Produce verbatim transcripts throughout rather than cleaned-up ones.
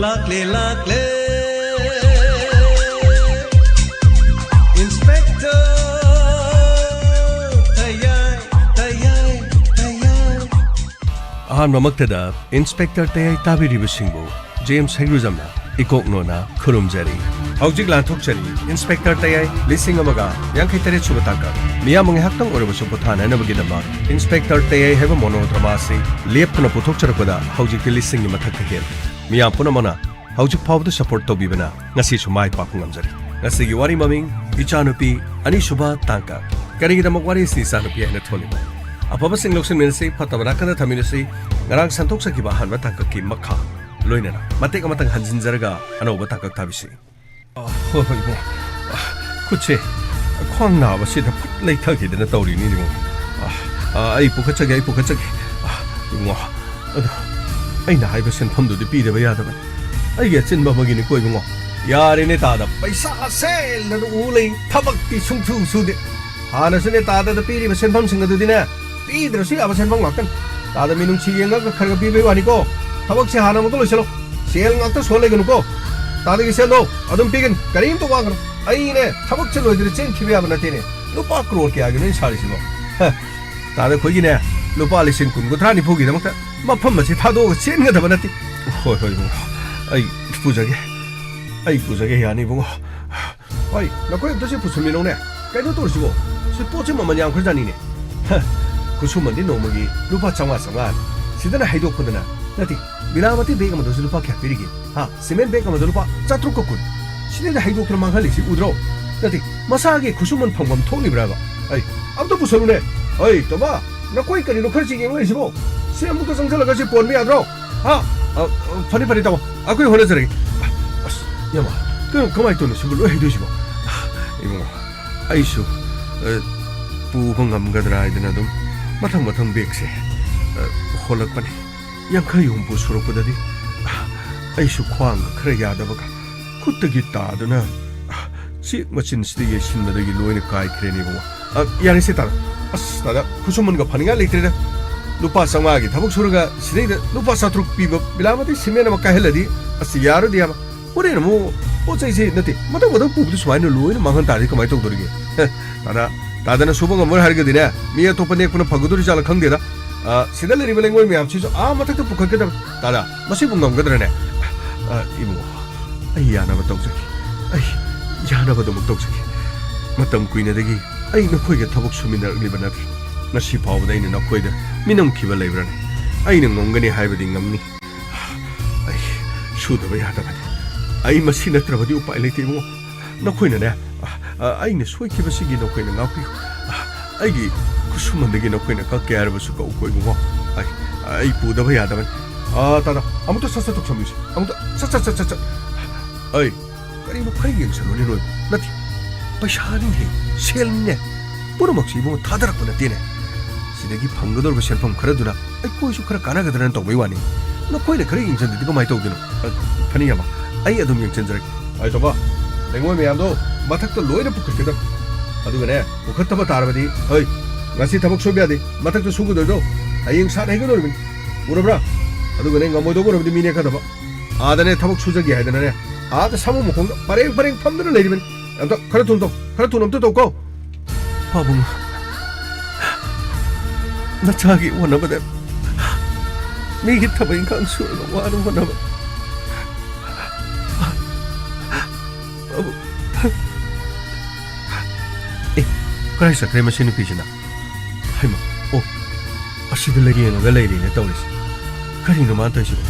ꯂꯥꯛꯂꯦ, ꯂꯥꯛꯂꯦ, Inspector ꯇꯌꯥꯏ, ꯇꯌꯥꯏ, ꯇꯌꯥꯏ꯫ ꯑꯍꯥꯟꯕꯃꯛꯇꯗ Inspector ꯇꯌꯥꯏ ꯇꯥꯕꯤꯔꯤꯕꯁꯤꯡꯕꯨ ꯖꯦꯝꯁ ꯍꯩꯒ꯭ꯔꯨꯖꯝꯅ ꯏꯀꯣꯛ ꯅꯣꯟꯅ ꯈꯨꯔꯨꯝꯖꯔꯤ꯫ ꯍꯧꯖꯤꯛ ꯂꯥꯟꯊꯣꯛꯆꯔꯤ Inspector ꯇꯌꯥꯏ ꯂꯤꯁꯤꯡ ꯑꯃꯒ ꯌꯥꯡꯈꯩ ꯇꯔꯦꯠ ꯁꯨꯕ ꯇꯥꯡꯀꯛ꯫ ꯃꯤꯌꯥꯝꯕ ꯉꯥꯏꯍꯥꯛꯇꯪ ꯑꯣꯏꯔꯕꯁꯨ ꯄꯣꯊꯥꯅꯅꯕꯒꯤꯗꯃꯛ Inspector ꯇꯌꯥꯏ ꯍꯥꯏꯕ monodrama ꯑꯁꯤ ꯂꯦꯞꯇꯅ ꯄꯨꯊꯣꯛꯆꯔꯛꯄꯗ ꯍꯧꯖꯤꯛꯇꯤ ꯂꯤꯁꯤꯡꯒꯤ ꯃꯊꯛꯇ ꯍꯦꯜꯂꯦ꯫ ꯃꯤꯌꯥꯝ ꯄꯨꯝꯅꯃꯛꯅ ꯍꯧꯖꯤꯛ ꯐꯥꯎꯕꯗ support ꯇꯧꯕꯤꯕꯅ ꯉꯁꯤꯁꯨ ꯃꯥꯏ ꯄꯥꯛꯄ ꯉꯝꯖꯔꯤ꯫ ꯉꯁꯤꯒꯤ ꯋꯥꯔꯤ ꯃꯃꯤꯡ ꯏꯆꯥꯅꯨꯄꯤ ꯑꯅꯤꯁꯨꯕ ꯇꯥꯡꯀꯛ꯫ ꯀꯔꯤꯒꯤꯗꯃꯛ ꯋꯥꯔꯤ ꯑꯁꯤ ꯏꯆꯥꯅꯨꯄꯤ ꯍꯥꯏꯅ ꯊꯣꯜꯂꯤꯕ? ꯑꯐꯕꯁꯤꯡ ꯂꯧꯁꯤꯟꯃꯤꯟꯅꯁꯤ, ꯐꯠꯇꯕ ꯅꯥꯀꯟꯗ ꯊꯝꯃꯤꯟꯅꯁꯤ꯫ ꯉꯔꯥꯡ ꯁꯟꯗꯣꯛꯆꯈꯤꯕ ꯑꯍꯥꯟꯕ ꯇꯥꯡꯀꯛꯀꯤ ꯃꯈꯥ ꯂꯣꯏꯅꯅ ꯃꯇꯦꯛ ꯑꯃꯇꯪ ꯍꯟꯖꯤꯟꯖꯔꯒ ꯑꯅꯧꯕ ꯇꯥꯡꯀꯛ ꯊꯥꯕꯤꯁꯤ꯫ ꯑ, ꯍꯣꯏ, ꯍꯣꯏ, ꯏꯕꯨꯡ꯫ ꯑ, ꯈꯨꯠꯁꯦ ꯈ꯭ꯋꯥꯡ ꯅꯥꯕꯁꯤꯗ ꯐꯠ ꯂꯩꯊꯈꯤꯗꯅ ꯇꯧꯔꯤꯅꯤ, ꯏꯕꯨꯡ꯫ ꯑ, ꯑ, ꯑꯩ ꯄꯨꯈꯠꯆꯒꯦ, ꯑꯩ ꯄꯨꯈꯠꯆꯒꯦ꯫ ꯑ, ꯏꯕꯨꯡꯉꯣ, ꯑꯗꯣ ꯑꯩꯅ ꯍꯥꯏꯕ ꯁꯦꯟꯐꯝꯗꯨꯗꯤ ꯄꯤꯗꯕ ꯌꯥꯗꯕꯅꯤ꯫ ꯑꯩꯒꯤ ꯑꯆꯤꯟꯕ ꯑꯃꯒꯤꯅꯤꯀꯣ, ꯏꯕꯨꯡꯉꯣ꯫ ꯌꯥꯔꯦꯅꯦ ꯇꯥꯗ, ꯄꯩꯁꯥ ꯁꯦꯜꯗꯅ ꯎ ꯂꯩ, ꯊꯕꯛꯇꯤ ꯁꯨꯡꯁꯨ ꯁꯨꯗꯦ꯫ ꯍꯥꯟꯅꯁꯨꯅꯦ ꯇꯥꯗꯗ ꯄꯤꯔꯤꯕ ꯁꯦꯟꯐꯝꯁꯤꯡ ꯑꯗꯨꯗꯤꯅꯦ, ꯄꯤꯗ꯭ꯔꯁꯨ ꯌꯥꯕ ꯁꯦꯟꯐꯝ ꯉꯥꯛꯇꯅꯤ꯫ ꯇꯥꯗ ꯃꯤꯅꯨꯡꯁꯤ ꯌꯦꯡꯉꯒ ꯈꯔ ꯈꯔ ꯄꯤꯕꯩ ꯋꯥꯅꯤꯀꯣ꯫ ꯊꯕꯛꯁꯦ ꯍꯥꯟꯅ ꯑꯃꯨꯛꯇ ꯂꯣꯏꯁꯤꯜꯂꯣ꯫ ꯁꯦꯜ ꯉꯥꯛꯇ ꯁꯣꯟ ꯂꯩꯒꯅꯨꯀꯣ꯫ ꯇꯥꯗꯒꯤ ꯁꯦꯜꯗꯣ ꯑꯗꯨꯝ ꯄꯤꯒꯅꯤ, ꯀꯔꯤꯝꯇ ꯋꯥꯒꯅꯨ꯫ ꯑꯩꯅꯦ ꯊꯕꯛꯁꯦ ꯂꯣꯏꯗ꯭ꯔꯗꯤ ꯆꯦꯟꯈꯤꯕ ꯌꯥꯕ ꯅꯠꯇꯦꯅꯦ꯫ ꯂꯨꯄꯥ ꯀ꯭ꯔꯣꯔ ꯀꯌꯥꯒꯤꯅꯣ ꯑꯩꯅ ꯁꯥꯔꯤꯁꯤꯕꯣ? ꯍ, ꯇꯥꯗ ꯑꯩꯈꯣꯏꯒꯤꯅꯦ ꯂꯨꯄꯥ ꯂꯤꯁꯤꯡ ꯀꯨꯟ, ꯀꯨꯟꯊ꯭ꯔꯥ, ꯅꯤꯐꯨꯒꯤꯗꯃꯛꯇ ꯃꯐꯝ ꯑꯁꯤ ꯊꯥꯗꯣꯛꯑꯒ ꯆꯦꯟꯒꯗꯕ ꯅꯠꯇꯦ꯫ ꯍꯣꯏ, ꯍꯣꯏ, ꯏꯕꯨꯡꯉꯣ꯫ ꯑꯩ ꯄꯨꯖꯒꯦ꯫ ꯑꯩ ꯄꯨꯖꯒꯦ, ꯌꯥꯅꯤ, ꯏꯕꯨꯡꯉꯣ꯫ ꯍꯣꯏ, ꯅꯈꯣꯏ ꯑꯝꯇ ꯁꯤ ꯄꯨꯁꯟꯕꯤꯔꯣꯅꯦ꯫ ꯀꯩꯅꯣ ꯇꯧꯔꯤꯁꯤꯕꯣ? ꯁꯤ ꯄꯣꯠꯁꯤ ꯃꯃꯜ ꯌꯥꯝꯈ꯭ꯔꯖꯥꯠꯅꯤꯅꯦ꯫ ꯍ, ꯈꯨꯠꯁꯨꯃꯟꯗꯤ ꯅꯣꯡꯃꯒꯤ ꯂꯨꯄꯥ ꯆꯥꯝꯃꯉꯥ, ꯆꯥꯝꯃꯉꯥꯅꯤ꯫ ꯁꯤꯗꯅ ꯍꯩꯗꯣꯛꯄꯗꯅ, ꯅꯠꯇꯦ, ꯕꯤꯂꯥꯃꯇꯤ ꯕꯦꯒ ꯑꯃꯗꯁꯨ ꯂꯨꯄꯥ ꯀꯌꯥ ꯄꯤꯔꯤꯒꯦ? ꯍꯥ, ꯁꯤꯃꯦꯟ ꯕꯦꯒ ꯑꯃꯗ ꯂꯨꯄꯥ ꯆꯥꯇ꯭ꯔꯨꯛꯀ ꯀꯨꯟ꯫ ꯁꯤꯗꯩꯗ ꯍꯩꯗꯣꯛꯇꯅ ꯃꯥꯡꯍꯜꯂꯤꯁꯤ ꯎꯗ꯭ꯔꯣ? ꯅꯠꯇꯦ, ꯃꯁꯥꯒꯤ ꯈꯨꯠꯁꯨꯃꯟ ꯐꯪꯐꯝ ꯊꯣꯛꯂꯤꯕ꯭ꯔꯥꯕ? ꯑꯩ, ꯑꯝꯇ ꯄꯨꯁꯜꯂꯨꯅꯦ꯫ ꯑꯩ, ꯇꯣꯝꯕ, ꯅꯈꯣꯏ ꯀꯔꯤꯅꯣ ꯈꯔ ꯆꯤꯡ ꯌꯦꯡꯂꯛꯏꯁꯤꯕꯣ? ꯁꯤ ꯑꯃꯨꯛꯇ ꯆꯪꯁꯤꯜꯂꯒ ꯁꯤ ꯄꯣꯟꯕ ꯌꯥꯗ꯭ꯔꯣ? ꯍꯥ? ꯑ, ꯑ, ꯐꯅꯤ, ꯐꯅꯤ, ꯇꯥꯃꯣ꯫ ꯑꯩꯈꯣꯏ ꯍꯣꯠꯅꯖꯔꯒꯦ꯫ ꯑꯁ, ꯌꯥꯝꯃ, ꯀꯩꯅꯣ, ꯀꯃꯥꯏꯅ ꯇꯧꯅꯣ ꯁꯤꯕꯨ ꯂꯣꯏ ꯍꯩꯗꯣꯏꯁꯤꯕꯣ? ꯏꯕꯨꯡꯉꯣ, ꯑꯩꯁꯨ, ꯑ, ꯄꯨꯕ ꯉꯝꯒꯗ꯭ꯔꯥ ꯍꯥꯏꯗꯅ ꯑꯗꯨꯝ ꯃꯊꯪ ꯃꯊꯪ ꯕꯦꯒꯁꯦ, ꯑ, ꯍꯣꯜꯂꯛꯄꯅꯤ꯫ ꯌꯥꯡꯈꯩ ꯍꯨꯝꯐꯨ ꯁꯨꯔꯛꯄꯗꯗꯤ, ꯑ, ꯑꯩꯁꯨ ꯈ꯭ꯋꯥꯡꯒ ꯈꯔ ꯌꯥꯗꯕꯒ ꯈꯨꯠꯇꯒꯤ ꯇꯥꯗꯨꯅ, ꯑ, ꯆꯦꯛ ꯃꯆꯤꯟꯁꯤꯗ ꯌꯩꯁꯤꯟꯕꯗꯒꯤ ꯂꯣꯏꯅ ꯀꯥꯏꯈ꯭ꯔꯦꯅꯦ ꯏꯕꯨꯡꯉꯣ꯫ ꯑ, ꯌꯥꯔꯦꯁꯦ ꯇꯥꯗ꯫ ꯑꯁ, ꯇꯥꯗ, ꯈꯨꯠꯁꯨꯃꯟꯒ ꯐꯅꯤꯡꯉꯥꯏ ꯂꯩꯇ꯭ꯔꯦꯗ꯫ ꯂꯨꯄꯥ ꯆꯥꯝꯃꯉꯥꯒꯤ ꯊꯕꯛ ꯁꯨꯔꯒ ꯁꯤꯗꯩꯗ ꯂꯨꯄꯥ ꯆꯥꯇ꯭ꯔꯨꯛ ꯄꯤꯕ ꯕꯤꯂꯥꯃꯇꯤ ꯁꯤꯃꯦꯟ ꯑꯃ ꯀꯥꯏꯍꯜꯂꯗꯤ ꯑꯁ, ꯌꯥꯔꯣꯏꯗꯤ ꯌꯥꯕ꯫ ꯍꯣꯔꯦꯟ ꯑꯃꯨꯛ ꯄꯣꯠ ꯆꯩꯁꯤ ꯅꯠꯇꯦ, ꯃꯊꯪ ꯃꯊꯪ ꯄꯨꯕꯗ ꯁꯨꯃꯥꯏꯅ ꯂꯣꯏꯅ ꯃꯥꯡꯍꯟ ꯇꯥꯔꯗꯤ ꯀꯃꯥꯏꯅ ꯇꯧꯗꯣꯔꯤꯒꯦ? ꯍꯦ, ꯇꯥꯗ, ꯇꯥꯗꯅ ꯁꯨꯕ ꯉꯝꯃꯣꯏ ꯍꯥꯏꯔꯒꯗꯤꯅꯦ, ꯃꯤ ꯑꯇꯣꯞꯄ ꯅꯦꯛꯄꯅ ꯐꯒꯗꯣꯔꯤ ꯖꯥꯠꯂ ꯈꯪꯗꯦꯗ꯫ ꯑ, ꯁꯤꯗ ꯂꯩꯔꯤꯕ ꯂꯩꯉꯣꯏ ꯃꯌꯥꯝꯁꯤꯁꯨ ꯑꯥ ꯃꯊꯛꯇ ꯄꯨꯈꯠꯀꯗꯕ꯫ ꯇꯥꯗ, ꯃꯁꯤꯕꯨ ꯉꯝꯒꯗ꯭ꯔꯅꯦ? ꯑ, ꯏꯕꯨꯡꯉꯣ, ꯑꯩ ꯌꯥꯅꯕ ꯇꯧꯖꯒꯦ꯫ ꯑꯩ ꯌꯥꯅꯕꯗꯨꯃꯛ ꯇꯧꯖꯒꯦ꯫ ꯃꯇꯝ ꯀꯨꯏꯅꯗꯒꯤ ꯑꯩ ꯅꯈꯣꯏꯒ ꯊꯕꯛ ꯁꯨꯃꯤꯟꯅꯔꯛꯂꯤꯕ ꯅꯠꯇ꯭ꯔꯥ? ꯉꯁꯤ ꯐꯥꯎꯕꯗ ꯑꯩꯅ ꯅꯈꯣꯏꯗ ꯃꯤꯅꯝꯈꯤꯕ ꯂꯩꯕ꯭ꯔꯅꯦ? ꯑꯩꯅ ꯉꯝꯒꯅꯤ ꯍꯥꯏꯕꯗꯤ ꯉꯝꯅꯤ꯫ ꯑꯩ ꯁꯨꯗꯕ ꯌꯥꯗꯕꯅꯤ꯫ ꯑꯩ ꯃꯁꯤ ꯅꯠꯇ꯭ꯔꯕꯗꯤ ꯎꯄꯥꯏ ꯂꯩꯇꯦ, ꯏꯕꯨꯡꯉꯣ꯫ ꯅꯈꯣꯏꯅꯅꯦ, ꯑ, ꯑ, ꯑꯩꯅ ꯁꯣꯏꯈꯤꯕꯁꯤꯒꯤ ꯅꯈꯣꯏꯅ ꯉꯥꯛꯄꯤꯌꯨ꯫ ꯑ, ꯑꯩꯒꯤ ꯈꯨꯠꯁꯨꯃꯟꯗꯒꯤ ꯅꯈꯣꯏꯅ ꯀꯛꯀꯦ ꯍꯥꯏꯔꯕꯁꯨ ꯀꯛꯎꯀꯣ, ꯏꯕꯨꯡꯉꯣ꯫ ꯑꯩ, ꯑꯩ ꯄꯨꯗꯕ ꯌꯥꯗꯕꯅꯤ꯫ ꯑ, ꯇꯥꯗ, ꯑꯃꯨꯛꯇ ꯁꯠ ꯁꯠ ꯇꯧꯁꯟꯕꯤꯁꯤ꯫ ꯑꯃꯨꯛꯇ ꯁꯠ ꯁꯠ ꯁꯠ ꯁꯠ ꯁꯠ꯫ ꯑꯩ, ꯀꯔꯤꯅꯣ ꯈꯔ ꯌꯦꯡꯁꯜꯂꯨꯅꯦ ꯅꯣꯏꯕꯨ꯫ ꯅꯠꯇꯦ, ꯄꯩꯁꯥꯅꯤꯅꯦ, ꯁꯦꯜꯅꯤꯅꯦ꯫ ꯄꯨꯝꯅꯃꯛꯁꯤ ꯏꯕꯨꯡꯉꯣ ꯊꯥꯗꯔꯛꯄ ꯅꯠꯇꯦꯅꯦ꯫ ꯁꯤꯗꯒꯤ ꯐꯪꯒꯗꯧꯔꯤꯕ ꯁꯦꯟꯐꯝ ꯈꯔꯗꯨꯅ ꯑꯩꯈꯣꯏꯁꯨ ꯈꯔ ꯀꯥꯟꯅꯒꯗ꯭ꯔꯅ ꯇꯧꯕꯩ ꯋꯥꯅꯤ꯫ ꯅꯈꯣꯏꯅ ꯈꯔ ꯌꯦꯡꯁꯤꯟꯗꯗꯤ ꯀꯃꯥꯏꯅ ꯇꯧꯗꯣꯏꯅꯣ? ꯑ, ꯐꯅꯤ ꯌꯥꯝꯕ, ꯑꯩ ꯑꯗꯨꯝ ꯌꯦꯡꯁꯤꯟꯖꯔꯒꯦ꯫ ꯑꯩ ꯇꯧꯕ, ꯂꯩꯉꯣꯏ ꯃꯌꯥꯝꯗꯣ ꯃꯊꯛꯇ ꯂꯣꯏꯅ ꯄꯨꯈꯠꯀꯗꯕ꯫ ꯑꯗꯨꯒꯅꯦ, ꯄꯨꯈꯠꯇꯕ ꯇꯥꯔꯕꯗꯤ, ꯍꯣꯏ, ꯉꯁꯤ ꯊꯕꯛ ꯁꯨꯕ ꯌꯥꯗꯦ, ꯃꯊꯛꯇ ꯁꯨꯒꯗꯣꯏꯗꯣ ꯍꯌꯦꯡ ꯁꯥꯠ ꯍꯩꯒꯗꯧꯔꯤꯕꯅꯤ꯫ ꯎꯔꯕ꯭ꯔꯥ? ꯑꯗꯨꯒꯅꯦ, ꯉꯝꯃꯣꯏꯗꯧꯕ ꯑꯣꯏꯔꯕꯗꯤ ꯃꯤ ꯅꯦꯛꯀꯗꯕ꯫ ꯑꯥꯗꯅꯦ ꯊꯕꯛ ꯁꯨꯖꯒꯦ ꯍꯥꯏꯗꯅꯅꯦ, ꯑꯥꯗ ꯁꯥꯃꯨ ꯃꯈꯣꯡꯗ ꯄꯔꯦꯡ ꯄꯔꯦꯡ ꯐꯝꯗꯨꯅ ꯂꯩꯔꯤꯕꯅꯤ꯫ ꯑꯝꯇ ꯈꯔ ꯊꯨꯅ ꯇꯧ, ꯈꯔ ꯊꯨꯅ ꯑꯝꯇ ꯇꯧ ꯀꯣ꯫ ꯄꯥꯕꯨꯡ, ꯅꯆꯥꯒꯤ ꯍꯣꯠꯅꯕꯗ ꯃꯤꯒꯤ ꯊꯕꯛ ꯏꯪꯈꯥꯡ ꯁꯨꯔꯒ ꯋꯥꯅ ꯍꯣꯠꯅꯕ꯫ ꯄꯥꯕꯨꯡ꯫ ꯑꯦ, ꯀꯗꯥꯏ ꯆꯠꯈ꯭ꯔꯦ ꯃꯁꯤ ꯅꯨꯄꯤꯁꯤꯅ? ꯍꯩꯃꯥ, ꯑꯣ, ꯑꯁꯤꯗ ꯂꯩ ꯌꯦꯡꯉꯒ ꯂꯩꯔꯦꯅꯦ ꯇꯧꯔꯤꯁꯦ꯫ ꯀꯔꯤꯅꯣ ꯃꯥꯅ ꯇꯧꯔꯤꯁꯤꯕꯣ?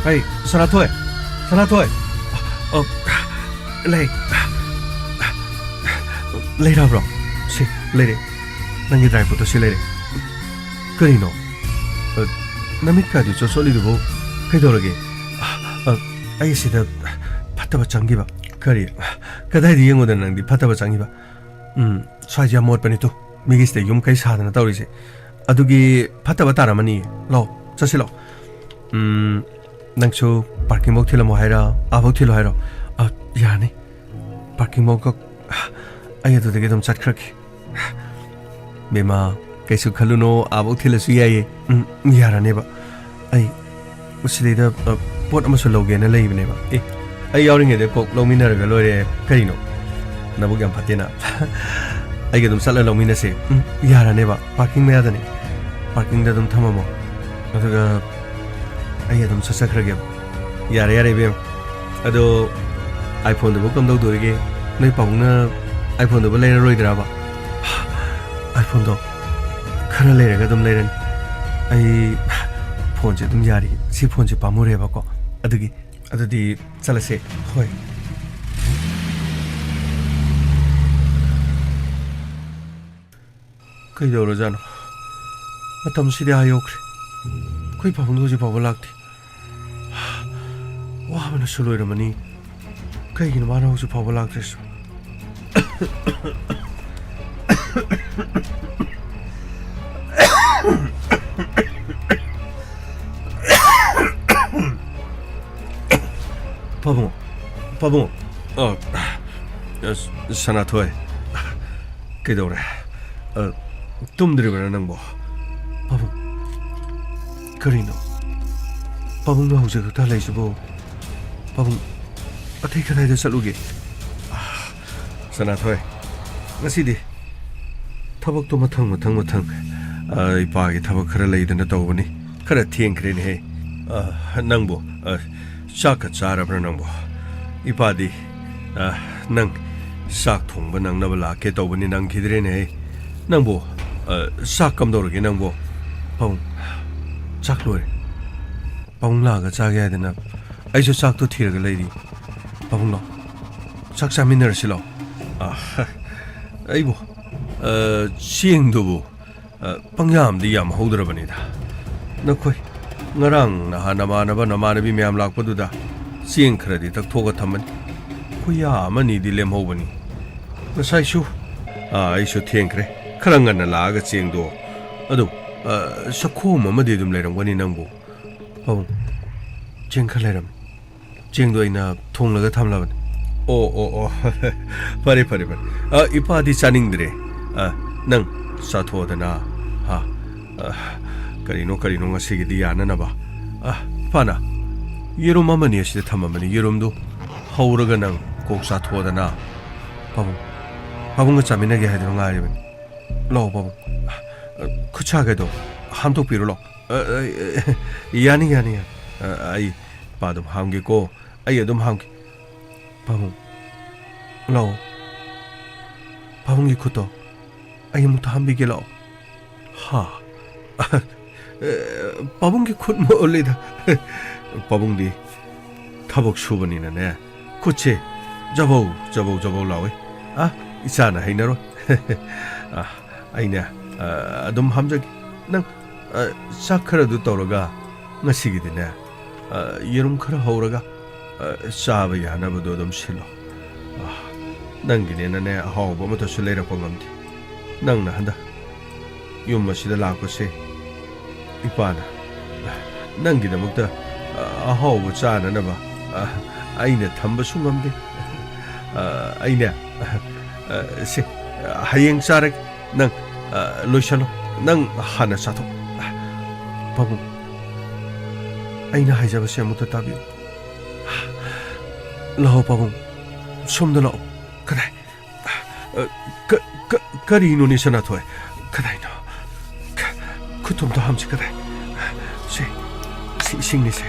ꯍꯩ, ꯁꯅꯥꯊꯣꯏ, ꯁꯅꯥꯊꯣꯏ! ꯑ, ꯑ, ꯂꯩ꯫ ꯂꯩꯔꯕ꯭ꯔꯣ? ꯁꯤ, ꯂꯩꯔꯦ꯫ ꯅꯪꯒꯤ dry fruitꯇꯣ ꯁꯤ ꯂꯩꯔꯦ꯫ ꯀꯔꯤꯅꯣ? ꯑ, ꯅꯃꯤꯠ ꯀꯥꯏꯗꯨ ꯆꯣꯠ ꯆꯣꯠꯂꯤꯗꯨꯕꯨ ꯀꯩꯗꯧꯔꯒꯦ? ꯑ, ꯑ, ꯑꯩ ꯁꯤꯗ ꯐꯠꯇꯕ ꯆꯪꯈꯤꯕ꯫ ꯀꯔꯤ? ꯀꯗꯥꯏꯗ ꯌꯦꯡꯉꯨꯗꯅ ꯅꯪꯗꯤ ꯐꯠꯇꯕ ꯆꯪꯈꯤꯕ? ꯎꯝ, ꯁ꯭ꯋꯥꯏꯁꯦ ꯌꯥꯝ ꯃꯣꯠꯄꯅꯤ ꯇꯨ꯫ ꯃꯤꯒꯤ ꯁꯤꯗ ꯌꯨꯝ ꯀꯩ ꯁꯥꯗꯅ ꯇꯧꯔꯤꯁꯦ꯫ ꯑꯗꯨꯒꯤ ꯐꯠꯇꯕ ꯇꯥꯔꯝꯃꯅꯤ꯫ ꯂꯥꯛꯑꯣ, ꯆꯠꯁꯤ ꯂꯥꯛꯑꯣ꯫ ꯎꯝ, ꯅꯪꯁꯨ parking ꯐꯧ ꯊꯤꯜꯂꯝꯃꯣ ꯍꯥꯏꯔ, ꯑꯥꯐꯧ ꯊꯤꯜꯂꯣ ꯍꯥꯏꯔꯣ? ꯑ, ꯌꯥꯅꯤ꯫ Parking ꯐꯧ ꯀꯛ-, ꯑꯩ ꯑꯗꯨꯗꯒꯤ ꯑꯗꯨꯝ ꯆꯠꯈ꯭ꯔꯒꯦ꯫ ꯕꯦꯝꯃ, ꯀꯩꯁꯨ ꯈꯜꯂꯨꯅꯣ, ꯑꯥꯐꯧ ꯊꯤꯜꯂꯁꯨ ꯌꯥꯏꯌꯦ꯫ ꯎꯝ, ꯌꯥꯔꯅꯦꯕ꯫ ꯑꯩ ꯁꯤꯗꯩꯗ, ꯑ, ꯄꯣꯠ ꯑꯃꯁꯨ ꯂꯧꯒꯦꯅ ꯂꯩꯕꯅꯦꯕ꯫ ꯑꯦ, ꯑꯩ ꯌꯥꯎꯔꯤꯉꯩꯗ ꯀꯣꯛ ꯂꯧꯃꯤꯟꯅꯔꯒ ꯂꯣꯏꯔꯦ꯫ ꯀꯔꯤꯅꯣ? ꯅꯕꯨꯛ ꯌꯥꯝ ꯐꯠꯇꯦꯅ꯫ ꯑꯩꯒ ꯑꯗꯨꯝ ꯆꯠꯂ ꯂꯧꯃꯤꯟꯅꯁꯦ꯫ ꯎꯝ, ꯌꯥꯔꯅꯦꯕ꯫ ꯄꯥꯔꯀꯤꯡ ꯃꯌꯥꯗꯅꯦ꯫ ꯄꯥꯔꯀꯤꯡꯗ ꯑꯗꯨꯝ ꯊꯝꯃꯝꯃꯣ꯫ ꯑꯗꯨꯒ ꯑꯩ ꯑꯗꯨꯝ ꯆꯠꯆꯈ꯭ꯔꯒꯦꯕ꯫ ꯌꯥꯔꯦ, ꯌꯥꯔꯦ, ꯏꯕꯦꯝ꯫ ꯑꯗꯣ iPhone-ꯗꯨꯕꯨ ꯀꯝꯗꯧꯗꯣꯔꯤꯒꯦ? ꯅꯣꯏ ꯄꯥꯕꯨꯡꯅ iPhone-ꯗꯨꯕꯨ ꯂꯩꯔꯔꯣꯏꯗ꯭ꯔꯕ? iPhone-ꯗꯣ ꯈꯔ ꯂꯩꯔꯒ ꯑꯗꯨꯝ ꯂꯩꯔꯅꯤ꯫ ꯑꯩ phone-ꯁꯦ ꯑꯗꯨꯝ ꯌꯥꯔꯤ꯫ ꯁꯤ phone-ꯁꯦ ꯄꯥꯝꯃꯨꯔꯦꯕꯀꯣ꯫ ꯑꯗꯨꯒꯤ, ꯑꯗꯨꯗꯤ ꯆꯠꯂꯁꯦ꯫ ꯍꯣꯏ꯫ ꯀꯩꯗꯧꯔꯖꯥꯠꯅꯣ? ꯃꯇꯝꯁꯤꯗꯤ ꯑꯥ ꯌꯧꯈ꯭ꯔꯦ꯫ ꯑꯩꯈꯣꯏ ꯄꯥꯕꯨꯡꯗꯣ ꯍꯧꯖꯤꯛ ꯐꯥꯎꯕ ꯂꯥꯛꯇꯦ꯫ ꯋꯥꯕꯅꯁꯨ ꯂꯣꯏꯔꯝꯃꯅꯤ꯫ ꯀꯩꯒꯤꯅꯣ ꯃꯥꯅ ꯍꯧꯖꯤꯛ ꯐꯥꯎꯕ ꯂꯥꯛꯇ꯭ꯔꯤꯁꯤꯕꯣ? ꯄꯥꯕꯨꯡ, ꯄꯥꯕꯨꯡ꯫ ꯑ, ꯑ, ꯁꯅꯥꯊꯣꯏ꯫ ꯀꯩꯗꯧꯔꯦ? ꯑ, ꯇꯨꯝꯗ꯭ꯔꯤꯕ꯭ꯔꯥ ꯅꯪꯕꯣ? ꯄꯥꯕꯨꯡ, ꯀꯔꯤꯅꯣ? ꯄꯥꯕꯨꯡꯅ ꯍꯧꯖꯤꯛ ꯈꯛꯇ ꯍꯜꯂꯛꯏꯁꯤꯕꯨ? ꯄꯥꯕꯨꯡ, ꯑꯇꯩ ꯀꯗꯥꯏꯗ ꯆꯠꯂꯨꯒꯦ? ꯑ, ꯁꯅꯥꯊꯣꯏ, ꯉꯁꯤꯗꯤ ꯊꯕꯛꯇꯣ ꯃꯊꯪ, ꯃꯊꯪ, ꯃꯊꯪ꯫ ꯑ, ꯏꯄꯥꯒꯤ ꯊꯕꯛ ꯈꯔ ꯂꯩꯗꯅ ꯇꯧꯕꯅꯤ꯫ ꯈꯔ ꯊꯦꯡꯈ꯭ꯔꯦꯅꯦꯍꯦ꯫ ꯑ, ꯅꯪꯕꯨ, ꯑ, ꯆꯥꯛꯀ ꯆꯥꯔꯕ꯭ꯔꯥ ꯅꯪꯕꯨ? ꯏꯄꯥꯗꯤ, ꯑ, ꯅꯪ ꯆꯥꯛ ꯊꯣꯡꯕ ꯅꯪꯅꯕ ꯂꯥꯛꯀꯦ ꯇꯧꯕꯅꯤ, ꯅꯪꯈꯤꯗ꯭ꯔꯦꯅꯦꯍꯦ꯫ ꯅꯪꯕꯨ, ꯑ, ꯆꯥꯛ ꯀꯝꯗꯧꯔꯒꯦ ꯅꯪꯕꯨ? ꯄꯥꯕꯨꯡ, ꯆꯥꯛ ꯂꯣꯏꯔꯦ꯫ ꯄꯥꯕꯨꯡ ꯂꯥꯛꯑꯒ ꯆꯥꯒꯦ ꯍꯥꯏꯗꯅ ꯑꯩꯁꯨ ꯆꯥꯛꯇꯣ ꯊꯤꯔꯒ ꯂꯩꯔꯤ꯫ ꯄꯥꯕꯨꯡ ꯂꯥꯛꯑꯣ, ꯆꯥꯛ ꯆꯥꯃꯤꯟꯅꯔꯁꯤ ꯂꯥꯛꯑꯣ꯫ ꯑ, ꯑꯩꯕꯨ, ꯑ, ꯆꯦꯡꯗꯨꯕꯨ, ꯑ, ꯄꯪꯌꯥꯝꯗꯤ ꯌꯥꯝꯍꯧꯗ꯭ꯔꯕꯅꯤꯗ꯫ ꯅꯈꯣꯏ ꯉꯔꯥꯡ ꯅꯍꯥꯟ ꯅꯃꯥꯟꯅꯕ ꯅꯃꯥꯟꯅꯕꯤ ꯃꯌꯥꯝ ꯂꯥꯛꯄꯗꯨꯗ ꯆꯦꯡ ꯈꯔꯗꯤ ꯇꯛꯊꯣꯛꯑ ꯊꯝꯕꯅꯤ꯫ ꯈꯨꯌꯥ ꯑꯃꯅꯤꯗꯤ ꯂꯦꯝꯍꯧꯕꯅꯤ꯫ ꯉꯁꯥꯏꯁꯨ, ꯑ, ꯑꯩꯁꯨ ꯊꯦꯡꯈ꯭ꯔꯦ꯫ ꯈꯔ ꯉꯟꯅ ꯂꯥꯛꯑꯒ ꯆꯦꯡꯗꯣ ꯑꯗꯨꯝ, ꯑ, ꯆꯈꯣꯝ ꯑꯃꯗꯤ ꯑꯗꯨꯝ ꯂꯩꯔꯝꯒꯅꯤ ꯅꯪꯕꯨ꯫ ꯄꯥꯕꯨꯡ, ꯆꯦꯡ ꯈꯔ ꯂꯩꯔꯝꯃꯤ꯫ ꯆꯦꯡꯗꯣ ꯑꯩꯅ ꯊꯣꯡꯂꯒ ꯊꯝꯂꯕꯅꯤ꯫ ꯑꯣ, ꯑꯣ, ꯑꯣ꯫ ꯐꯔꯦ, ꯐꯔꯦ, ꯐꯔꯦ꯫ ꯑ, ꯏꯄꯥꯗꯤ ꯆꯥꯅꯤꯡꯗ꯭ꯔꯦ꯫ ꯑ, ꯅꯪ ꯆꯥꯊꯣꯛꯑꯗꯅ꯫ ꯍꯥ? ꯑ, ꯀꯔꯤꯅꯣ, ꯀꯔꯤꯅꯣ ꯉꯁꯤꯒꯤꯗꯤ ꯌꯥꯅꯅꯕ꯫ ꯑ, ꯏꯄꯥꯅ ꯌꯦꯔꯨꯝ ꯑꯃꯅꯤ ꯑꯁꯤꯗ ꯊꯝꯃꯝꯕꯅꯤ꯫ ꯌꯦꯔꯨꯝꯗꯨ ꯍꯧꯔꯒ ꯅꯪ ꯀꯣꯛ ꯆꯥꯊꯣꯛꯑꯗꯅ꯫ ꯄꯥꯕꯨꯡ, ꯄꯥꯕꯨꯡꯒ ꯆꯥꯃꯤꯟꯅꯒꯦ ꯍꯥꯏꯗꯨꯅ ꯉꯥꯏꯔꯤꯕꯅꯤ꯫ ꯂꯥꯛꯑꯣ ꯄꯥꯕꯨꯡ꯫ ꯈꯨꯠ ꯁꯥꯒꯦꯗꯣ ꯍꯥꯝꯗꯣꯛꯄꯤꯔꯣ ꯂꯥꯛꯑꯣ꯫ ꯑ, ꯑ, ꯑ, ꯌꯥꯅꯤ, ꯌꯥꯅꯤ, ꯌꯥꯅꯤ꯫ ꯑ, ꯑꯩ ꯄꯥ ꯑꯗꯨꯝ ꯍꯥꯝꯒꯦꯀꯣ꯫ ꯑꯩ ꯑꯗꯨꯝ ꯍꯥꯝꯒꯦ꯫ ꯄꯥꯕꯨꯡ, ꯂꯥꯛꯑꯣ꯫ ꯄꯥꯕꯨꯡꯒꯤ ꯈꯨꯠꯇꯣ ꯑꯩ ꯑꯃꯨꯛꯇ ꯍꯥꯝꯕꯤꯒꯦ ꯂꯥꯛꯑꯣ꯫ ꯍꯥ? ꯑ, ꯄꯥꯕꯨꯡꯒꯤ ꯈꯨꯠ ꯃꯣꯠꯂꯤꯗ꯫ ꯄꯥꯕꯨꯡꯗꯤ ꯊꯕꯛ ꯁꯨꯕꯅꯤꯅꯅꯦ, ꯈꯨꯠꯁꯦ ꯖꯕꯧ, ꯖꯕꯧ, ꯖꯕꯧ ꯂꯥꯎꯏ꯫ ꯑ, ꯏꯆꯥꯅ ꯍꯩꯅꯔꯣꯏ꯫ ꯑ, ꯑꯩꯅꯦ, ꯑ, ꯑꯗꯨꯝ ꯍꯥꯝꯖꯒꯦ꯫ ꯅꯪ, ꯑ, ꯆꯥꯛ ꯈꯔꯗꯨ ꯇꯧꯔꯒ ꯉꯁꯤꯒꯤꯗꯤꯅꯦ, ꯑ, ꯌꯦꯔꯨꯝ ꯈꯔ ꯍꯧꯔꯒ, ꯑ, ꯆꯥꯕ ꯌꯥꯅꯕꯗꯣ ꯑꯗꯨꯝ ꯁꯤꯜꯂꯣ꯫ ꯑ, ꯅꯪꯒꯤꯅꯦꯅꯅꯦ ꯑꯍꯥꯎꯕ ꯑꯃꯠꯇꯁꯨ ꯂꯩꯔꯛꯄ ꯉꯝꯗꯦ꯫ ꯅꯪꯅ ꯍꯟꯗꯛ ꯌꯨꯝ ꯑꯁꯤꯗ ꯂꯥꯛꯄꯁꯦ ꯏꯄꯥꯅ ꯅꯪꯒꯤꯗꯃꯛꯇ, ꯑ, ꯑꯍꯥꯎꯕ ꯆꯥꯅꯅꯕ, ꯑ, ꯑꯩꯅ ꯊꯝꯕꯁꯨ ꯉꯝꯗꯦ꯫ ꯑ, ꯑꯩꯅꯦ, ꯑ, ꯁꯦ, ꯍꯌꯦꯡ ꯆꯥꯔꯒꯦ꯫ ꯅꯪ, ꯑ, ꯂꯣꯏꯁꯜꯂꯣ꯫ ꯅꯪ ꯍꯥꯟꯅ ꯆꯥꯊꯣꯛ꯫ ꯄꯥꯕꯨꯡ, ꯑꯩꯅ ꯍꯥꯏꯖꯕꯁꯦ ꯑꯃꯨꯛꯇ ꯇꯥꯕꯤꯌꯨ꯫ ꯂꯥꯛꯑꯣ ꯄꯥꯕꯨꯡ, ꯁꯣꯝꯗ ꯂꯥꯛꯑꯣ꯫ ꯀꯗꯥꯏ? ꯑ, ꯀ-, ꯀ-, ꯀꯔꯤꯅꯣꯅꯦ ꯁꯅꯥꯊꯣꯏ? ꯀꯗꯥꯏꯅꯣ? ꯈ-, ꯈꯨꯠꯇꯣꯝꯇ ꯍꯥꯝꯁꯤ ꯀꯗꯥꯏ? ꯁꯤ, ꯁꯤ ꯏꯁꯤꯡꯅꯤꯁꯦ꯫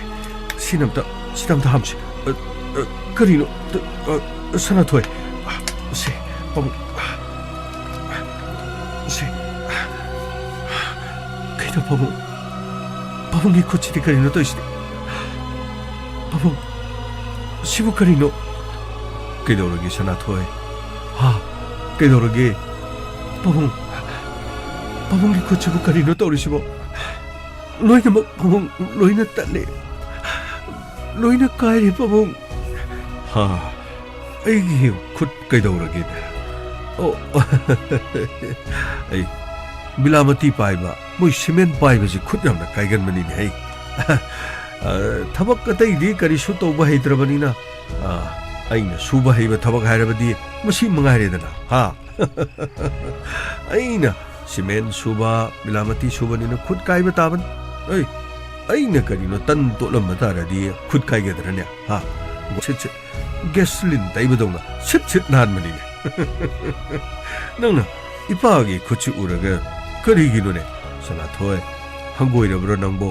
ꯁꯤꯅ ꯑꯝꯇ, ꯁꯤꯗ ꯑꯝꯇ ꯍꯥꯝꯁꯤ꯫ ꯑ, ꯑ, ꯀꯔꯤꯅꯣ? ꯑ, ꯑ, ꯁꯅꯥꯊꯣꯏ꯫ ꯑ, ꯁꯤ, ꯄꯥꯕꯨꯡ꯫ ꯑ, ꯁꯤ꯫ ꯀꯩꯅꯣ ꯄꯥꯕꯨꯡ? ꯄꯥꯕꯨꯡꯒꯤ ꯈꯨꯠꯁꯤꯗꯤ ꯀꯔꯤꯅꯣ ꯇꯧꯔꯤꯁꯤꯗꯤ? ꯄꯥꯕꯨꯡ, ꯁꯤꯕꯨ ꯀꯔꯤꯅꯣ? ꯀꯩꯗꯧꯔꯒꯦ ꯁꯅꯥꯊꯣꯏ? ꯍꯥ? ꯀꯩꯗꯧꯔꯒꯦ? ꯄꯥꯕꯨꯡ, ꯄꯥꯕꯨꯡꯒꯤ ꯈꯨꯠꯁꯤꯕꯨ ꯀꯔꯤꯅꯣ ꯇꯧꯔꯤꯁꯤꯕꯣ? ꯂꯣꯏꯅꯃꯛ ꯄꯥꯕꯨꯡ, ꯂꯣꯏꯅ ꯇꯠꯂꯦ꯫ ꯂꯣꯏꯅ ꯀꯥꯏꯔꯦ ꯄꯥꯕꯨꯡ꯫ ꯍꯥ? ꯑꯩꯒꯤ ꯈꯨꯠ ꯀꯩꯗꯧꯔꯒꯦꯅꯦ? ꯑꯣ, ꯑꯩ ꯕꯤꯂꯥꯃꯇꯤ ꯄꯥꯏꯕ, ꯃꯣꯏ ꯁꯤꯃꯦꯟ ꯄꯥꯏꯕꯁꯤ ꯈꯨꯠ ꯌꯥꯝꯅ ꯀꯥꯏꯒꯟꯕꯅꯤꯅꯦ ꯍꯩ꯫ ꯑ, ꯊꯕꯛ ꯑꯇꯩꯗꯤ ꯀꯔꯤꯁꯨ ꯇꯧꯕ ꯍꯩꯇ꯭ꯔꯕꯅꯤꯅ, ꯑ, ꯑꯩꯅ ꯁꯨꯕ ꯍꯩꯕ ꯊꯕꯛ ꯍꯥꯏꯔꯕꯗꯤ ꯃꯁꯤ ꯃꯉꯥꯏꯔꯦꯗꯅ, ꯍꯥ? ꯑꯩꯅ ꯁꯤꯃꯦꯟ ꯁꯨꯕ, ꯕꯤꯂꯥꯃꯇꯤ ꯁꯨꯕꯅꯤꯅ ꯈꯨꯠ ꯀꯥꯏꯕ ꯇꯥꯕꯅꯤ꯫ ꯑꯩ, ꯑꯩꯅ ꯀꯔꯤꯅꯣ ꯇꯟ ꯇꯣꯠꯂꯝꯕ ꯇꯥꯔꯗꯤ ꯈꯨꯠ ꯀꯥꯏꯒꯗ꯭ꯔꯅꯦ? ꯍꯥ? ꯁꯤꯠ ꯁꯤꯠ꯫ ꯒꯦꯁꯂꯤꯟ ꯇꯩꯕꯗꯧꯅ ꯁꯤꯠ ꯁꯤꯠ ꯅꯥꯟꯕꯅꯤꯅꯦ꯫ ꯅꯪꯅ ꯏꯄꯥꯒꯤ ꯈꯨꯠꯁꯤ ꯎꯔꯒ ꯀꯔꯤꯒꯤꯅꯣꯅꯦ? ꯁꯅꯥꯊꯣꯏ, ꯍꯪꯒꯣꯏꯔꯕ꯭ꯔꯣ ꯅꯪꯕꯣ?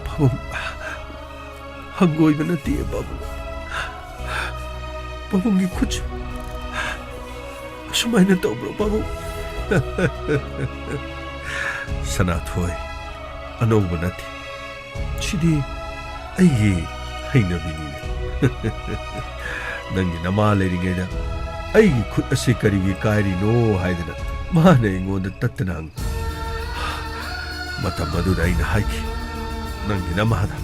ꯄꯥꯕꯨꯡ, ꯍꯪꯒꯣꯏꯕ ꯅꯠꯇꯦ ꯄꯥꯕꯨꯡ꯫ ꯄꯥꯕꯨꯡꯒꯤ ꯈꯨꯠꯁꯨ ꯑꯁꯨꯃꯥꯏꯅ ꯇꯧꯕ꯭ꯔꯣ ꯄꯥꯕꯨꯡ? ꯁꯅꯥꯊꯣꯏ, ꯑꯅꯧꯕ ꯅꯠꯇꯦ꯫ ꯁꯤꯗꯤ ꯑꯩꯒꯤ ꯍꯩꯅꯕꯤꯅꯤꯅꯦ꯫ ꯅꯪꯒꯤ ꯅꯃꯥ ꯂꯩꯔꯤꯉꯩꯗ ꯑꯩꯒꯤ ꯈꯨꯠ ꯑꯁꯤ ꯀꯔꯤꯒꯤ ꯀꯥꯏꯔꯤꯅꯣ ꯍꯥꯏꯗꯅ ꯃꯥꯅ ꯑꯩꯉꯣꯟꯗ ꯇꯠꯇꯅ ꯍꯪꯉꯤ꯫ ꯃꯇꯝ ꯑꯗꯨꯗ ꯑꯩꯅ ꯍꯥꯏꯈꯤ, "ꯅꯪꯒꯤ ꯅꯃꯥꯗ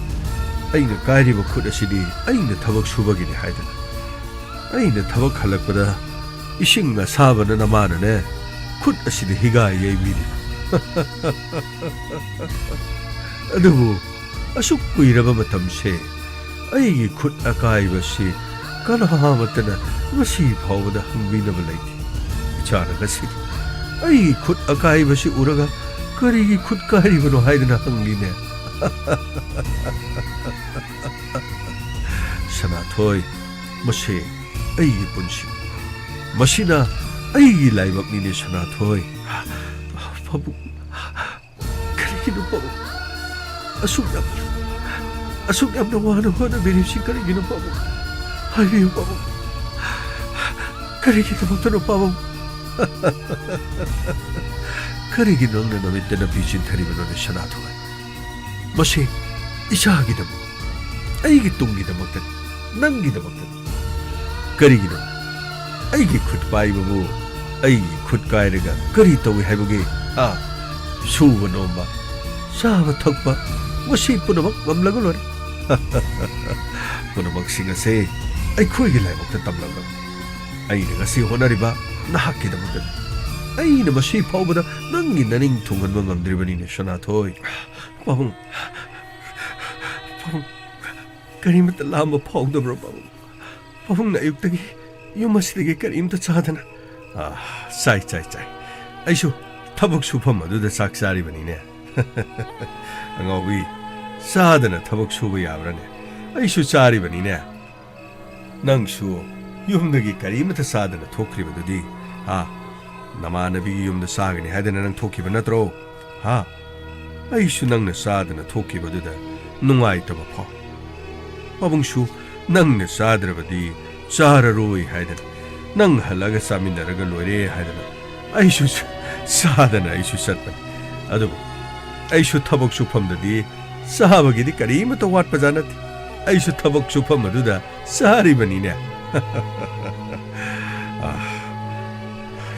ꯑꯩꯅ ꯀꯥꯏꯔꯤꯕ ꯈꯨꯠ ꯑꯁꯤꯗꯤ ꯑꯩꯅ ꯊꯕꯛ ꯁꯨꯕꯒꯤꯅꯤ" ꯍꯥꯏꯗꯅ꯫ ꯑꯩꯅ ꯊꯕꯛ ꯍꯜꯂꯛꯄꯗ ꯏꯁꯤꯡ ꯑꯁꯥꯕꯅ ꯅꯃꯥꯅꯅꯦ ꯈꯨꯠ ꯑꯁꯤꯗ ꯍꯤꯒꯥꯏ ꯌꯩꯕꯤꯔꯤ꯫ ꯑꯗꯨꯕꯨ ꯑꯁꯨꯛ ꯀꯨꯏꯔꯕ ꯃꯇꯝꯁꯦ ꯑꯩꯒꯤ ꯈꯨꯠ ꯑꯀꯥꯏꯕꯁꯤ ꯀꯅꯥꯃꯠꯇꯅ ꯉꯁꯤ ꯐꯥꯎꯕꯗ ꯍꯪꯕꯤꯅꯕ ꯂꯩꯇꯦ꯫ ꯏꯆꯥꯅ ꯉꯁꯤꯗꯤ ꯑꯩꯒꯤ ꯈꯨꯠ ꯑꯀꯥꯏꯕꯁꯤ ꯎꯔꯒ "ꯀꯔꯤꯒꯤ ꯈꯨꯠ ꯀꯥꯏꯔꯤꯕꯅꯣ?" ꯍꯥꯏꯗꯅ ꯍꯪꯂꯤꯅꯦ꯫ ꯁꯅꯥꯊꯣꯏ, ꯃꯁꯤ ꯑꯩꯒꯤ ꯄꯨꯟꯁꯤ꯫ ꯃꯁꯤꯅ ꯑꯩꯒꯤ ꯂꯥꯏꯕꯛꯅꯤꯅꯦ, ꯁꯅꯥꯊꯣꯏ꯫ ꯄꯥꯕꯨꯡ, ꯀꯔꯤꯒꯤꯅꯣ ꯄꯥꯕꯨꯡ? ꯑꯁꯨꯛ ꯌꯥꯝ, ꯑꯁꯨꯛ ꯌꯥꯝꯅ ꯋꯥꯅ ꯍꯣꯠꯅꯕꯤꯔꯤꯕꯁꯤ ꯀꯔꯤꯒꯤꯅꯣ ꯄꯥꯕꯨꯡ? ꯍꯥꯏꯕꯤꯌꯨ ꯄꯥꯕꯨꯡ꯫ ꯀꯔꯤꯒꯤꯗꯃꯛꯇꯅꯣ ꯄꯥꯕꯨꯡ? ꯀꯔꯤꯒꯤ ꯅꯪꯅ ꯅꯃꯤꯠꯇ ꯅꯥꯄꯤ ꯆꯤꯟꯊꯔꯤꯕꯅꯣꯅꯦ, ꯁꯅꯥꯊꯣꯏ? ꯃꯁꯤ ꯏꯆꯥꯒꯤꯗꯃꯛ, ꯑꯩꯒꯤ ꯇꯨꯡꯒꯤꯗꯃꯛꯇꯅꯤ, ꯅꯪꯒꯤꯗꯃꯛꯇꯅꯤ꯫ ꯀꯔꯤꯒꯤꯅꯣ? ꯑꯩꯒꯤ ꯈꯨꯠ ꯄꯥꯏꯕꯕꯨ ꯑꯩꯒꯤ ꯈꯨꯠ ꯀꯥꯏꯔꯒ ꯀꯔꯤ ꯇꯧꯏ ꯍꯥꯏꯕꯒꯦ? ꯍꯥ? ꯁꯨꯕ ꯅꯣꯝꯕ, ꯆꯥꯕ ꯊꯛꯄ, ꯃꯁꯤ ꯄꯨꯝꯅꯃꯛ ꯉꯝꯂꯒ ꯂꯣꯏꯔꯦ꯫ ꯄꯨꯝꯅꯃꯛꯁꯤꯡ ꯑꯁꯦ ꯑꯩꯈꯣꯏꯒꯤ ꯂꯥꯏꯕꯛꯇ ꯇꯝꯂꯝꯂꯕꯅꯤ꯫ ꯑꯩꯅ ꯉꯁꯤ ꯍꯣꯠꯅꯔꯤꯕ ꯅꯍꯥꯛꯀꯤꯗꯃꯛꯇꯅꯤ꯫ ꯑꯩꯅ ꯃꯁꯤ ꯐꯥꯎꯕꯗ ꯅꯪꯒꯤ ꯅꯅꯤꯡ ꯊꯨꯡꯍꯟꯕ ꯉꯝꯗ꯭ꯔꯤꯕꯅꯤꯅꯦ, ꯁꯅꯥꯊꯣꯏ꯫ ꯄꯥꯕꯨꯡ, ꯄꯥꯕꯨꯡ, ꯀꯔꯤꯃꯠꯇ ꯂꯥꯝꯕ ꯐꯥꯎꯗꯕ꯭ꯔꯣ, ꯄꯥꯕꯨꯡ? ꯄꯥꯕꯨꯡꯅ ꯑꯌꯨꯛꯇꯒꯤ ꯌꯨꯝ ꯑꯁꯤꯗꯒꯤ ꯀꯔꯤꯝꯇ ꯆꯥꯗꯅ꯫ ꯑꯥ, ꯆꯥꯏ, ꯆꯥꯏ, ꯆꯥꯏ꯫ ꯑꯩꯁꯨ ꯊꯕꯛ ꯁꯨꯐꯝ ꯑꯗꯨꯗ ꯆꯥꯛ ꯆꯥꯔꯤꯕꯅꯤꯅꯦ꯫ ꯑꯉꯥꯎꯕꯤ, ꯆꯥꯗꯅ ꯊꯕꯛ ꯁꯨꯕ ꯌꯥꯕ꯭ꯔꯥꯅꯦ? ꯑꯩꯁꯨ ꯆꯥꯔꯤꯕꯅꯤꯅꯦ꯫ ꯅꯪꯁꯨ ꯌꯨꯝꯗꯒꯤ ꯀꯔꯤꯃꯠꯇ ꯆꯥꯗꯅ ꯊꯣꯛꯈ꯭ꯔꯤꯕꯗꯨꯗꯤ, ꯍꯥ? ꯅꯃꯥꯟꯅꯕꯤꯒꯤ ꯌꯨꯝꯗ ꯆꯥꯒꯅꯤ ꯍꯥꯏꯗꯅ ꯅꯪ ꯊꯣꯛꯈꯤꯕ ꯅꯠꯇ꯭ꯔꯣ? ꯍꯥ? ꯑꯩꯁꯨ ꯅꯪꯅ ꯆꯥꯗꯅ ꯊꯣꯛꯈꯤꯕꯗꯨꯗ ꯅꯨꯡꯉꯥꯏꯇꯕ ꯐꯥꯎ꯫ ꯄꯥꯕꯨꯡꯁꯨ ꯅꯪꯅ ꯆꯥꯗ꯭ꯔꯕꯗꯤ ꯆꯥꯔꯔꯣꯏ ꯍꯥꯏꯗꯅ, ꯅꯪ ꯍꯜꯂꯒ ꯆꯥꯃꯤꯟꯅꯔꯒ ꯂꯣꯏꯔꯦ ꯍꯥꯏꯗꯅ ꯑꯩꯁꯨ ꯆ-, ꯆꯥꯗꯅ ꯑꯩꯁꯨ ꯆꯠꯄꯅꯤ꯫ ꯑꯗꯨꯕꯨ ꯑꯩꯁꯨ ꯊꯕꯛ ꯁꯨꯐꯝꯗꯗꯤ ꯆꯥꯕꯒꯤꯗꯤ ꯀꯔꯤꯃꯠꯇ ꯋꯥꯠꯄꯖꯥꯠ ꯅꯠꯇꯦ꯫ ꯑꯩꯁꯨ ꯊꯕꯛ ꯁꯨꯐꯝ ꯑꯗꯨꯗ ꯆꯥꯔꯤꯕꯅꯤꯅꯦ꯫ ꯑꯥ,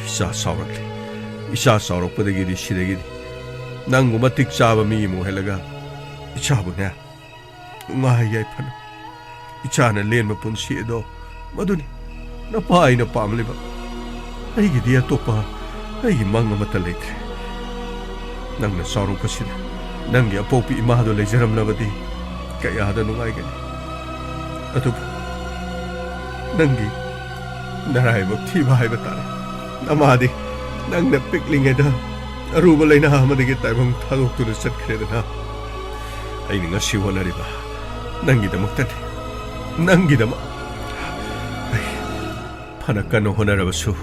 ꯏꯆꯥ ꯆꯥꯎꯔꯛꯂꯦ꯫ ꯏꯆꯥ ꯆꯥꯎꯔꯛꯄꯗꯒꯤꯗꯤ ꯁꯤꯗꯒꯤꯗꯤ ꯅꯪꯕꯨ ꯃꯇꯤꯛ ꯆꯥꯕ ꯃꯤ ꯑꯃ ꯑꯣꯏꯍꯜꯂꯒ ꯏꯆꯥꯕꯨꯅꯦ ꯅꯨꯡꯉꯥꯏ ꯌꯥꯏꯐꯅ ꯏꯆꯥꯅ ꯂꯦꯟꯕ ꯄꯨꯟꯁꯤ ꯑꯗꯣ ꯃꯗꯨꯅꯤ ꯅꯄꯥ ꯑꯩꯅ ꯄꯥꯝꯂꯤꯕ꯫ ꯑꯩꯒꯤꯗꯤ ꯑꯇꯣꯞꯄ ꯑꯩꯒꯤ ꯃꯪ ꯑꯃꯠꯇ ꯂꯩꯇ꯭ꯔꯦ꯫ ꯅꯪꯅ ꯆꯥꯎꯔꯛꯄꯁꯤꯗ ꯅꯪꯒꯤ ꯑꯄꯣꯛꯄꯤ ꯏꯃꯥꯗꯣ ꯂꯩꯖꯔꯝꯂꯕꯗꯤ ꯀꯌꯥꯗ ꯅꯨꯡꯉꯥꯏꯒꯅꯤ꯫ ꯑꯗꯨꯕꯨ ꯅꯪꯒꯤ ꯅꯔꯥꯏꯕꯛ ꯊꯤꯕ ꯍꯥꯏꯕ ꯇꯥꯔꯦ꯫ ꯅꯃꯥꯗꯤ ꯅꯪꯅ ꯄꯤꯛꯂꯤꯉꯩꯗ ꯑꯔꯨꯕ ꯂꯥꯏꯅꯥ ꯑꯃꯗꯒꯤ ꯇꯥꯏꯕꯪ ꯊꯥꯗꯣꯛꯇꯨꯅ ꯆꯠꯈ꯭ꯔꯦꯗꯅ꯫ ꯑꯩꯅ ꯉꯁꯤ ꯍꯣꯠꯅꯔꯤꯕ ꯅꯪꯒꯤꯗꯃꯛꯇꯅꯤ꯫ ꯅꯪꯒꯤꯗꯃꯛ꯫ ꯑꯩ ꯐꯅ ꯀꯟꯅ ꯍꯣꯠꯅꯔꯕꯁꯨ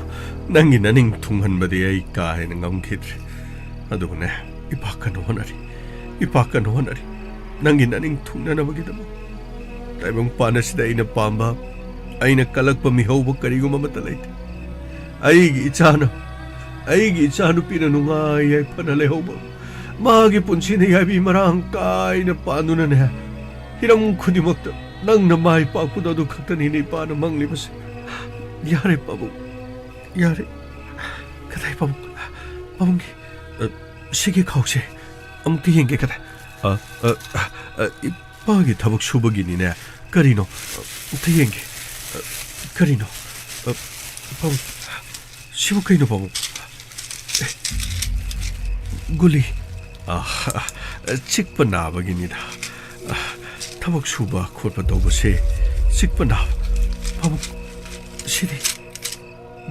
ꯅꯪꯒꯤ ꯅꯅꯤꯡ ꯊꯨꯡꯍꯟꯕꯗꯤ ꯑꯩ ꯀꯥ ꯍꯦꯟꯅ ꯉꯝꯈꯤꯗ꯭ꯔꯦ꯫ ꯑꯗꯨꯕꯨꯅꯦ, ꯏꯄꯥ ꯀꯟꯅ ꯍꯣꯠꯅꯔꯤ꯫ ꯏꯄꯥ ꯀꯟꯅ ꯍꯣꯠꯅꯔꯤ꯫ ꯅꯪꯒꯤ ꯅꯅꯤꯡ ꯊꯨꯡꯅꯅꯕꯒꯤꯗꯃꯛ꯫ ꯇꯥꯏꯕꯪꯄꯥꯟ ꯑꯁꯤꯗ ꯑꯩꯅ ꯄꯥꯝꯕ, ꯑꯩꯅ ꯀꯜꯂꯛꯄ ꯃꯤꯍꯧꯕ ꯀꯔꯤꯒꯨꯝꯕ ꯑꯃꯠꯇ ꯂꯩꯇꯦ꯫ ꯑꯩꯒꯤ ꯏꯆꯥꯅ, ꯑꯩꯒꯤ ꯏꯆꯥꯅꯨꯄꯤꯅ ꯅꯨꯡꯉꯥꯏ ꯌꯥꯏꯐꯅ ꯂꯩꯍꯧꯕ, ꯃꯥꯒꯤ ꯄꯨꯟꯁꯤꯅ ꯌꯥꯏꯕꯤ ꯃꯔꯥꯡ ꯀꯥꯏꯅ ꯄꯥꯟꯗꯨꯅꯅꯦ, ꯍꯤꯔꯝ ꯈꯨꯗꯤꯡꯃꯛꯇ ꯅꯪꯅ ꯃꯥꯏ ꯄꯥꯛꯄꯗꯣ ꯑꯗꯨ ꯈꯛꯇꯅꯤꯅꯦ ꯏꯄꯥꯅ ꯃꯪꯂꯤꯕꯁꯦ꯫ ꯌꯥꯔꯦ ꯄꯥꯕꯨꯡ, ꯌꯥꯔꯦ꯫ ꯀꯗꯥꯏ ꯄꯥꯕꯨꯡ? ꯄꯥꯕꯨꯡꯒꯤ, ꯑ, ꯁꯤꯒꯤ ꯈꯥꯎꯁꯦ ꯑꯃꯨꯛꯇ ꯌꯦꯡꯒꯦ꯫ ꯀꯗꯥꯏ? ꯑ, ꯑ, ꯑ, ꯏꯄꯥꯒꯤ ꯊꯕꯛ ꯁꯨꯕꯒꯤꯅꯤꯅꯦ꯫ ꯀꯔꯤꯅꯣ? ꯑ, ꯑꯃꯨꯛꯇ ꯌꯦꯡꯒꯦ꯫ ꯑ, ꯀꯔꯤꯅꯣ? ꯑ, ꯄꯥꯕꯨꯡ, ꯁꯤꯕꯨ ꯀꯩꯅꯣ ꯄꯥꯕꯨꯡ? ꯑꯦ, ꯒꯨꯂꯤ꯫ ꯑ, ꯑ, ꯆꯤꯛꯄ ꯅꯥꯕꯒꯤꯅꯤꯗ꯫ ꯑ, ꯊꯕꯛ ꯁꯨꯕ ꯈꯣꯠꯄ ꯇꯧꯕꯁꯦ ꯆꯤꯛꯄ ꯅꯥꯕ꯫ ꯄꯥꯕꯨꯡ, ꯁꯤꯗꯤ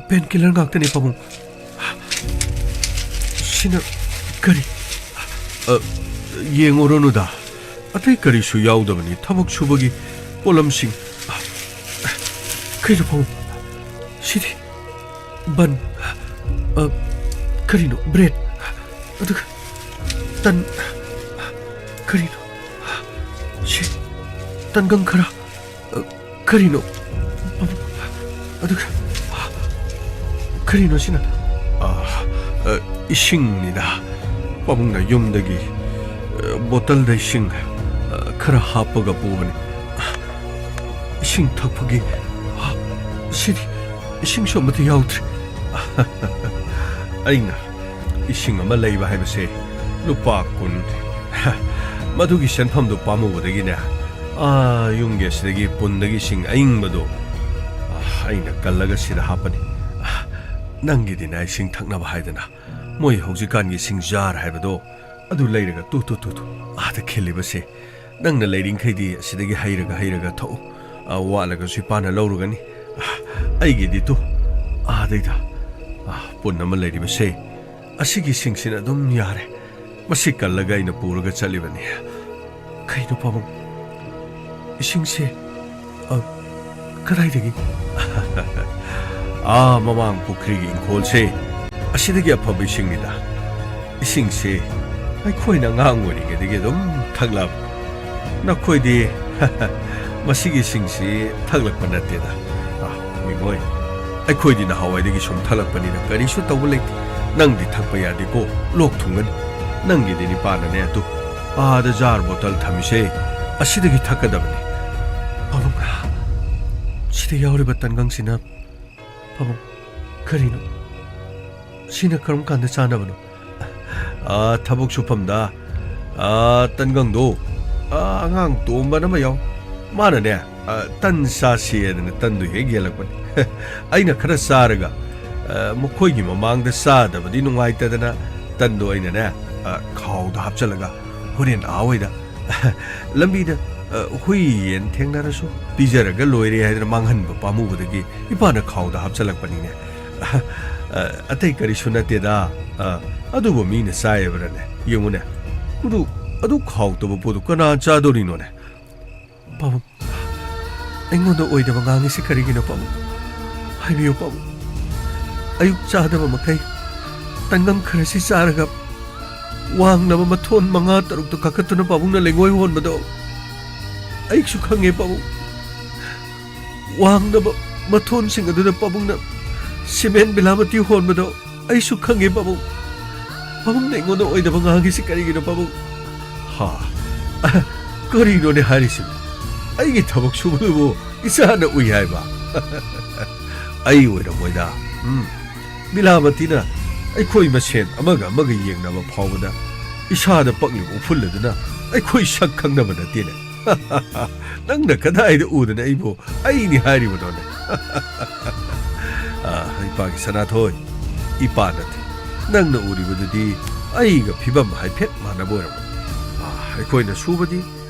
ꯄꯦꯟ ꯀꯤꯂꯔ ꯉꯥꯛꯇꯅꯤ ꯄꯥꯕꯨꯡ꯫ ꯁꯤꯅ ꯀꯔꯤ? ꯑ, ꯌꯦꯡꯉꯨꯔꯅꯨꯗ, ꯑꯇꯩ ꯀꯔꯤꯁꯨ ꯌꯥꯎꯗꯕꯅꯤ꯫ ꯊꯕꯛ ꯁꯨꯕꯒꯤ ꯄꯣꯠꯂꯝꯁꯤꯡ꯫ ꯑ, ꯀꯩꯅꯣ ꯄꯥꯕꯨꯡ? ꯁꯤꯗꯤ ꯕꯟ꯫ ꯑ, ꯀꯔꯤꯅꯣ? ꯕ꯭ꯔꯦꯗ꯫ ꯑꯗꯨꯒ ꯇꯟ꯫ ꯀꯔꯤꯅꯣ? ꯁꯤ ꯇꯟꯒꯪ ꯈꯔ꯫ ꯑ, ꯀꯔꯤꯅꯣ? ꯑꯗꯨꯒ ꯀꯔꯤꯅꯣ ꯁꯤꯅ? ꯑ, ꯑ, ꯏꯁꯤꯡꯅꯤꯗ꯫ ꯄꯥꯕꯨꯡꯅ ꯌꯨꯝꯗꯒꯤ, ꯑ, ꯕꯣꯇꯜꯗ ꯏꯁꯤꯡ, ꯑ, ꯈꯔ ꯍꯥꯞꯄꯒ ꯄꯨꯕꯅꯤ꯫ ꯏꯁꯤꯡ ꯊꯛꯄꯒꯤ, ꯑ, ꯁꯤꯗꯤ ꯏꯁꯤꯡꯁꯨ ꯑꯃꯠꯇ ꯌꯥꯎꯗ꯭ꯔꯤ꯫ ꯑꯩꯅ ꯏꯁꯤꯡ ꯑꯃ ꯂꯩꯕ ꯍꯥꯏꯕꯁꯦ ꯂꯨꯄꯥ ꯀꯨꯟ꯫ ꯃꯗꯨꯒꯤ ꯁꯦꯟꯐꯝꯗꯨ ꯄꯥꯝꯃꯨꯕꯗꯒꯤꯅꯦ, ꯑꯥ, ꯌꯨꯝꯒꯤ ꯑꯁꯤꯗꯒꯤ ꯄꯨꯟꯗꯒꯤ ꯏꯁꯤꯡ ꯑꯏꯪꯕꯗꯣ, ꯑꯥ, ꯑꯩꯅ ꯀꯜꯂꯒ ꯁꯤꯗ ꯍꯥꯞꯄꯅꯤ꯫ ꯑꯥ, ꯅꯪꯒꯤꯗꯤꯅꯦ ꯏꯁꯤꯡ ꯊꯛꯅꯕ ꯍꯥꯏꯗꯅ ꯃꯣꯏ ꯍꯧꯖꯤꯛꯀꯥꯟꯒꯤ ꯏꯁꯤꯡ ꯖꯥꯔ ꯍꯥꯏꯕꯗꯣ ꯑꯗꯨ ꯂꯩꯔꯒ ꯇꯨ, ꯇꯨ, ꯇꯨ, ꯇꯨ, ꯑꯥꯗ ꯈꯤꯜꯂꯤꯕꯁꯦ꯫ ꯅꯪꯅ ꯂꯩꯔꯤꯡꯈꯩꯗꯤ ꯑꯁꯤꯗꯒꯤ ꯍꯩꯔꯒ, ꯍꯩꯔꯒ ꯊꯛꯎ꯫ ꯑ, ꯋꯥꯠꯂꯒꯁꯨ ꯏꯄꯥꯅ ꯂꯧꯔꯒꯅꯤ꯫ ꯑ, ꯑꯩꯒꯤꯗꯤ ꯇꯨ, ꯑꯥꯗꯩꯗ, ꯑ, ꯄꯨꯟ ꯑꯃ ꯂꯩꯔꯤꯕꯁꯦ, ꯑꯁꯤꯒꯤ ꯁꯤꯡꯁꯤꯅ ꯑꯗꯨꯝ ꯌꯥꯔꯦ꯫ ꯃꯁꯤ ꯀꯜꯂꯒ ꯑꯩꯅ ꯄꯨꯔꯒ ꯆꯠꯂꯤꯕꯅꯤ꯫ ꯀꯩꯅꯣ ꯄꯥꯕꯨꯡ? ꯏꯁꯤꯡꯁꯦ, ꯑ, ꯀꯗꯥꯏꯗꯒꯤ? ꯑꯥ, ꯃꯃꯥꯡ ꯄꯨꯈ꯭ꯔꯤꯒꯤ ꯏꯪꯈꯣꯜꯁꯦ, ꯑꯁꯤꯗꯒꯤ ꯑꯐꯕ ꯏꯁꯤꯡꯅꯤꯗ꯫ ꯏꯁꯤꯡꯁꯦ ꯑꯩꯈꯣꯏꯅ ꯑꯉꯥꯡ ꯑꯣꯏꯔꯤꯉꯩꯗꯒꯤ ꯑꯗꯨꯝ ꯊꯛꯂꯛꯑꯕ꯫ ꯅꯈꯣꯏꯗꯤ ꯃꯁꯤꯒꯤ ꯏꯁꯤꯡꯁꯤ ꯊꯛꯂꯛꯄ ꯅꯠꯇꯦꯗ꯫ ꯑꯥ, ꯃꯤꯉꯣꯏ, ꯑꯩꯈꯣꯏꯗꯤ ꯅꯍꯥꯟꯋꯥꯏꯗꯒꯤ ꯁꯨꯝ ꯊꯛꯂꯛꯄꯅꯤꯅ ꯀꯔꯤꯁꯨ ꯇꯧꯕ ꯂꯩꯇꯦ꯫ ꯅꯪꯗꯤ ꯊꯛꯄ ꯌꯥꯗꯦꯀꯣ, ꯂꯣꯛ ꯊꯨꯡꯒꯅꯤ꯫ ꯅꯪꯒꯤꯗꯤ ꯅꯤꯄꯥꯅꯅꯦ ꯑꯗꯨ ꯑꯥꯗ ꯖꯥꯔ ꯕꯣꯇꯜ ꯊꯝꯃꯤꯁꯦ ꯑꯁꯤꯗꯒꯤ ꯊꯛꯀꯗꯕꯅꯤ꯫ ꯄꯥꯕꯨꯡ, ꯁꯤꯗ ꯌꯥꯎꯔꯤꯕ ꯇꯟꯒꯪꯁꯤꯅ ꯄꯥꯕꯨꯡ, ꯀꯔꯤꯅꯣ? ꯁꯤꯅ ꯀꯔꯝ ꯀꯥꯟꯗ ꯆꯥꯅꯕꯅꯣ? ꯑꯥ, ꯊꯕꯛ ꯁꯨꯐꯝꯗ, ꯑꯥ, ꯇꯟꯒꯪꯗꯣ, ꯑꯥ, ꯑꯉꯥꯡ ꯇꯣꯝꯕꯅ ꯑꯃ ꯌꯥꯎ꯫ ꯃꯥꯅꯅꯦ, ꯑꯥ, ꯇꯟ ꯆꯥꯁꯦꯗꯅ ꯇꯟꯗꯣ ꯍꯦꯛ ꯌꯦꯜꯂꯛꯄꯅꯤ꯫ ꯑꯩꯅ ꯈꯔ ꯆꯥꯔꯒ, ꯑꯥ, ꯃꯈꯣꯏꯒꯤ ꯃꯃꯥꯡꯗ ꯆꯥꯗꯕꯗꯤ ꯅꯨꯡꯉꯥꯏꯇꯗꯅ ꯇꯟꯗꯣ ꯑꯩꯅꯅꯦ, ꯑꯥ, ꯈꯥꯎꯗ ꯍꯥꯞꯆꯜꯂꯒ ꯍꯣꯔꯦꯟ ꯑꯥ ꯍꯣꯏꯗ ꯂꯝꯕꯤꯗ, ꯑ, ꯍꯨꯏ ꯌꯦꯟ ꯊꯦꯡꯅꯔꯁꯨ ꯄꯤꯖꯔꯒ ꯂꯣꯏꯔꯦ ꯍꯥꯏꯗꯅ ꯃꯥꯡꯍꯟꯕ ꯄꯥꯝꯃꯨꯕꯗꯒꯤ ꯏꯄꯥꯅ ꯈꯥꯎꯗ ꯍꯥꯞꯆꯜꯂꯛꯄꯅꯤꯅꯦ꯫ ꯑ, ꯑꯇꯩ ꯀꯔꯤꯁꯨ ꯅꯠꯇꯦꯗ꯫ ꯑ, ꯑꯗꯨꯕꯨ ꯃꯤꯅ ꯆꯥꯏ ꯍꯥꯏꯕ꯭ꯔꯅꯦ? ꯌꯦꯡꯉꯨꯅꯦ, ꯑꯗꯨ, ꯑꯗꯨꯛ ꯍꯥꯎꯇꯕ ꯄꯣꯠꯇꯨ ꯀꯅꯥ ꯆꯥꯗꯣꯔꯤꯅꯣꯅꯦ? ꯄꯥꯕꯨꯡ, ꯑꯩꯉꯣꯟꯗ ꯑꯣꯏꯗꯕ ꯉꯥꯡꯉꯤꯁꯤ ꯀꯔꯤꯒꯤꯅꯣ, ꯄꯥꯕꯨꯡ? ꯍꯥꯏꯕꯤꯌꯨ, ꯄꯥꯕꯨꯡ꯫ ꯑꯌꯨꯛ ꯆꯥꯗꯕ ꯃꯈꯩ ꯇꯪꯒꯪ ꯈꯔꯁꯤ ꯆꯥꯔꯒ ꯋꯥꯡꯂꯕ ꯃꯊꯣꯟ ꯃꯉꯥ ꯇꯔꯨꯛꯇ ꯀꯥꯈꯠꯇꯨꯅ ꯄꯥꯕꯨꯡꯅ ꯂꯩꯉꯣꯏ ꯍꯣꯟꯕꯗꯣ ꯑꯩꯁꯨ ꯈꯪꯉꯦ, ꯄꯥꯕꯨꯡ꯫ ꯋꯥꯡꯂꯕ ꯃꯊꯣꯟꯁꯤꯡ ꯑꯗꯨꯗ ꯄꯥꯕꯨꯡꯅ ꯁꯤꯃꯦꯟ ꯕꯤꯂꯥꯃꯇꯤ ꯍꯣꯟꯕꯗꯣ ꯑꯩꯁꯨ ꯈꯪꯉꯦ, ꯄꯥꯕꯨꯡ꯫ ꯄꯥꯕꯨꯡꯅ ꯑꯩꯉꯣꯟꯗ ꯑꯣꯏꯗꯕ ꯉꯥꯡꯉꯤꯁꯤ ꯀꯔꯤꯒꯤꯅꯣ, ꯄꯥꯕꯨꯡ? ꯍꯥ? ꯀꯔꯤꯅꯣꯅꯦ ꯍꯥꯏꯔꯤꯁꯤꯕꯨ? ꯑꯩꯒꯤ ꯊꯕꯛ ꯁꯨꯕꯗꯨꯕꯨ ꯏꯆꯥꯅ ꯎꯏ ꯍꯥꯏꯕ? ꯑꯩ ꯑꯣꯏꯔꯝꯃꯣꯏꯗ꯫ ꯎꯝ꯫ ꯕꯤꯂꯥꯃꯇꯤꯅ ꯑꯩꯈꯣꯏ ꯃꯁꯦꯟ ꯑꯃꯒ ꯑꯃꯒ ꯌꯦꯡꯅꯕ ꯐꯥꯎꯕꯗ ꯏꯁꯥꯗ ꯄꯛꯂꯤꯕ ꯎꯐꯨꯜ ꯑꯗꯨꯅ ꯑꯩꯈꯣꯏ ꯁꯛ ꯈꯪꯅꯕ ꯅꯠꯇꯦꯅꯦ꯫ ꯅꯪꯅ ꯀꯗꯥꯏꯗ ꯎꯗꯅ ꯑꯩꯕꯨ ꯑꯩꯅꯤ ꯍꯥꯏꯔꯤꯕꯅꯣꯅꯦ? ꯑꯥ, ꯏꯄꯥꯒꯤ ꯁꯅꯥꯊꯣꯏ, ꯏꯄꯥ ꯅꯠꯇꯦ꯫ ꯅꯪꯅ ꯎꯔꯤꯕꯗꯨꯗꯤ ꯑꯩꯒ ꯐꯤꯕꯝ ꯍꯥꯏꯐꯦꯠ ꯃꯥꯟꯅꯕ ꯑꯣꯏꯔꯝꯒꯅꯤ꯫ ꯑꯥ, ꯑꯩꯈꯣꯏꯅ ꯁꯨꯕꯗꯤ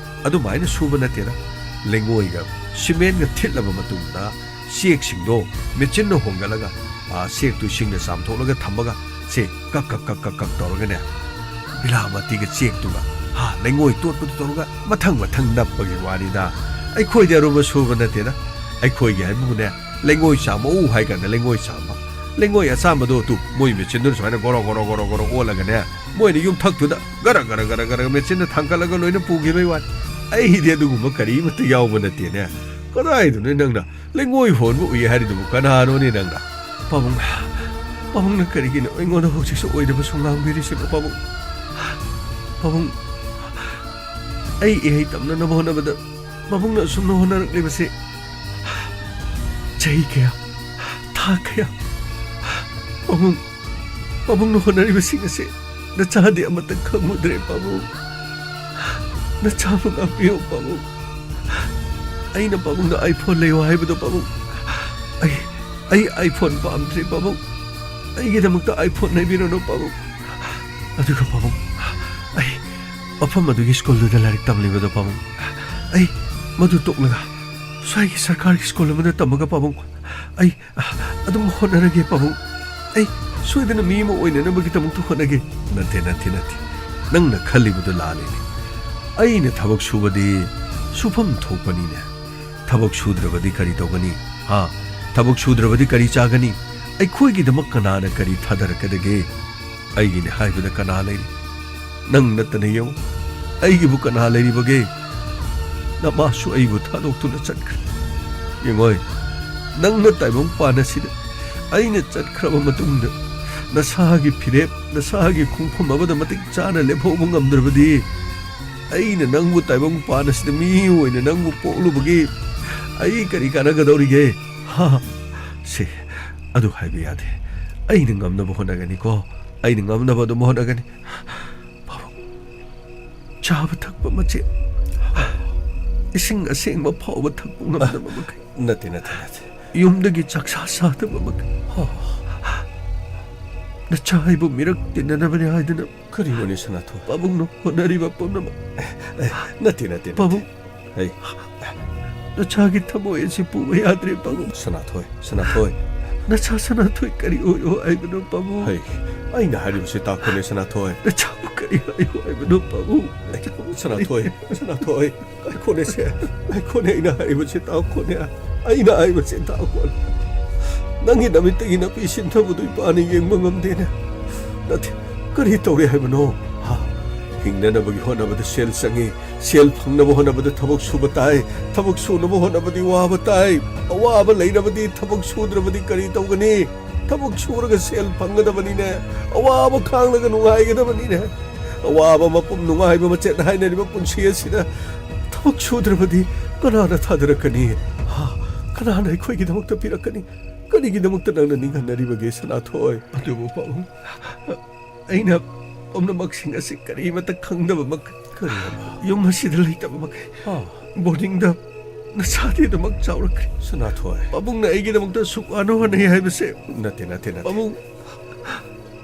ꯑꯗꯨꯃꯥꯏꯅ ꯁꯨꯕ ꯅꯠꯇꯦꯗ꯫ ꯂꯩꯉꯣꯏꯒ ꯁꯤꯃꯦꯟꯒ ꯊꯤꯠꯂꯕ ꯃꯇꯨꯡꯗ ꯆꯦꯛꯁꯤꯡꯗꯣ ꯃꯦꯆꯤꯟꯅ ꯍꯣꯟꯒꯠꯂꯒ, ꯑꯥ, ꯆꯦꯛꯇꯨ ꯏꯁꯤꯡꯅ ꯆꯥꯝꯊꯣꯛꯂꯒ ꯊꯝꯃꯒ, ꯁꯦ, ꯀꯛ ꯀꯛ ꯀꯛ ꯀꯛ ꯀꯛ ꯇꯧꯔꯒꯅꯦ, ꯕꯤꯂꯥꯃꯇꯤꯒ ꯆꯦꯛꯇꯨꯒ, ꯍꯥ, ꯂꯩꯉꯣꯏ ꯇꯣꯠꯄꯗꯨ ꯇꯧꯔꯒ ꯃꯊꯪ ꯃꯊꯪ ꯅꯞꯄꯒꯤ ꯋꯥꯅꯤꯗ꯫ ꯑꯩꯈꯣꯏꯗꯤ ꯑꯔꯨꯝꯕ ꯁꯨꯕ ꯅꯠꯇꯦꯗ꯫ ꯑꯩꯈꯣꯏꯒꯤ ꯍꯥꯏꯕꯕꯨꯅꯦ, ꯂꯩꯉꯣꯏ ꯆꯥꯝꯃꯛꯎ ꯍꯥꯏ ꯀꯥꯟꯗ ꯂꯩꯉꯣꯏ ꯆꯥꯝꯕ꯫ ꯂꯩꯉꯣꯏ ꯑꯆꯥꯝꯕꯗꯣ ꯇꯨ ꯃꯣꯏ ꯃꯦꯆꯤꯟꯗꯨꯅ ꯁꯨꯃꯥꯏꯅ ꯒꯣꯔꯣ ꯒꯣꯔꯣ ꯒꯣꯔꯣ ꯒꯣꯔꯣ ꯑꯣꯜꯂꯒꯅꯦ, ꯃꯣꯏꯅ ꯌꯨꯝꯊꯛꯇꯨꯗ ꯒꯔ ꯒꯔ ꯒꯔ ꯒꯔ ꯃꯦꯆꯤꯟꯗ ꯊꯥꯡꯀꯠꯂꯒ ꯂꯣꯏꯅ ꯄꯨꯈꯤꯕꯩ ꯋꯥꯅꯤ꯫ ꯑꯩꯗꯤ ꯑꯗꯨꯒꯨꯝꯕ ꯀꯔꯤꯃꯠꯇ ꯌꯥꯎꯕ ꯅꯠꯇꯦꯅꯦ꯫ ꯀꯗꯥꯏꯗꯅꯣ ꯅꯪꯅ ꯂꯩꯉꯣꯏ ꯍꯣꯟꯕ ꯎꯏ ꯍꯥꯏꯔꯤꯗꯨꯕꯨ ꯀꯅꯥꯅꯣꯅꯦ ꯅꯪꯅ? ꯄꯥꯕꯨꯡ, ꯄꯥꯕꯨꯡꯅ ꯀꯔꯤꯒꯤꯅꯣ ꯑꯩꯉꯣꯟꯗ ꯍꯧꯖꯤꯛꯁꯨ ꯑꯣꯏꯗꯕꯁꯨ ꯉꯥꯡꯕꯤꯔꯤꯁꯤꯕꯣ, ꯄꯥꯕꯨꯡ? ꯄꯥꯕꯨꯡ, ꯑꯩ ꯏꯍꯩ ꯇꯝꯅꯅꯕ ꯍꯣꯠꯅꯕꯗ ꯄꯥꯕꯨꯡꯅ ꯑꯁꯨꯝꯅ ꯍꯣꯠꯅꯔꯛꯂꯤꯕꯁꯤ ꯆꯍꯤ ꯀꯌꯥ, ꯊꯥ ꯀꯌꯥ? ꯄꯥꯕꯨꯡ, ꯄꯥꯕꯨꯡꯅ ꯍꯣꯠꯅꯔꯤꯕꯁꯤꯡ ꯑꯁꯤ ꯅꯆꯥꯗꯤ ꯑꯃꯠꯇ ꯈꯪꯉꯨꯗ꯭ꯔꯦ, ꯄꯥꯕꯨꯡ꯫ ꯅꯆꯥꯕꯨ ꯉꯥꯛꯄꯤꯌꯨ, ꯄꯥꯕꯨꯡ꯫ ꯑꯩꯅ ꯄꯥꯕꯨꯡꯗ iPhone ꯂꯩꯌꯨ ꯍꯥꯏꯕꯗꯣ, ꯄꯥꯕꯨꯡ, ꯑꯩ, ꯑꯩ iPhone ꯄꯥꯝꯗ꯭ꯔꯦ, ꯄꯥꯕꯨꯡ꯫ ꯑꯩꯒꯤꯗꯃꯛꯇ iPhone ꯂꯩꯕꯤꯔꯨꯅꯨ, ꯄꯥꯕꯨꯡ꯫ ꯑꯗꯨꯒ, ꯄꯥꯕꯨꯡ, ꯑꯩ ꯃꯐꯝ ꯑꯗꯨꯒꯤ ꯁ꯭ꯀꯨꯜꯗꯨꯗ ꯂꯥꯏꯔꯤꯛ ꯇꯝꯂꯤꯕꯗꯣ, ꯄꯥꯕꯨꯡ, ꯑꯩ ꯃꯗꯨ ꯇꯣꯛꯂꯒ ꯁ꯭ꯋꯥꯏꯒꯤ ꯁꯔꯀꯥꯔꯒꯤ ꯁ꯭ꯀꯨꯜ ꯑꯃꯗ ꯇꯝꯃꯒ, ꯄꯥꯕꯨꯡ, ꯑꯩ ꯑꯗꯨꯝ ꯍꯣꯠꯅꯔꯒꯦ, ꯄꯥꯕꯨꯡ꯫ ꯑꯩ ꯁꯣꯏꯗꯅ ꯃꯤ ꯑꯃ ꯑꯣꯏꯅꯅꯕꯒꯤꯗꯃꯛꯇ ꯍꯣꯠꯅꯒꯦ꯫ ꯅꯠꯇꯦ, ꯅꯠꯇꯦ, ꯅꯠꯇꯦ꯫ ꯅꯪꯅ ꯈꯜꯂꯤꯕꯗꯨ ꯂꯥꯜꯂꯤꯅꯦ꯫ ꯑꯩꯅ ꯊꯕꯛ ꯁꯨꯕꯗꯤ ꯁꯨꯐꯝ ꯊꯣꯛꯄꯅꯤꯅꯦ꯫ ꯊꯕꯛ ꯁꯨꯗ꯭ꯔꯕꯗꯤ ꯀꯔꯤ ꯇꯧꯒꯅꯤ? ꯍꯥ? ꯊꯕꯛ ꯁꯨꯗ꯭ꯔꯕꯗꯤ ꯀꯔꯤ ꯆꯥꯒꯅꯤ? ꯑꯩꯈꯣꯏꯒꯤꯗꯃꯛ ꯀꯅꯥꯅ ꯀꯔꯤ ꯊꯥꯗꯔꯛꯀꯗꯒꯦ? ꯑꯩꯒꯤꯅꯦ ꯍꯥꯏꯕꯗ ꯀꯅꯥ ꯂꯩꯔꯤ? ꯅꯪ ꯅꯠꯇꯅ ꯌꯦꯡꯉꯨ, ꯑꯩꯒꯤꯕꯨ ꯀꯅꯥ ꯂꯩꯔꯤꯕꯒꯦ? ꯅꯃꯥꯁꯨ ꯑꯩꯕꯨ ꯊꯥꯗꯣꯛꯇꯨꯅ ꯆꯠꯈ꯭ꯔꯦ꯫ ꯌꯦꯡꯉꯣꯏ, ꯅꯪꯅ ꯇꯥꯏꯕꯪ ꯄꯥꯟ ꯑꯁꯤꯗ ꯑꯩꯅ ꯆꯠꯈ꯭ꯔꯕ ꯃꯇꯨꯡꯗ ꯅꯁꯥꯒꯤ ꯐꯤꯔꯦꯞ, ꯅꯁꯥꯒꯤ ꯈꯣꯡꯐꯝ ꯑꯃꯗ ꯃꯇꯤꯛ ꯆꯥꯅ ꯂꯦꯞꯍꯧꯕ ꯉꯝꯗ꯭ꯔꯕꯗꯤ, ꯑꯩꯅ ꯅꯪꯕꯨ ꯇꯥꯏꯕꯪ ꯄꯥꯟ ꯑꯁꯤꯗ ꯃꯤ ꯑꯣꯏꯅ ꯅꯪꯕꯨ ꯄꯣꯛꯂꯨꯕꯒꯤ ꯑꯩ ꯀꯔꯤ ꯀꯥꯟꯅꯒꯗꯧꯔꯤꯒꯦ? ꯍꯥ? ꯁꯦ, ꯑꯗꯨ ꯍꯥꯏꯕ ꯌꯥꯗꯦ꯫ ꯑꯩꯅ ꯉꯝꯅꯕ ꯍꯣꯠꯅꯒꯅꯤꯀꯣ꯫ ꯑꯩꯅ ꯉꯝꯅꯕ ꯑꯗꯨꯝ ꯍꯣꯠꯅꯒꯅꯤ꯫ ꯄꯥꯕꯨꯡ, ꯆꯥꯕ ꯊꯛꯄ ꯃꯆꯦꯠ, ꯏꯁꯤꯡ ꯑꯁꯦꯡꯕ ꯐꯥꯎꯕ ꯊꯛꯄ ꯉꯝꯗꯕ ꯃꯈꯩ꯫ ꯅꯠꯇꯦ, ꯅꯠꯇꯦ, ꯅꯠꯇꯦ꯫ ꯌꯨꯝꯗꯒꯤ ꯆꯥꯛꯆꯥ ꯆꯥꯗꯕ ꯃꯈꯩ꯫ ꯍꯣ꯫ ꯅꯆꯥ ꯑꯩꯕꯨ ꯃꯤꯔꯛ ꯇꯤꯟꯅꯅꯕꯅꯤ ꯍꯥꯏꯗꯨꯅ꯫ ꯀꯔꯤꯅꯣꯅꯦ ꯁꯅꯥꯊꯣꯏ? ꯄꯥꯕꯨꯡꯅ ꯍꯣꯠꯅꯔꯤꯕ ꯄꯨꯝꯅꯃꯛ꯫ ꯑꯦ, ꯅꯠꯇꯦ, ꯅꯠꯇꯦ, ꯅꯠꯇꯦ꯫ ꯄꯥꯕꯨꯡ꯫ ꯍꯩ꯫ ꯅꯆꯥꯒꯤ ꯊꯃꯣꯏ ꯑꯁꯤ ꯄꯨꯕ ꯌꯥꯗ꯭ꯔꯦ, ꯄꯥꯕꯨꯡ꯫ ꯁꯅꯥꯊꯣꯏ, ꯁꯅꯥꯊꯣꯏ꯫ ꯅꯆꯥ ꯁꯅꯥꯊꯣꯏ ꯀꯔꯤ ꯑꯣꯏꯌꯣ ꯍꯥꯏꯕꯅꯣ, ꯄꯥꯕꯨꯡ? ꯍꯩ, ꯑꯩꯅ ꯍꯥꯏꯔꯤꯕꯁꯤ ꯇꯥꯈꯣꯅꯦ, ꯁꯅꯥꯊꯣꯏ꯫ ꯅꯆꯥꯕꯨ ꯀꯔꯤ ꯍꯥꯏꯌꯣ ꯍꯥꯏꯕꯅꯣ, ꯄꯥꯕꯨꯡ? ꯅꯆꯥꯕꯨ ꯁꯅꯥꯊꯣꯏ, ꯁꯅꯥꯊꯣꯏ, ꯉꯥꯏꯈꯣꯅꯦꯁꯦ, ꯉꯥꯏꯈꯣꯅꯦ, ꯑꯩꯅ ꯍꯥꯏꯔꯤꯕꯁꯤ ꯇꯥꯈꯣꯅꯦ, ꯑꯩꯅ ꯍꯥꯏꯔꯤꯕꯁꯤ ꯇꯥꯈꯣꯅꯦ꯫ ꯅꯪꯒꯤ ꯅꯃꯤꯠꯇꯒꯤ ꯅꯄꯤ ꯁꯤꯟꯊꯕꯗꯨ ꯏꯄꯥꯅ ꯌꯦꯡꯕ ꯉꯝꯗꯦꯅꯦ꯫ ꯅꯠꯇꯦ, ꯀꯔꯤ ꯇꯧꯔꯦ ꯍꯥꯏꯕꯅꯣ? ꯍꯥ? ꯍꯤꯡꯅꯅꯕꯒꯤ ꯍꯣꯠꯅꯕꯗ ꯁꯦꯜ ꯆꯪꯉꯤ, ꯁꯦꯜ ꯐꯪꯅꯕ ꯍꯣꯠꯅꯕꯗ ꯊꯕꯛ ꯁꯨꯕ ꯇꯥꯏ, ꯊꯕꯛ ꯁꯨꯅꯕ ꯍꯣꯠꯅꯕꯗꯤ ꯋꯥꯕ ꯇꯥꯏ꯫ ꯑꯋꯥꯕ ꯂꯩꯔꯕꯗꯤ ꯊꯕꯛ ꯁꯨꯗ꯭ꯔꯕꯗꯤ ꯀꯔꯤ ꯇꯧꯒꯅꯤ? ꯊꯕꯛ ꯁꯨꯔꯒ ꯁꯦꯜ ꯐꯪꯒꯗꯕꯅꯤꯅꯦ꯫ ꯑꯋꯥꯕ ꯈꯥꯡꯂꯒ ꯅꯨꯡꯉꯥꯏꯒꯗꯕꯅꯤꯅꯦ꯫ ꯑꯋꯥꯕ ꯃꯄꯨꯝ ꯅꯨꯡꯉꯥꯏꯕ ꯃꯆꯦꯠ ꯍꯥꯏꯅꯔꯤꯕ ꯄꯨꯟꯁꯤ ꯑꯁꯤꯗ ꯊꯕꯛ ꯁꯨꯗ꯭ꯔꯕꯗꯤ ꯀꯅꯥꯅ ꯊꯥꯗꯔꯛꯀꯅꯤ? ꯍꯥ? ꯀꯅꯥꯅ ꯑꯩꯈꯣꯏꯒꯤꯗꯃꯛꯇ ꯄꯤꯔꯛꯀꯅꯤ? ꯀꯔꯤꯒꯤꯗꯃꯛꯇ ꯅꯪꯅ ꯅꯤꯡꯍꯟꯅꯔꯤꯕꯒꯦ, ꯁꯅꯥꯊꯣꯏ? ꯑꯗꯨꯕꯨ ꯄꯥꯕꯨꯡ, ꯑꯩꯅ ꯄꯨꯝꯅꯃꯛꯁꯤꯡ ꯑꯁꯤ ꯀꯔꯤꯃꯠꯇ ꯈꯪꯗꯕ ꯃꯈꯩ, ꯀꯔꯤ ꯍꯥꯏꯕ? ꯌꯨꯝ ꯑꯁꯤꯗ ꯂꯩꯇꯕ ꯃꯈꯩ, ꯑꯥ꯫ ꯕꯣꯔꯗꯤꯡꯗ ꯅꯁꯥꯗꯤ ꯑꯗꯨꯃꯛ ꯆꯥꯎꯔꯛꯈ꯭ꯔꯦ꯫ ꯁꯅꯥꯊꯣꯏ꯫ ꯄꯥꯕꯨꯡꯅ ꯑꯩꯒꯤꯗꯃꯛꯇ ꯑꯁꯨꯛ ꯋꯥꯅ ꯍꯣꯠꯅꯩ ꯍꯥꯏꯕꯁꯦ ꯅꯠꯇꯦ, ꯅꯠꯇꯦ, ꯅꯠꯇꯦ꯫ ꯄꯥꯕꯨꯡ,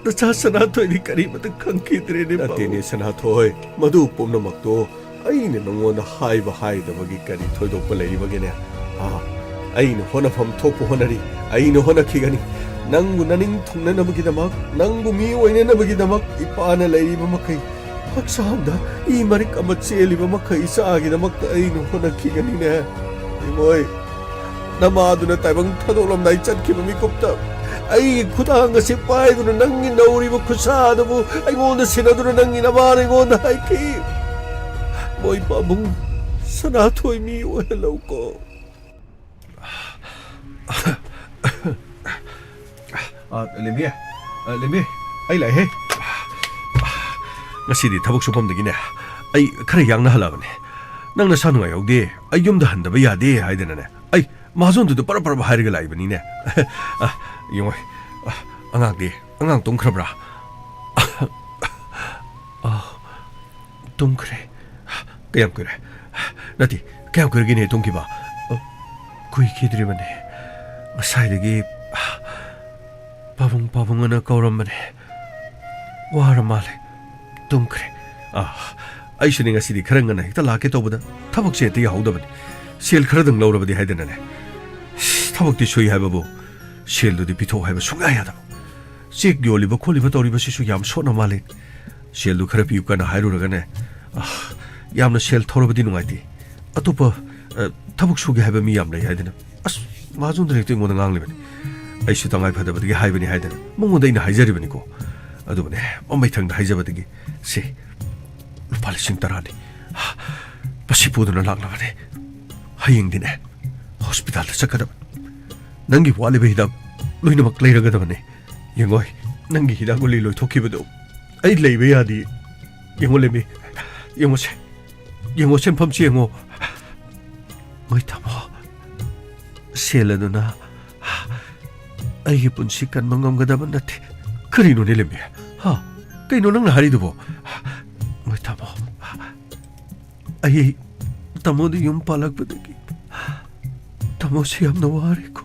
ꯅꯆꯥ ꯁꯅꯥꯊꯣꯏꯗꯤ ꯀꯔꯤꯃꯠꯇ ꯈꯪꯈꯤꯗ꯭ꯔꯦꯅꯦ, ꯄꯥꯕꯨꯡ꯫ ꯅꯠꯇꯦꯅꯦ, ꯁꯅꯥꯊꯣꯏ꯫ ꯃꯗꯨ ꯄꯨꯝꯅꯃꯛꯇꯣ ꯑꯩꯅ ꯅꯉꯣꯟꯗ ꯍꯥꯏꯕ ꯍꯥꯏꯗꯕꯒꯤ ꯀꯔꯤ ꯊꯣꯏꯗꯣꯛꯄ ꯂꯩꯔꯤꯕꯒꯦꯅꯦ? ꯑꯥ, ꯑꯩꯅ ꯍꯣꯠꯅꯐꯝ ꯊꯣꯛꯄ ꯍꯣꯠꯅꯔꯤ, ꯑꯩꯅ ꯍꯣꯠꯅꯈꯤꯒꯅꯤ꯫ ꯅꯪꯕꯨ ꯅꯅꯤꯡ ꯊꯨꯡꯅꯅꯕꯒꯤꯗꯃꯛ, ꯅꯪꯕꯨ ꯃꯤ ꯑꯣꯏꯅꯅꯕꯒꯤꯗꯃꯛ ꯏꯄꯥꯅ ꯂꯩꯔꯤꯕ ꯃꯈꯩ ꯍꯛꯆꯥꯡꯗ ꯏ ꯃꯔꯤꯛ ꯑꯃ ꯆꯦꯜꯂꯤꯕ ꯃꯈꯩ ꯏꯆꯥꯒꯤꯗꯃꯛꯇ ꯑꯩꯅ ꯍꯣꯠꯅꯈꯤꯒꯅꯤꯅꯦ꯫ ꯏꯃꯣꯏ, ꯅꯃꯥꯗꯨꯅ ꯇꯥꯏꯕꯪ ꯊꯥꯗꯣꯛꯂꯝꯗꯥꯏ ꯆꯠꯈꯤꯕ ꯃꯤꯀꯨꯞꯇ ꯑꯩꯒꯤ ꯈꯨꯗꯥꯡ ꯑꯁꯤ ꯄꯥꯏꯗꯨꯅ ꯅꯪꯒꯤ ꯅꯧꯔꯤꯕ ꯈꯨꯠꯁꯥ ꯑꯗꯨꯕꯨ ꯑꯩꯉꯣꯟꯗ ꯁꯤꯟꯅꯗꯨꯅ ꯅꯪꯒꯤ ꯅꯃꯥꯅ ꯑꯩꯉꯣꯟꯗ ꯍꯥꯏꯈꯤ, "ꯃꯣꯏ ꯄꯥꯕꯨꯡ ꯁꯅꯥꯊꯣꯏ ꯃꯤ ꯑꯣꯏꯍꯜꯂꯧꯀꯣ"꯫ ꯑ, ꯂꯦꯝꯕꯤ, ꯑ, ꯂꯦꯝꯕꯤ, ꯑꯩ ꯂꯥꯛꯑꯦꯍꯦ꯫ ꯉꯁꯤꯗꯤ ꯊꯕꯛ ꯁꯨꯐꯝꯗꯒꯤꯅꯦ ꯑꯩ ꯈꯔ ꯌꯥꯡꯅ ꯍꯜꯂꯛꯑꯕꯅꯦ꯫ ꯅꯪ ꯅꯁꯥ ꯅꯨꯡꯉꯥꯏꯍꯧꯗꯦ, ꯑꯩ ꯌꯨꯝꯗ ꯍꯟꯗꯕ ꯌꯥꯗꯦ ꯍꯥꯏꯗꯅꯅꯦ ꯑꯩ ꯃꯍꯥꯖꯣꯟꯗꯨꯗ ꯄꯔꯞ ꯄꯔꯞ ꯍꯥꯏꯔꯒ ꯂꯥꯛꯏꯕꯅꯤꯅꯦ꯫ ꯑ, ꯌꯦꯡꯉꯣ, ꯑ, ꯑꯉꯥꯡꯗꯤ, ꯑꯉꯥꯡ ꯇꯨꯝꯈ꯭ꯔꯕ꯭ꯔꯥ? ꯑ, ꯇꯨꯝꯈ꯭ꯔꯦ꯫ ꯀꯌꯥꯝ ꯀꯨꯏꯔꯦ? ꯅꯠꯇꯦ, ꯀꯌꯥꯝ ꯀꯨꯏꯔꯒꯦꯅꯦ ꯇꯨꯝꯈꯤꯕ? ꯑ, ꯀꯨꯏꯈꯤꯗ꯭ꯔꯤꯕꯅꯦ꯫ ꯉꯁꯥꯏꯗꯒꯤ, ꯑ, "ꯄꯥꯕꯨꯡ, ꯄꯥꯕꯨꯡ" ꯑꯅ ꯀꯧꯔꯝꯕꯅꯦ꯫ ꯋꯥꯔ ꯃꯥꯜꯂꯦ꯫ ꯇꯨꯝꯈ꯭ꯔꯦ꯫ ꯑ, ꯑꯩꯁꯨꯅꯦ ꯉꯁꯤꯗꯤ ꯈꯔ ꯉꯟꯅ ꯍꯦꯛꯇ ꯂꯥꯛꯀꯦ ꯇꯧꯕꯗ ꯊꯕꯛꯁꯦ ꯍꯦꯛꯇ ꯌꯥꯍꯧꯗꯕꯅꯤ꯫ ꯁꯦꯜ ꯈꯔꯗꯪ ꯂꯧꯔꯕꯗꯤ ꯍꯥꯏꯗꯅꯅꯦ꯫ ꯊꯕꯛꯇꯤ ꯁꯨꯏ ꯍꯥꯏꯕꯕꯨ ꯁꯦꯜꯗꯨꯗꯤ ꯄꯤꯊꯣꯛ ꯍꯥꯏꯕ ꯁꯨꯡꯌꯥ ꯌꯥꯗꯕ꯫ ꯆꯦꯛ ꯌꯣꯜꯂꯤꯕ ꯈꯣꯠꯂꯤꯕ ꯇꯧꯔꯤꯕꯁꯤꯁꯨ ꯌꯥꯝ ꯁꯣꯠꯅ ꯃꯥꯜꯂꯤ꯫ "ꯁꯦꯜꯗꯨ ꯈꯔ ꯄꯤꯌꯨ" ꯀꯥꯏꯅ ꯍꯥꯏꯔꯨꯔꯒꯅꯦ, ꯑ, ꯌꯥꯝꯅ ꯁꯦꯜ ꯊꯧꯔꯕꯗꯤ ꯅꯨꯡꯉꯥꯏꯇꯦ꯫ ꯑꯇꯣꯞꯄ, ꯑ, ꯊꯕꯛ ꯁꯨꯒꯦ ꯍꯥꯏꯕ ꯃꯤ ꯌꯥꯝ ꯂꯩ ꯍꯥꯏꯗꯅ꯫ ꯑꯁ, ꯃꯍꯥꯖꯣꯟꯗꯨꯅ ꯍꯦꯛꯇ ꯑꯩꯉꯣꯟꯗ ꯉꯥꯡꯂꯤꯕꯅꯤ꯫ ꯑꯩꯁꯨ ꯇꯉꯥꯏ ꯐꯗꯕꯗꯒꯤ ꯍꯥꯏꯕꯅꯤ ꯍꯥꯏꯗꯅ ꯃꯉꯣꯟꯗ ꯑꯩꯅ ꯍꯥꯏꯖꯔꯤꯕꯅꯤꯀꯣ꯫ ꯑꯗꯨꯕꯨꯅꯦ, ꯃꯃꯩꯊꯪꯗ ꯍꯥꯏꯖꯕꯗꯒꯤ, "ꯁꯦ, ꯂꯨꯄꯥ ꯂꯤꯁꯤꯡ ꯇꯔꯥꯅꯤ꯫ ꯃꯁꯤ ꯄꯨꯗꯨꯅ ꯂꯥꯛꯂꯕꯅꯦ꯫ ꯍꯌꯦꯡꯗꯤꯅꯦ, ꯍꯣꯁꯄꯤꯇꯥꯜꯗ ꯆꯠꯀꯗꯕ꯫ ꯅꯪꯒꯤ ꯋꯥꯠꯂꯤꯕ ꯍꯤꯗꯥꯛ ꯂꯣꯏꯅꯃꯛ ꯂꯩꯔꯒꯗꯕꯅꯦ꯫ ꯌꯦꯡꯉꯣ, ꯅꯪꯒꯤ ꯍꯤꯗꯥꯛ ꯒꯨꯂꯤ ꯂꯣꯏꯊꯣꯛꯈꯤꯕꯗꯣ ꯑꯩ ꯂꯩꯕ ꯌꯥꯗꯦ꯫ ꯌꯦꯡꯉꯣ, ꯂꯦꯝꯕꯤ, ꯌꯦꯡꯉꯣꯁꯦ, ꯌꯦꯡꯉꯣ, ꯁꯦꯟꯐꯝꯁꯤ ꯌꯦꯡꯉꯣ"꯫ "ꯃꯣꯏ ꯇꯥꯃꯣ, ꯁꯦꯜ ꯑꯗꯨꯅ ꯑꯩꯒꯤ ꯄꯨꯟꯁꯤ ꯀꯟꯕ ꯉꯝꯒꯗꯕ ꯅꯠꯇꯦ"꯫ "ꯀꯔꯤꯅꯣꯅꯦ, ꯂꯦꯝꯕꯤ? ꯍꯥ? ꯀꯩꯅꯣ ꯅꯪꯅ ꯍꯥꯏꯔꯤꯗꯨꯕꯣ?" "ꯃꯣꯏ ꯇꯥꯃꯣ, ꯑꯩ ꯇꯥꯃꯣꯗ ꯌꯨꯝ ꯄꯥꯜꯂꯛꯄꯗꯒꯤ ꯇꯥꯃꯣꯁꯤ ꯌꯥꯝꯅ ꯋꯥꯔꯦꯀꯣ"꯫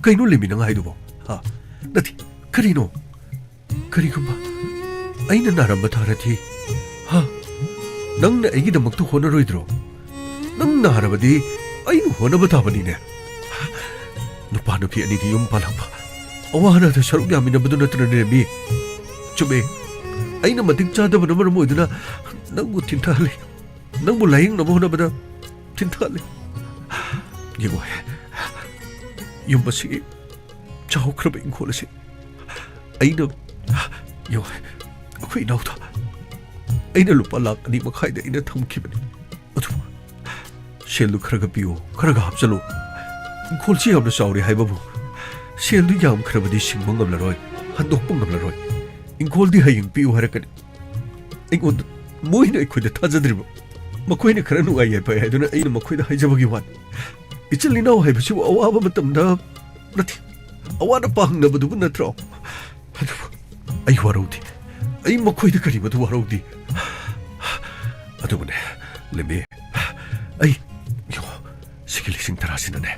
"ꯀꯩꯅꯣ, ꯂꯦꯝꯕꯤ, ꯅꯪ ꯍꯥꯏꯗꯨꯕꯣ? ꯍꯥ? ꯅꯠꯇꯦ, ꯀꯔꯤꯅꯣ? ꯀꯔꯤꯒꯨꯝꯕ ꯑꯩꯅ ꯅꯥꯔꯝꯕ ꯇꯥꯔꯗꯤ, ꯍꯥ? ꯅꯪꯅ ꯑꯩꯒꯤꯗꯃꯛꯇ ꯍꯣꯠꯅꯔꯣꯏꯗ꯭ꯔꯣ? ꯅꯪ ꯅꯥꯔꯕꯗꯤ ꯑꯩꯅ ꯍꯣꯠꯅꯕ ꯇꯥꯕꯅꯤꯅꯦ"꯫ "ꯅꯨꯄꯥ ꯅꯨꯄꯤ ꯑꯅꯤꯗꯤ ꯌꯨꯝ ꯄꯥꯜꯂꯛꯄ, ꯑꯋꯥ ꯑꯅꯥꯗ ꯁꯔꯨꯛ ꯌꯥꯃꯤꯟꯅꯕꯗꯨ ꯅꯠꯇ꯭ꯔꯅꯦ, ꯂꯦꯝꯕꯤ?" "ꯆꯨꯝꯃꯦ, ꯑꯩꯅ ꯃꯇꯤꯛ ꯆꯥꯗꯕꯅ ꯃꯔꯝ ꯑꯣꯏꯗꯨꯅ ꯅꯪꯕꯨ ꯊꯤꯟꯊꯍꯜꯂꯤ, ꯅꯪꯕꯨ ꯂꯥꯌꯦꯡꯅꯕ ꯍꯣꯠꯅꯕꯗ ꯊꯤꯟꯊꯍꯜꯂꯤ꯫ ꯌꯦꯡꯉꯣ, ꯌꯨꯝ ꯑꯁꯤꯒꯤ ꯆꯥꯎꯈ꯭ꯔꯕ ꯏꯪꯈꯣꯜ ꯑꯁꯤ ꯑꯩꯅ, ꯌꯦꯡꯉꯣ, ꯑꯩꯈꯣꯏ ꯏꯅꯥꯎꯗ ꯑꯩꯅ ꯂꯨꯄꯥ ꯂꯥꯈ ꯑꯅꯤ ꯃꯈꯥꯏꯗ ꯑꯩꯅ ꯊꯝꯈꯤꯕꯅꯤ꯫ ꯑꯗꯨꯕꯨ ꯁꯦꯜꯗꯨ ꯈꯔꯒ ꯄꯤꯌꯨ, ꯈꯔꯒ ꯍꯥꯞꯆꯜꯂꯨ꯫ ꯏꯪꯈꯣꯜꯁꯤ ꯌꯥꯝꯅ ꯆꯥꯎꯔꯦ ꯍꯥꯏꯕꯕꯨ ꯁꯦꯜꯗꯨ ꯌꯥꯝꯈ꯭ꯔꯕꯗꯤ ꯁꯤꯡꯕ ꯉꯝꯂꯔꯣꯏ, ꯍꯟꯗꯣꯛꯄ ꯉꯝꯂꯔꯣꯏ꯫ ꯏꯪꯈꯣꯜꯗꯤ ꯍꯌꯦꯡ ꯄꯤꯌꯨ ꯍꯥꯏꯔꯛꯀꯅꯤ꯫ ꯑꯩꯉꯣꯟꯗ, ꯃꯣꯏꯅ ꯑꯩꯈꯣꯏꯗ ꯊꯥꯖꯗ꯭ꯔꯤꯕ, ꯃꯈꯣꯏꯅ ꯈꯔ ꯅꯨꯡꯉꯥꯏ ꯌꯥꯏꯐꯩ ꯍꯥꯏꯗꯨꯅ ꯑꯩꯅ ꯃꯈꯣꯏꯗ ꯍꯥꯏꯖꯕꯒꯤ ꯋꯥꯅꯤ꯫ ꯏꯆꯤꯜ ꯏꯅꯥꯎ ꯍꯥꯏꯕꯁꯤꯕꯨ ꯑꯋꯥꯕ ꯃꯇꯝꯗ ꯅꯠꯇꯦ, ꯑꯋꯥꯠ ꯑꯄꯥ ꯍꯪꯅꯕꯗꯨꯕꯨ ꯅꯠꯇ꯭ꯔꯣ? ꯑꯗꯨꯕꯨ ꯑꯩ ꯋꯥꯔꯧꯗꯦ, ꯑꯩ ꯃꯈꯣꯏꯗ ꯀꯔꯤꯃꯠꯇ ꯋꯥꯔꯧꯗꯦ꯫ ꯑꯗꯨꯕꯨꯅꯦ, ꯂꯦꯝꯕꯤ, ꯑꯩ, ꯌꯦꯡꯉꯣ, ꯁꯤꯒꯤ ꯂꯤꯁꯤꯡ ꯇꯔꯥꯁꯤꯅꯅꯦ,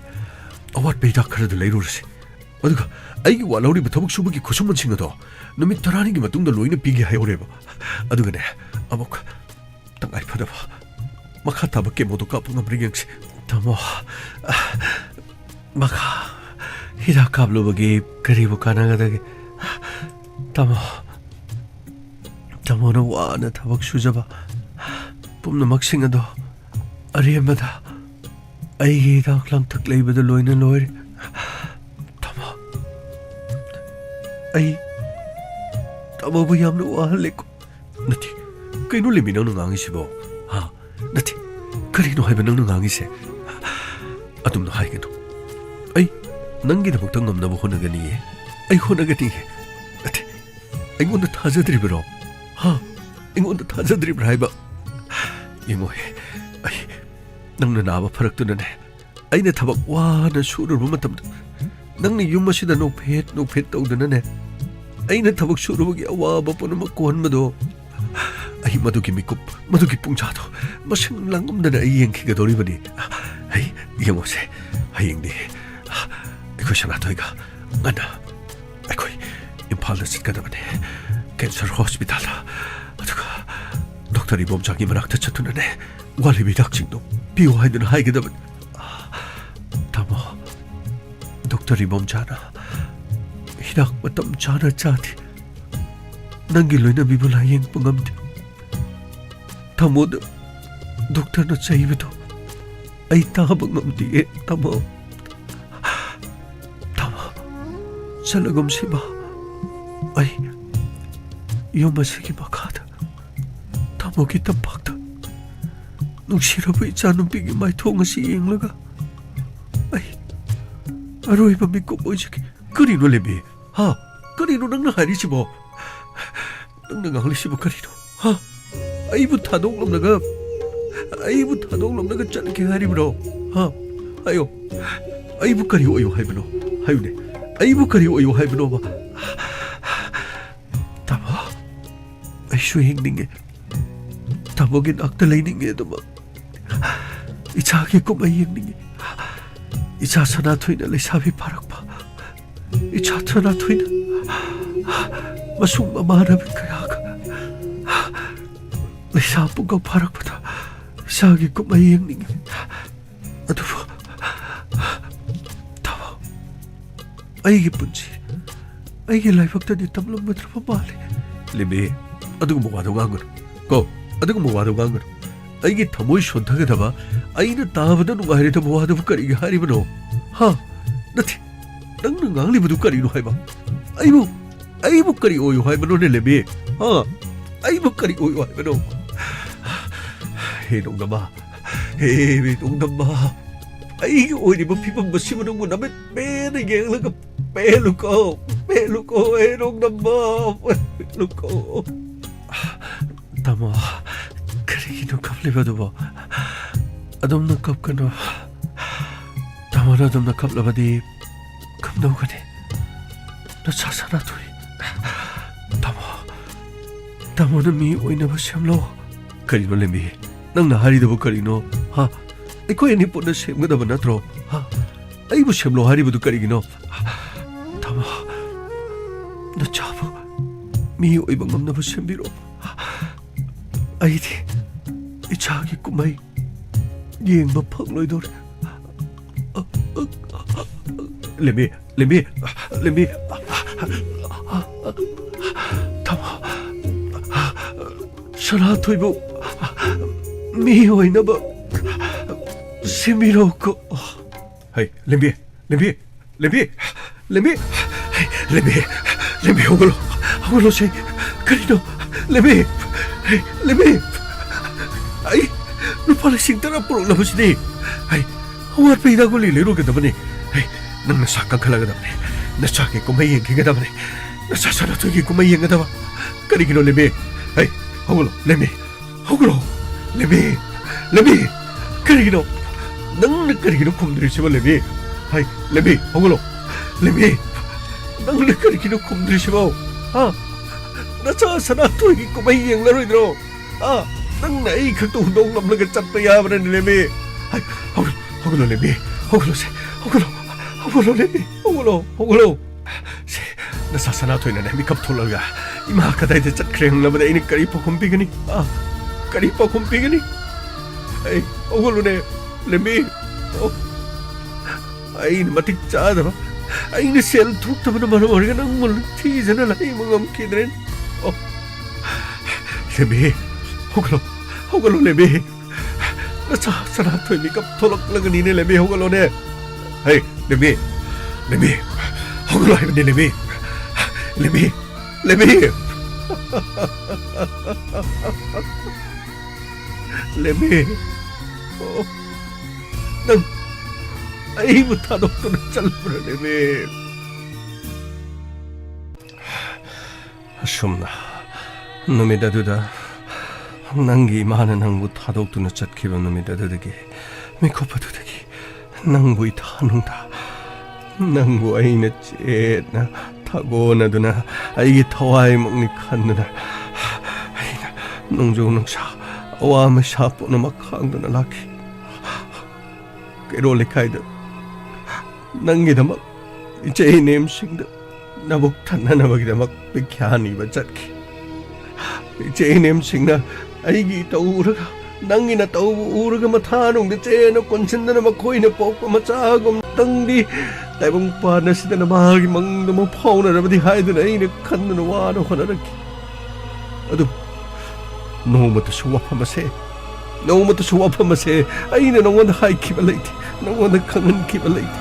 ꯑꯋꯥꯠꯄ ꯍꯤꯗꯥꯛ ꯈꯔꯗꯨ ꯂꯩꯔꯨꯔꯁꯤ꯫ ꯑꯗꯨꯒ ꯑꯩꯒꯤ ꯋꯥꯠꯍꯧꯔꯤꯕ ꯊꯕꯛ ꯁꯨꯕꯒꯤ ꯈꯨꯠꯁꯨꯃꯟꯁꯤꯡ ꯑꯗꯣ ꯅꯨꯃꯤꯠ ꯇꯔꯥꯅꯤꯒꯤ ꯃꯇꯨꯡꯗ ꯂꯣꯏꯅ ꯄꯤꯒꯦ ꯍꯥꯏꯍꯧꯔꯦꯕ꯫ ꯑꯗꯨꯒꯅꯦ, ꯑꯃꯨꯛ ꯇꯉꯥꯏ ꯐꯗꯕ ꯃꯈꯥ ꯇꯥꯕ ꯀꯦꯃꯣꯗꯣ ꯀꯥꯞꯄ ꯉꯝꯕ꯭ꯔꯥ ꯌꯦꯡꯁꯤ꯫ ꯇꯥꯃꯣ, ꯃꯈꯥ ꯍꯤꯗꯥꯛ ꯀꯥꯞꯂꯨꯕꯒꯤ ꯀꯔꯤꯕꯨ ꯀꯥꯟꯅꯒꯗꯒꯦ? ꯇꯥꯃꯣ, ꯇꯥꯃꯣꯅ ꯋꯥꯅ ꯊꯕꯛ ꯁꯨꯖꯕ ꯄꯨꯝꯅꯃꯛꯁꯤꯡ ꯑꯗꯣ ꯑꯔꯦꯝꯕꯗ ꯑꯩꯒꯤ ꯍꯤꯗꯥꯛ ꯂꯥꯡꯊꯛ ꯂꯩꯕꯗ ꯂꯣꯏꯅ ꯂꯣꯏꯔꯦ꯫ ꯇꯥꯃꯣ, ꯑꯩ ꯇꯥꯃꯣꯕꯨ ꯌꯥꯝꯅ ꯋꯥꯍꯜꯂꯦꯀꯣ꯫ ꯅꯠꯇꯦ, ꯀꯩꯅꯣ ꯂꯦꯝꯕꯤ ꯅꯪꯅ ꯉꯥꯡꯉꯤꯁꯤꯕꯣ? ꯍꯥ? ꯅꯠꯇꯦ, ꯀꯔꯤꯅꯣ ꯍꯥꯏꯕ ꯅꯪꯅ ꯉꯥꯡꯉꯤꯁꯦ? ꯑꯗꯨꯝꯅ ꯍꯥꯏꯒꯅꯨ꯫ ꯑꯩ ꯅꯪꯒꯤꯗꯃꯛꯇ ꯉꯝꯅꯕ ꯍꯣꯠꯅꯒꯅꯤꯌꯦ꯫ ꯑꯩ ꯍꯣꯠꯅꯒꯅꯤꯌꯦ꯫ ꯅꯠꯇꯦ, ꯑꯩꯉꯣꯟꯗ ꯊꯥꯖꯗ꯭ꯔꯤꯕꯔꯣ? ꯍꯥ? ꯑꯩꯉꯣꯟꯗ ꯊꯥꯖꯗ꯭ꯔꯤꯕ꯭ꯔꯥ ꯍꯥꯏꯕ? ꯌꯦꯡꯉꯣꯍꯦ, ꯑꯩ ꯅꯪꯅ ꯅꯥꯕ ꯐꯔꯛꯇꯨꯅꯅꯦ, ꯑꯩꯅ ꯊꯕꯛ ꯋꯥꯅ ꯁꯨꯔꯨꯕ ꯃꯇꯝꯗ ꯅꯪꯅ ꯌꯨꯝ ꯑꯁꯤꯗ ꯅꯣꯛꯐꯦꯠ ꯅꯣꯛꯐꯦꯠ ꯇꯧꯗꯨꯅꯅꯦ, ꯑꯩꯅ ꯊꯕꯛ ꯁꯨꯔꯨꯕꯒꯤ ꯑꯋꯥꯕ ꯄꯨꯝꯅꯃꯛ ꯀꯣꯛꯍꯟꯕꯗꯣ, ꯑꯩ ꯃꯗꯨꯒꯤ ꯃꯤꯀꯨꯞ, ꯃꯗꯨꯒꯤ ꯄꯨꯡꯖꯥꯗꯣ ꯃꯁꯤꯡ ꯂꯥꯡꯉꯝꯗꯅ ꯑꯩ ꯌꯦꯡꯈꯤꯒꯗꯧꯔꯤꯕꯅꯤ꯫ ꯑꯩ ꯌꯦꯡꯉꯨꯁꯦ, ꯍꯌꯦꯡꯗꯤ ꯑꯩꯈꯣꯏ ꯁꯅꯥꯊꯣꯏꯒ ꯉꯟꯅ ꯑꯩꯈꯣꯏ ꯏꯝꯐꯥꯜꯗ ꯆꯠꯀꯗꯕꯅꯦ, ꯀꯦꯟꯁꯔ ꯍꯣꯁꯄꯤꯇꯥꯜꯗ꯫ ꯑꯗꯨꯒ ꯗꯣꯛꯇꯔ ꯏꯕꯣꯝꯆꯥꯒꯤ ꯃꯅꯥꯛꯇ ꯆꯠꯇꯨꯅꯅꯦ, ꯋꯥꯠꯂꯤꯕ ꯍꯤꯗꯥꯛꯁꯤꯡꯗꯣ ꯄꯤꯌꯨ ꯍꯥꯏꯗꯨꯅ ꯍꯥꯏꯒꯗꯕꯅꯤ꯫ ꯇꯥꯃꯣ, ꯗꯣꯛꯇꯔ ꯏꯕꯣꯝꯆꯥꯅ ꯍꯤꯗꯥꯛ ꯃꯇꯝ ꯆꯥꯅ ꯆꯥꯗꯦ꯫ ꯅꯪꯒꯤ ꯂꯣꯏꯅꯕꯤꯕꯨ ꯂꯥꯌꯦꯡꯕ ꯉꯝꯗꯦ꯫ ꯇꯥꯃꯣꯗ ꯗꯣꯛꯇꯔꯅ ꯆꯩꯕꯗꯣ ꯑꯩ ꯇꯥꯕ ꯉꯝꯗꯤꯌꯦ, ꯇꯥꯃꯣ꯫ ꯇꯥꯃꯣ, ꯆꯠꯂꯒꯨꯝꯁꯤꯕ꯫ ꯑꯩ ꯌꯨꯝ ꯑꯁꯤꯒꯤ ꯃꯈꯥꯗ ꯇꯥꯃꯣꯒꯤ ꯇꯝꯄꯥꯛꯇ ꯅꯨꯡꯁꯤꯔꯕ ꯏꯆꯥꯅꯨꯄꯤꯒꯤ ꯃꯥꯏꯊꯣꯡ ꯑꯁꯤ ꯌꯦꯡꯂꯒ ꯑꯩ ꯑꯔꯣꯏꯕ ꯃꯤꯀꯨꯞ ꯑꯣꯏꯖꯒꯦ꯫ ꯀꯔꯤꯅꯣ ꯂꯦꯝꯕꯤ? ꯍꯥ? ꯀꯔꯤꯅꯣ ꯅꯪꯅ ꯍꯥꯏꯔꯤꯁꯤꯕꯣ? ꯅꯪꯅ ꯉꯥꯡꯂꯤꯁꯤꯕꯨ ꯀꯔꯤꯅꯣ? ꯍꯥ? ꯑꯩꯕꯨ ꯊꯥꯗꯣꯛꯂꯝꯂꯒ, ꯑꯩꯕꯨ ꯊꯥꯗꯣꯛꯂꯝꯂꯒ ꯆꯠꯂꯒꯦ ꯍꯥꯏꯔꯤꯕ꯭ꯔꯣ? ꯍꯥ? ꯍꯥꯏꯌꯣ꯫ ꯑꯩꯕꯨ ꯀꯔꯤ ꯑꯣꯏꯌꯨ ꯍꯥꯏꯕꯅꯣ? ꯍꯥꯏꯌꯨꯅꯦ꯫ ꯑꯩꯕꯨ ꯀꯔꯤ ꯑꯣꯏꯌꯨ ꯍꯥꯏꯕꯅꯣꯕ? ꯇꯥꯃꯣ, ꯑꯩꯁꯨ ꯍꯤꯡꯅꯤꯡꯉꯦ꯫ ꯇꯥꯃꯣꯒꯤ ꯅꯥꯛꯇ ꯂꯩꯅꯤꯡꯉꯦ ꯑꯗꯨꯃꯛ꯫ ꯏꯆꯥꯒꯤ ꯀꯨꯝꯍꯩ ꯌꯦꯡꯅꯤꯡꯉꯤ꯫ ꯏꯆꯥ ꯁꯅꯥꯊꯣꯏꯅ ꯂꯩꯁꯥꯕꯤ ꯐꯥꯔꯛꯄ, ꯏꯆꯥ ꯁꯅꯥꯊꯣꯏꯅ ꯃꯁꯨꯡ ꯃꯃꯥꯟꯅꯕꯤ ꯀꯌꯥꯒ ꯂꯩꯁꯥ ꯄꯨꯡꯀꯞ ꯐꯥꯔꯛꯄꯗ ꯏꯆꯥꯒꯤ ꯀꯨꯝꯍꯩ ꯌꯦꯡꯅꯤꯡꯉꯤ꯫ ꯑꯗꯨꯕꯨ ꯇꯥꯃꯣ, ꯑꯩꯒꯤ ꯄꯨꯟꯁꯤ ꯑꯩꯒꯤ ꯂꯥꯏꯕꯛꯇꯗꯤ ꯇꯝꯂꯝꯒꯗ꯭ꯔꯕ ꯃꯥꯜꯂꯤ꯫ ꯂꯦꯝꯕꯤ, ꯑꯗꯨꯒꯨꯝꯕ ꯋꯥꯗꯣ ꯉꯥꯡꯒꯅꯨ꯫ ꯀꯣ, ꯑꯗꯨꯒꯨꯝꯕ ꯋꯥꯗꯣ ꯉꯥꯡꯒꯅꯨ꯫ ꯑꯩꯒꯤ ꯊꯃꯣꯏ ꯁꯣꯟꯊꯒꯗꯕ, ꯑꯩꯅ ꯇꯥꯕꯗ ꯅꯨꯡꯉꯥꯏꯔꯣꯏꯗꯕ ꯋꯥꯗꯨꯕꯨ ꯀꯔꯤꯒꯤ ꯍꯥꯏꯔꯤꯕꯅꯣ? ꯍꯥ? ꯅꯠꯇꯦ, ꯅꯪꯅ ꯉꯥꯡꯂꯤꯕꯗꯨ ꯀꯔꯤꯅꯣ ꯍꯥꯏꯕ? ꯑꯩꯕꯨ, ꯑꯩꯕꯨ ꯀꯔꯤ ꯑꯣꯏꯌꯨ ꯍꯥꯏꯕꯅꯣꯅꯦ, ꯂꯦꯝꯕꯤ? ꯍꯥ? ꯑꯩꯕꯨ ꯀꯔꯤ ꯑꯣꯏꯌꯨ ꯍꯥꯏꯕꯅꯣ? ꯍꯦ ꯅꯣꯡꯗꯝꯕ, ꯍꯦ ꯅꯣꯡꯗꯝꯕ, ꯑꯩꯒꯤ ꯑꯣꯏꯔꯤꯕ ꯐꯤꯕꯝ ꯑꯁꯤꯕꯨ ꯅꯪꯕꯨ ꯅꯃꯤꯠ ꯄꯦꯟꯅ ꯌꯦꯡꯂꯒ ꯄꯦꯜꯂꯨꯀꯣ, ꯄꯦꯜꯂꯨꯀꯣ, ꯍꯦ ꯅꯣꯡꯗꯝꯕ, ꯄꯦꯜꯂꯨꯀꯣ꯫ ꯇꯥꯃꯣ, ꯀꯔꯤꯒꯤꯅꯣ ꯀꯞꯂꯤꯕꯗꯨꯕꯣ? ꯑꯗꯨꯝꯅ ꯀꯞꯀꯅꯨ꯫ ꯇꯥꯃꯣꯅ ꯑꯗꯨꯝꯅ ꯀꯞꯂꯕꯗꯤ ꯀꯝꯗꯧꯒꯅꯤ? ꯅꯆꯥ ꯁꯅꯥꯊꯣꯏ꯫ ꯇꯥꯃꯣ, ꯇꯥꯃꯣꯅ ꯃꯤ ꯑꯣꯏꯅꯕ ꯁꯦꯝꯂꯣ꯫ ꯀꯔꯤꯅꯣ ꯂꯦꯝꯕꯤ? ꯅꯪꯅ ꯍꯥꯏꯔꯤꯗꯨꯕꯨ ꯀꯔꯤꯅꯣ? ꯍꯥ? ꯑꯩꯈꯣꯏ ꯑꯅꯤ ꯄꯨꯟꯅ ꯁꯦꯝꯒꯗꯕ ꯅꯠꯇ꯭ꯔꯣ? ꯍꯥ? ꯑꯩꯕꯨ ꯁꯦꯝꯂꯣ ꯍꯥꯏꯔꯤꯕꯗꯨ ꯀꯔꯤꯒꯤꯅꯣ? ꯇꯥꯃꯣ, ꯅꯆꯥꯕꯨ ꯃꯤ ꯑꯣꯏꯕ ꯉꯝꯅꯕ ꯁꯦꯝꯕꯤꯔꯣ꯫ ꯑꯩꯗꯤ ꯏꯆꯥꯒꯤ ꯀꯨꯝꯍꯩ ꯌꯦꯡꯕ ꯐꯪꯂꯣꯏꯗꯧꯔꯦ꯫ ꯂꯦꯝꯕꯤ, ꯂꯦꯝꯕꯤ, ꯂꯦꯝꯕꯤ꯫ ꯇꯥꯃꯣ, ꯁꯅꯥꯊꯣꯏꯕꯨ ꯃꯤ ꯑꯣꯏꯅꯕ ꯁꯦꯝꯕꯤꯔꯣꯀꯣ꯫ ꯍꯩ, ꯂꯦꯝꯕꯤ, ꯂꯦꯝꯕꯤ, ꯂꯦꯝꯕꯤ, ꯂꯦꯝꯕꯤ, ꯍꯩ, ꯂꯦꯝꯕꯤ, ꯂꯦꯝꯕꯤ, ꯍꯧꯒꯠꯂꯣ, ꯍꯧꯒꯠꯂꯣꯁꯦ꯫ ꯀꯔꯤꯅꯣ? ꯂꯦꯝꯕꯤ, ꯍꯩ, ꯂꯦꯝꯕꯤ, ꯑꯩ ꯂꯨꯄꯥ ꯂꯤꯁꯤꯡ ꯇꯔꯥ ꯄꯨꯔꯛꯂꯕꯁꯤꯗꯤ꯫ ꯍꯩ, ꯑꯋꯥꯠꯄ ꯍꯤꯗꯥꯛ ꯒꯨꯂꯤ ꯂꯩꯔꯨꯒꯗꯕꯅꯤ꯫ ꯍꯩ, ꯅꯪ ꯅꯁꯥ ꯀꯟꯈꯠꯂꯒꯗꯕꯅꯤ꯫ ꯅꯆꯥꯒꯤ ꯀꯨꯝꯍꯩ ꯌꯦꯡꯈꯤꯒꯗꯕꯅꯤ꯫ ꯅꯆꯥ ꯁꯅꯥꯊꯣꯏꯒꯤ ꯀꯨꯝꯍꯩ ꯌꯦꯡꯒꯗꯕ꯫ ꯀꯔꯤꯒꯤꯅꯣ ꯂꯦꯝꯕꯤ? ꯍꯩ, ꯍꯧꯒꯠꯂꯣ, ꯂꯦꯝꯕꯤ꯫ ꯍꯧꯒꯠꯂꯣ꯫ ꯂꯦꯝꯕꯤ, ꯂꯦꯝꯕꯤ, ꯀꯔꯤꯒꯤꯅꯣ? ꯅꯪꯅ ꯀꯔꯤꯒꯤꯅꯣ ꯈꯨꯝꯗ꯭ꯔꯤꯁꯤꯕꯣ, ꯂꯦꯝꯕꯤ? ꯍꯩ, ꯂꯦꯝꯕꯤ, ꯍꯧꯒꯠꯂꯣ꯫ ꯂꯦꯝꯕꯤ, ꯅꯪꯅ ꯀꯔꯤꯒꯤꯅꯣ ꯈꯨꯝꯗ꯭ꯔꯤꯁꯤꯕꯣ? ꯍꯥ? ꯅꯆꯥ ꯁꯅꯥꯊꯣꯏꯒꯤ ꯀꯨꯝꯍꯩ ꯌꯦꯡꯂꯔꯣꯏꯗ꯭ꯔꯣ? ꯍꯥ? ꯅꯪꯅ ꯑꯩ ꯈꯛꯇ ꯍꯨꯟꯗꯣꯛ ꯉꯝꯂꯒ ꯆꯠꯄ ꯌꯥꯕ꯭ꯔꯅꯦ, ꯂꯦꯝꯕꯤ? ꯍꯩ, ꯍꯧꯒꯠꯂꯣ, ꯍꯧꯒꯠꯂꯣ, ꯂꯦꯝꯕꯤ꯫ ꯍꯧꯒꯠꯂꯣꯁꯦ, ꯍꯧꯒꯠꯂꯣ꯫ ꯍꯧꯒꯠꯂꯣ, ꯂꯦꯝꯕꯤ, ꯍꯧꯒꯠꯂꯣ, ꯍꯧꯒꯠꯂꯣ꯫ ꯁꯦ, ꯅꯆꯥ ꯁꯅꯥꯊꯣꯏꯅꯅꯦ ꯃꯤꯀꯞ ꯊꯣꯛꯂꯒ, "ꯏꯃꯥ ꯀꯗꯥꯏꯗ ꯆꯠꯈ꯭ꯔꯦ?" ꯍꯪꯂꯕꯗ ꯑꯩꯅ ꯀꯔꯤ ꯄꯥꯎꯈꯨꯝ ꯄꯤꯒꯅꯤ? ꯑ, ꯀꯔꯤ ꯄꯥꯎꯈꯨꯝ ꯄꯤꯒꯅꯤ? ꯑꯩ, ꯍꯧꯒꯠꯂꯨꯅꯦ, ꯂꯦꯝꯕꯤ꯫ ꯑꯣ, ꯑꯩꯅ ꯃꯇꯤꯛ ꯆꯥꯗꯕ, ꯑꯩꯅ ꯁꯦꯜ ꯊꯣꯛꯇꯕꯅ ꯃꯔꯝ ꯑꯣꯏꯔꯒ ꯅꯪꯕꯨ ꯊꯤꯖꯅ ꯂꯥꯏꯌꯦꯡꯕ ꯉꯝꯈꯤꯗ꯭ꯔꯦ꯫ ꯑꯣ, ꯂꯦꯝꯕꯤ, ꯍꯧꯒꯠꯂꯣ, ꯍꯧꯒꯠꯂꯣ, ꯂꯦꯝꯕꯤ꯫ ꯅꯆꯥ ꯁꯅꯥꯊꯣꯏ ꯃꯤꯀꯞ ꯊꯣꯛꯂꯛꯂꯒꯅꯤꯅꯦ, ꯂꯦꯝꯕꯤ, ꯍꯧꯒꯠꯂꯣꯅꯦ꯫ ꯍꯩ, ꯂꯦꯝꯕꯤ, ꯂꯦꯝꯕꯤ, ꯍꯧꯒꯠꯂꯣ ꯍꯥꯏꯕꯅꯤ, ꯂꯦꯝꯕꯤ, ꯂꯦꯝꯕꯤ, ꯂꯦꯝꯕꯤ, ꯂꯦꯝꯕꯤ꯫ ꯑꯣ, ꯅꯪ ꯑꯩꯕꯨ ꯊꯥꯗꯣꯛꯇꯨꯅ ꯆꯠꯂꯕ꯭ꯔꯥ, ꯂꯦꯝꯕꯤ? ꯑꯁꯨꯝꯅ ꯅꯨꯃꯤꯠ ꯑꯗꯨꯗ ꯅꯪꯒꯤ ꯏꯃꯥꯅ ꯅꯪꯕꯨ ꯊꯥꯗꯣꯛꯇꯨꯅ ꯆꯠꯈꯤꯕ ꯅꯨꯃꯤꯠ ꯑꯗꯨꯗꯒꯤ, ꯃꯤꯀꯨꯞ ꯑꯗꯨꯗꯒꯤ ꯅꯪꯕꯨ ꯏꯊꯥ ꯅꯨꯡꯊꯥ, ꯅꯪꯕꯨ ꯑꯩꯅ ꯆꯦꯠꯅ ꯊꯥꯒꯣꯟꯅꯗꯨꯅ, ꯑꯩꯒꯤ ꯊꯋꯥꯏꯃꯛꯅꯤ ꯈꯟꯗꯨꯅ, ꯑꯩꯅ ꯅꯣꯡꯖꯨ ꯅꯨꯡꯁꯥ, ꯑꯋꯥ ꯃꯩꯁꯥ ꯄꯨꯝꯅꯃꯛ ꯈꯥꯡꯗꯨꯅ ꯂꯥꯛꯈꯤ꯫ ꯀꯩꯔꯣꯜ ꯂꯩꯀꯥꯏꯗ ꯅꯪꯒꯤꯗꯃꯛ ꯏꯆꯦ ꯏꯅꯦꯝꯁꯤꯡꯗ ꯅꯕꯨꯛ ꯊꯟꯅꯅꯕꯒꯤꯗꯃꯛ ꯄꯤꯈ꯭ꯌꯥ ꯅꯤꯕ ꯆꯠꯈꯤ꯫ ꯏꯆꯦ ꯏꯅꯦꯝꯁꯤꯡꯅ ꯑꯩꯒꯤ ꯏꯇꯧ ꯎꯔꯒ, ꯅꯪꯒꯤ ꯅꯇꯧꯕꯨ ꯎꯔꯒ ꯃꯊꯥꯅꯨꯡꯗ ꯆꯦꯅ ꯀꯣꯟꯁꯤꯟꯗꯅ ꯃꯈꯣꯏꯅ ꯄꯣꯛꯄ ꯃꯆꯥꯒꯨꯝ ꯅꯪꯗꯤ ꯇꯥꯏꯕꯪ ꯄꯥꯟ ꯑꯁꯤꯗ ꯅꯃꯥꯒꯤ ꯃꯪꯗ ꯑꯃꯨꯛ ꯐꯥꯎꯅꯔꯕꯗꯤ ꯍꯥꯏꯗꯨꯅ ꯑꯩꯅ ꯈꯟꯗꯨꯅ ꯋꯥꯅ ꯍꯣꯠꯅꯔꯛꯈꯤ꯫ ꯑꯗꯨꯕꯨ ꯅꯣꯡꯃꯇꯁꯨ ꯋꯥꯐꯝ ꯑꯁꯦ, ꯅꯣꯡꯃꯇꯁꯨ ꯋꯥꯐꯝ ꯑꯁꯦ ꯑꯩꯅ ꯅꯉꯣꯟꯗ ꯍꯥꯏꯈꯤꯕ ꯂꯩꯇꯦ, ꯅꯉꯣꯟꯗ ꯈꯪꯍꯟꯈꯤꯕ ꯂꯩꯇꯦ꯫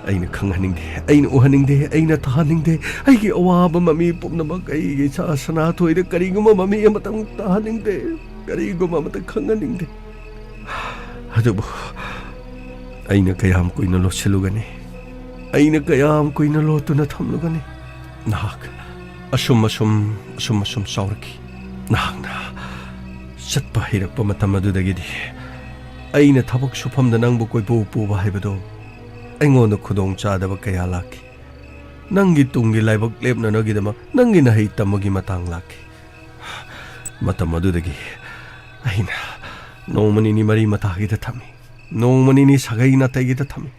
ꯑꯩꯅ ꯈꯪꯍꯟꯅꯤꯡꯗꯦ, ꯑꯩꯅ ꯎꯍꯟꯅꯤꯡꯗꯦ, ꯑꯩꯅ ꯇꯥꯍꯟꯅꯤꯡꯗꯦ꯫ ꯑꯩꯒꯤ ꯑꯋꯥꯕ ꯃꯃꯤ ꯄꯨꯝꯅꯃꯛ ꯑꯩꯒꯤ ꯏꯆꯥ ꯁꯅꯥꯊꯣꯏꯗ ꯀꯔꯤꯒꯨꯝꯕ ꯃꯃꯤ ꯑꯃꯇꯪ ꯇꯥꯍꯟꯅꯤꯡꯗꯦ, ꯀꯔꯤꯒꯨꯝꯕ ꯑꯃꯇꯪ ꯈꯪꯍꯟꯅꯤꯡꯗꯦ꯫ ꯑꯗꯨꯕꯨ ꯑꯩꯅ ꯀꯌꯥꯝ ꯀꯨꯏꯅ ꯂꯣꯠꯁꯤꯜꯂꯨꯒꯅꯤ? ꯑꯩꯅ ꯀꯌꯥꯝ ꯀꯨꯏꯅ ꯂꯣꯠꯇꯨꯅ ꯊꯝꯂꯨꯒꯅꯤ? ꯅꯍꯥꯛ ꯑꯁꯨꯝ ꯑꯁꯨꯝ, ꯑꯁꯨꯝ ꯑꯁꯨꯝ ꯆꯥꯎꯔꯛꯈꯤ꯫ ꯅꯍꯥꯛꯅ ꯆꯠꯄ ꯍꯩꯔꯛꯄ ꯃꯇꯝ ꯑꯗꯨꯗꯒꯤꯗꯤ ꯑꯩꯅ ꯊꯕꯛ ꯁꯨꯐꯝꯗ ꯅꯪꯕꯨ ꯀꯣꯏꯄꯨ ꯄꯨꯕ ꯍꯥꯏꯕꯗꯣ ꯑꯩꯉꯣꯟꯗ ꯈꯨꯗꯣꯡ ꯆꯥꯗꯕ ꯀꯌꯥ ꯂꯥꯛꯈꯤ꯫ ꯅꯪꯒꯤ ꯇꯨꯡꯒꯤ ꯂꯥꯏꯕꯛ ꯂꯦꯞꯅꯅꯕꯒꯤꯗꯃꯛ ꯅꯪꯒꯤ ꯅꯍꯩ ꯇꯝꯕꯒꯤ ꯃꯇꯥꯡ ꯂꯥꯛꯈꯤ꯫ ꯃꯇꯝ ꯑꯗꯨꯗꯒꯤ ꯑꯩꯅ ꯅꯣꯡꯃ ꯅꯤꯅꯤ ꯃꯔꯤ ꯃꯇꯥꯒꯤꯗ ꯊꯝꯃꯤ, ꯅꯣꯡꯃ ꯅꯤꯅꯤ ꯁꯥꯒꯩ ꯅꯥꯇꯩꯒꯤꯗ ꯊꯝꯃꯤ꯫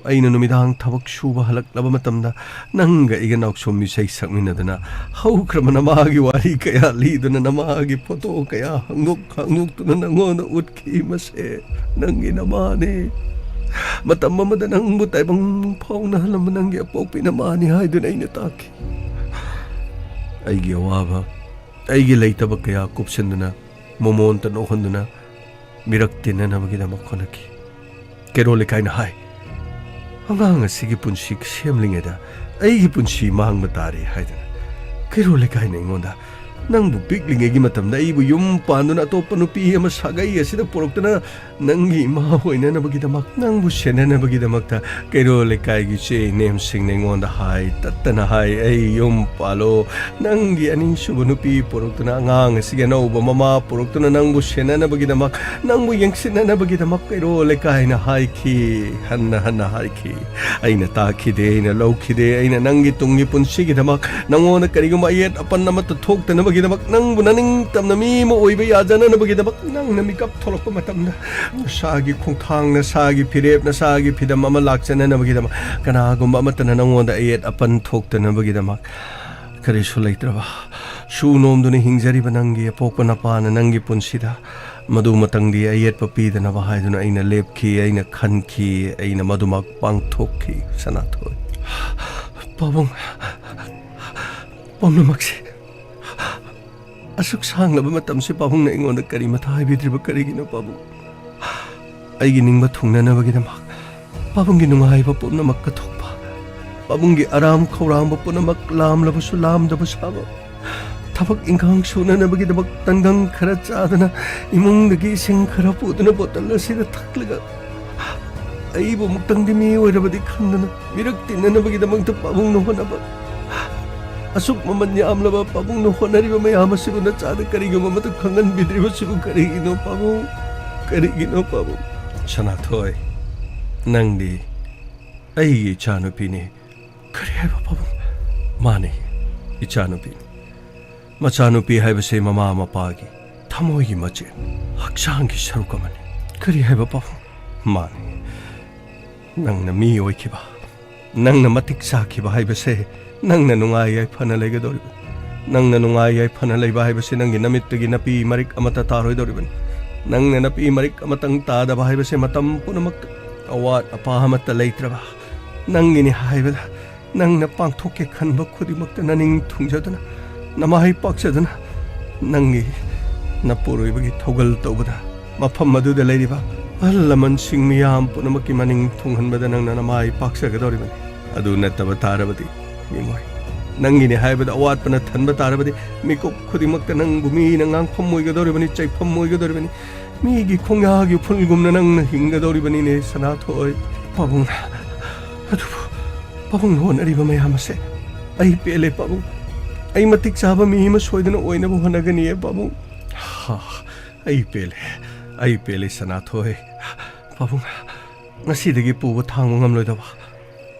ꯑꯩꯅ ꯅꯨꯃꯤꯗꯥꯡ ꯊꯕꯛ ꯁꯨꯕ ꯍꯜꯂꯛꯂꯕ ꯃꯇꯝꯗ ꯅꯪꯒ ꯑꯩꯒ ꯅꯥꯎꯁꯣꯝ ꯏꯁꯩ ꯁꯛꯃꯤꯟꯅꯗꯨꯅ ꯍꯧꯈ꯭ꯔꯕ ꯅꯃꯥꯒꯤ ꯋꯥꯔꯤ ꯀꯌꯥ ꯂꯤꯗꯨꯅ, ꯅꯃꯥꯒꯤ ꯐꯣꯇꯣ ꯀꯌꯥ ꯍꯪꯗꯣꯛ ꯍꯪꯗꯣꯛꯇꯨꯅ ꯅꯪꯉꯣꯟꯗ ꯎꯠꯈꯤ꯫ ꯃꯁꯦ ꯅꯪꯒꯤ ꯅꯃꯥꯅꯤ꯫ ꯃꯇꯝ ꯑꯃꯗ ꯅꯪꯕꯨ ꯇꯥꯏꯕꯪ ꯐꯥꯎꯅꯍꯜꯂꯝꯕ ꯅꯪꯒꯤ ꯑꯄꯣꯛꯄꯤ ꯅꯃꯥꯅꯤ ꯍꯥꯏꯗꯨꯅ ꯑꯩꯅ ꯇꯥꯛꯈꯤ꯫ ꯑꯩꯒꯤ ꯑꯋꯥꯕ, ꯑꯩꯒꯤ ꯂꯩꯇꯕ ꯀꯌꯥ ꯀꯨꯞꯁꯤꯟꯗꯨꯅ, ꯃꯣꯃꯣꯟꯇ ꯅꯣꯛꯍꯟꯗꯨꯅ ꯃꯤꯔꯛ ꯇꯤꯟꯅꯅꯕꯒꯤꯗꯃꯛ ꯍꯣꯠꯅꯈꯤ꯫ ꯀꯩꯔꯣꯜ ꯂꯩꯀꯥꯏꯅ ꯍꯥꯏ, "ꯑꯉꯥꯡ ꯑꯁꯤꯒꯤ ꯄꯨꯟꯁꯤ ꯁꯦꯝꯂꯤꯉꯩꯗ ꯑꯩꯒꯤ ꯄꯨꯟꯁꯤ ꯃꯥꯡꯕ ꯇꯥꯔꯦ" ꯍꯥꯏꯗꯨꯅ꯫ ꯀꯩꯔꯣꯜ ꯂꯩꯀꯥꯏꯅ ꯑꯩꯉꯣꯟꯗ, "ꯅꯪꯕꯨ ꯄꯤꯛꯂꯤꯉꯩꯒꯤ ꯃꯇꯝꯗ ꯑꯩꯕꯨ ꯌꯨꯝ ꯄꯥꯟꯗꯨꯅ ꯑꯇꯣꯞꯄ ꯅꯨꯄꯤ ꯑꯃ ꯁꯥꯒꯩ ꯑꯁꯤꯗ ꯄꯨꯔꯛꯇꯨꯅ ꯅꯪꯒꯤ ꯏꯃꯥ ꯑꯣꯏꯅꯅꯕꯒꯤꯗꯃꯛ, ꯅꯪꯕꯨ ꯁꯦꯟꯅꯅꯕꯒꯤꯗꯃꯛꯇ ꯀꯩꯔꯣꯜ ꯂꯩꯀꯥꯏꯒꯤ ꯏꯆꯦ ꯏꯅꯦꯝꯁꯤꯡꯅ ꯑꯩꯉꯣꯟꯗ ꯍꯥꯏ, ꯇꯠꯇꯅ ꯍꯥꯏ, 'ꯑꯩ ꯌꯨꯝ ꯄꯥꯜꯂꯣ, ꯅꯪꯒꯤ ꯑꯅꯤꯁꯨꯕ ꯅꯨꯄꯤ ꯄꯨꯔꯛꯇꯨꯅ, ꯑꯉꯥꯡ ꯑꯁꯤꯒꯤ ꯑꯅꯧꯕ ꯃꯃꯥ ꯄꯨꯔꯛꯇꯨꯅ ꯅꯪꯕꯨ ꯁꯦꯟꯅꯅꯕꯒꯤꯗꯃꯛ, ꯅꯪꯕꯨ ꯌꯦꯡꯁꯤꯟꯅꯅꯕꯒꯤꯗꯃꯛ ꯀꯩꯔꯣꯜ ꯂꯩꯀꯥꯏꯅ ꯍꯥꯏꯈꯤ, ꯍꯟꯅ ꯍꯟꯅ ꯍꯥꯏꯈꯤ꯫ ꯑꯩꯅ ꯇꯥꯈꯤꯗꯦ, ꯑꯩꯅ ꯂꯧꯈꯤꯗꯦ, ꯑꯩꯅ ꯅꯪꯒꯤ ꯇꯨꯡꯒꯤ ꯄꯨꯟꯁꯤꯒꯤꯗꯃꯛ, ꯅꯪꯉꯣꯟꯗ ꯀꯔꯤꯒꯨꯝꯕ ꯑꯌꯦꯠ ꯑꯄꯟ ꯑꯃꯠꯇ ꯊꯣꯛꯇꯅꯕꯒꯤꯗꯃꯛ, ꯅꯪꯕꯨ ꯅꯅꯤꯡꯇꯝꯅ ꯃꯤ ꯑꯃ ꯑꯣꯏꯕ ꯌꯥꯖꯅꯅꯕꯒꯤꯗꯃꯛ, ꯅꯪꯅ ꯃꯤꯀꯞ ꯊꯣꯛꯂꯛꯄ ꯃꯇꯝꯗ ꯅꯁꯥꯒꯤ ꯈꯣꯡꯊꯥꯡ, ꯅꯁꯥꯒꯤ ꯐꯤꯔꯦꯞ, ꯅꯁꯥꯒꯤ ꯐꯤꯗꯝ ꯑꯃ ꯂꯥꯛꯆꯅꯅꯕꯒꯤꯗꯃꯛ, ꯀꯅꯥꯒꯨꯝꯕ ꯑꯃꯠꯇꯅ ꯅꯪꯉꯣꯟꯗ ꯑꯌꯦꯠ ꯑꯄꯟ ꯊꯣꯛꯇꯅꯕꯒꯤꯗꯃꯛ, ꯀꯔꯤꯁꯨ ꯂꯩꯇ꯭ꯔꯕ, ꯁꯨ ꯅꯣꯝꯗꯨꯅ ꯍꯤꯡꯖꯔꯤꯕ ꯅꯪꯒꯤ ꯑꯄꯣꯛꯄ ꯅꯄꯥꯅ ꯅꯪꯒꯤ ꯄꯨꯟꯁꯤꯗ ꯃꯗꯨꯃꯇꯪꯗꯤ ꯑꯌꯦꯠꯄ ꯄꯤꯗꯅꯕ ꯍꯥꯏꯗꯨꯅ ꯑꯩꯅ ꯂꯦꯞꯈꯤ, ꯑꯩꯅ ꯈꯟꯈꯤ, ꯑꯩꯅ ꯃꯗꯨꯃꯛ ꯄꯥꯡꯊꯣꯛꯈꯤ, ꯁꯅꯥꯊꯣꯏ꯫ ꯄꯥꯕꯨꯡ, ꯄꯨꯝꯅꯃꯛꯁꯦ ꯑꯁꯨꯛ ꯁꯥꯡꯂꯕ ꯃꯇꯝꯁꯤ ꯄꯥꯕꯨꯡꯅ ꯑꯩꯉꯣꯟꯗ ꯀꯔꯤꯃꯇ ꯍꯥꯏꯕꯤꯗ꯭ꯔꯤꯕ ꯀꯔꯤꯒꯤꯅꯣ ꯄꯥꯕꯨꯡ? ꯑꯩꯒꯤ ꯅꯤꯡꯕ ꯊꯨꯡꯅꯅꯕꯒꯤꯗꯃꯛ, ꯄꯥꯕꯨꯡꯒꯤ ꯅꯨꯡꯉꯥꯏꯕ ꯄꯨꯝꯅꯃꯛ ꯀꯠꯊꯣꯛꯄ, ꯄꯥꯕꯨꯡꯒꯤ ꯑꯔꯥꯝ ꯈꯧꯔꯥꯡꯕ ꯄꯨꯝꯅꯃꯛ ꯂꯥꯝꯂꯕꯁꯨ ꯂꯥꯝꯗꯕ ꯁꯥꯕ, ꯊꯕꯛ ꯏꯪꯈꯥꯡ ꯁꯨꯅꯅꯕꯒꯤꯗꯃꯛ ꯇꯟꯒꯪ ꯈꯔ ꯆꯥꯗꯨꯅ, ꯏꯃꯨꯡꯗꯒꯤ ꯏꯁꯤꯡ ꯈꯔ ꯄꯨꯗꯨꯅ ꯕꯣꯇꯜ ꯑꯁꯤꯗ ꯊꯛꯂꯒ, ꯑꯩꯕꯨ ꯑꯃꯨꯛꯇꯪꯗꯤ ꯃꯤ ꯑꯣꯏꯔꯕꯗꯤ ꯈꯟꯗꯨꯅ ꯃꯤꯔꯛ ꯇꯤꯟꯅꯅꯕꯒꯤꯗꯃꯛꯇ ꯄꯥꯕꯨꯡꯅ ꯍꯣꯠꯅꯕ, ꯑꯁꯨꯛ ꯃꯃꯜ ꯌꯥꯝꯂꯕ ꯄꯥꯕꯨꯡꯅ ꯍꯣꯠꯅꯔꯤꯕ ꯃꯌꯥꯝ ꯑꯁꯤꯕꯨ ꯅꯆꯥꯗ ꯀꯔꯤꯒꯨꯝꯕ ꯑꯃꯠꯇ ꯈꯪꯍꯟꯕꯤꯗ꯭ꯔꯤꯕꯁꯤꯕꯨ ꯀꯔꯤꯒꯤꯅꯣ ꯄꯥꯕꯨꯡ? ꯀꯔꯤꯒꯤꯅꯣ ꯄꯥꯕꯨꯡ? ꯁꯅꯥꯊꯣꯏ, ꯅꯪꯗꯤ ꯑꯩꯒꯤ ꯏꯆꯥꯅꯨꯄꯤꯅꯤ꯫ ꯀꯔꯤ ꯍꯥꯏꯕ ꯄꯥꯕꯨꯡ? ꯃꯥꯅꯤ, ꯏꯆꯥꯅꯨꯄꯤꯅꯤ꯫ ꯃꯆꯥꯅꯨꯄꯤ ꯍꯥꯏꯕꯁꯤ ꯃꯃꯥ ꯃꯄꯥꯒꯤ ꯊꯃꯣꯏꯒꯤ ꯃꯆꯦꯠ, ꯍꯛꯆꯥꯡꯒꯤ ꯁꯔꯨꯛ ꯑꯃꯅꯤ꯫ ꯀꯔꯤ ꯍꯥꯏꯕ ꯄꯥꯕꯨꯡ? ꯃꯥꯅꯤ, ꯅꯪꯅ ꯃꯤ ꯑꯣꯏꯈꯤꯕ, ꯅꯪꯅ ꯃꯇꯤꯛ ꯆꯥꯈꯤꯕ ꯍꯥꯏꯕꯁꯦ ꯅꯪꯅ ꯅꯨꯡꯉꯥꯏ ꯌꯥꯏꯐꯅ ꯂꯩꯒꯗꯧꯔꯤꯕꯅꯤ꯫ ꯅꯪꯅ ꯅꯨꯡꯉꯥꯏ ꯌꯥꯏꯐꯅ ꯂꯩꯕ ꯍꯥꯏꯕꯁꯤ ꯅꯪꯒꯤ ꯅꯃꯤꯠꯇꯒꯤ ꯅꯥꯄꯤ ꯃꯔꯤꯛ ꯑꯃꯠꯇ ꯇꯥꯔꯣꯏꯗꯧꯔꯤꯕꯅꯤ꯫ ꯅꯪꯅ ꯅꯥꯄꯤ ꯃꯔꯤꯛ ꯑꯃꯇꯪ ꯇꯥꯗꯕ ꯍꯥꯏꯕꯁꯦ ꯃꯇꯝ ꯄꯨꯝꯅꯃꯛꯇ ꯑꯋꯥꯠ ꯑꯄꯥ ꯑꯃꯠꯇ ꯂꯩꯇ꯭ꯔꯕ ꯅꯪꯒꯤꯅꯤ ꯍꯥꯏꯕꯗ ꯅꯪꯅ ꯄꯥꯡꯊꯣꯛꯀꯦ ꯈꯟꯕ ꯈꯨꯗꯤꯡꯃꯛꯇ ꯅꯅꯤꯡ ꯊꯨꯡꯖꯗꯨꯅ, ꯅꯃꯥꯏ ꯄꯥꯛꯆꯗꯨꯅ, ꯅꯪꯒꯤ ꯅꯄꯨꯔꯣꯏꯕꯒꯤ ꯊꯧꯒꯜ ꯇꯧꯕꯗ ꯃꯐꯝ ꯑꯗꯨꯗ ꯂꯩꯔꯤꯕ ꯑꯍꯜ ꯂꯃꯟꯁꯤꯡ ꯃꯤꯌꯥꯝ ꯄꯨꯝꯅꯃꯛꯀꯤ ꯃꯅꯤꯡ ꯊꯨꯡꯍꯟꯕꯗ ꯅꯪꯅ ꯅꯃꯥꯏ ꯄꯥꯛꯆꯒꯗꯧꯔꯤꯕꯅꯤ꯫ ꯑꯗꯨ ꯅꯠꯇꯕ ꯇꯥꯔꯕꯗꯤ, ꯃꯤꯑꯣꯏ, ꯅꯪꯒꯤꯅꯤ ꯍꯥꯏꯕꯗ ꯑꯋꯥꯠꯄꯅ ꯊꯟꯕ ꯇꯥꯔꯕꯗꯤ, ꯃꯤꯀꯨꯞ ꯈꯨꯗꯤꯡꯃꯛꯇ ꯅꯪꯕꯨ ꯃꯤꯅ ꯉꯥꯡꯐꯝ ꯑꯣꯏꯒꯗꯧꯔꯤꯕꯅꯤ, ꯆꯩꯐꯝ ꯑꯣꯏꯒꯗꯧꯔꯤꯕꯅꯤ꯫ ꯃꯤꯒꯤ ꯈꯣꯡꯌꯥꯒꯤ ꯎꯐꯨꯜꯒꯨꯝꯅ ꯅꯪꯅ ꯍꯤꯡꯒꯗꯧꯔꯤꯕꯅꯤꯅꯦ, ꯁꯅꯥꯊꯣꯏ꯫ ꯄꯥꯕꯨꯡꯅ, ꯑꯗꯨꯕꯨ ꯄꯥꯕꯨꯡꯅ ꯍꯣꯠꯅꯔꯤꯕ ꯃꯌꯥꯝ ꯑꯁꯦ ꯑꯩ ꯄꯦꯜꯂꯦ, ꯄꯥꯕꯨꯡ꯫ ꯑꯩ ꯃꯇꯤꯛ ꯆꯥꯕ ꯃꯤ ꯑꯃ ꯁꯣꯏꯗꯅ ꯑꯣꯏꯅꯕ ꯍꯣꯠꯅꯒꯅꯤꯌꯦ, ꯄꯥꯕꯨꯡ꯫ ꯍꯥ, ꯑꯩ ꯄꯦꯜꯂꯦ, ꯑꯩ ꯄꯦꯜꯂꯦ, ꯁꯅꯥꯊꯣꯏ꯫ ꯄꯥꯕꯨꯡ, ꯉꯁꯤꯗꯒꯤ ꯄꯨꯕ ꯊꯥꯡꯕ ꯉꯝꯂꯣꯏꯗꯕ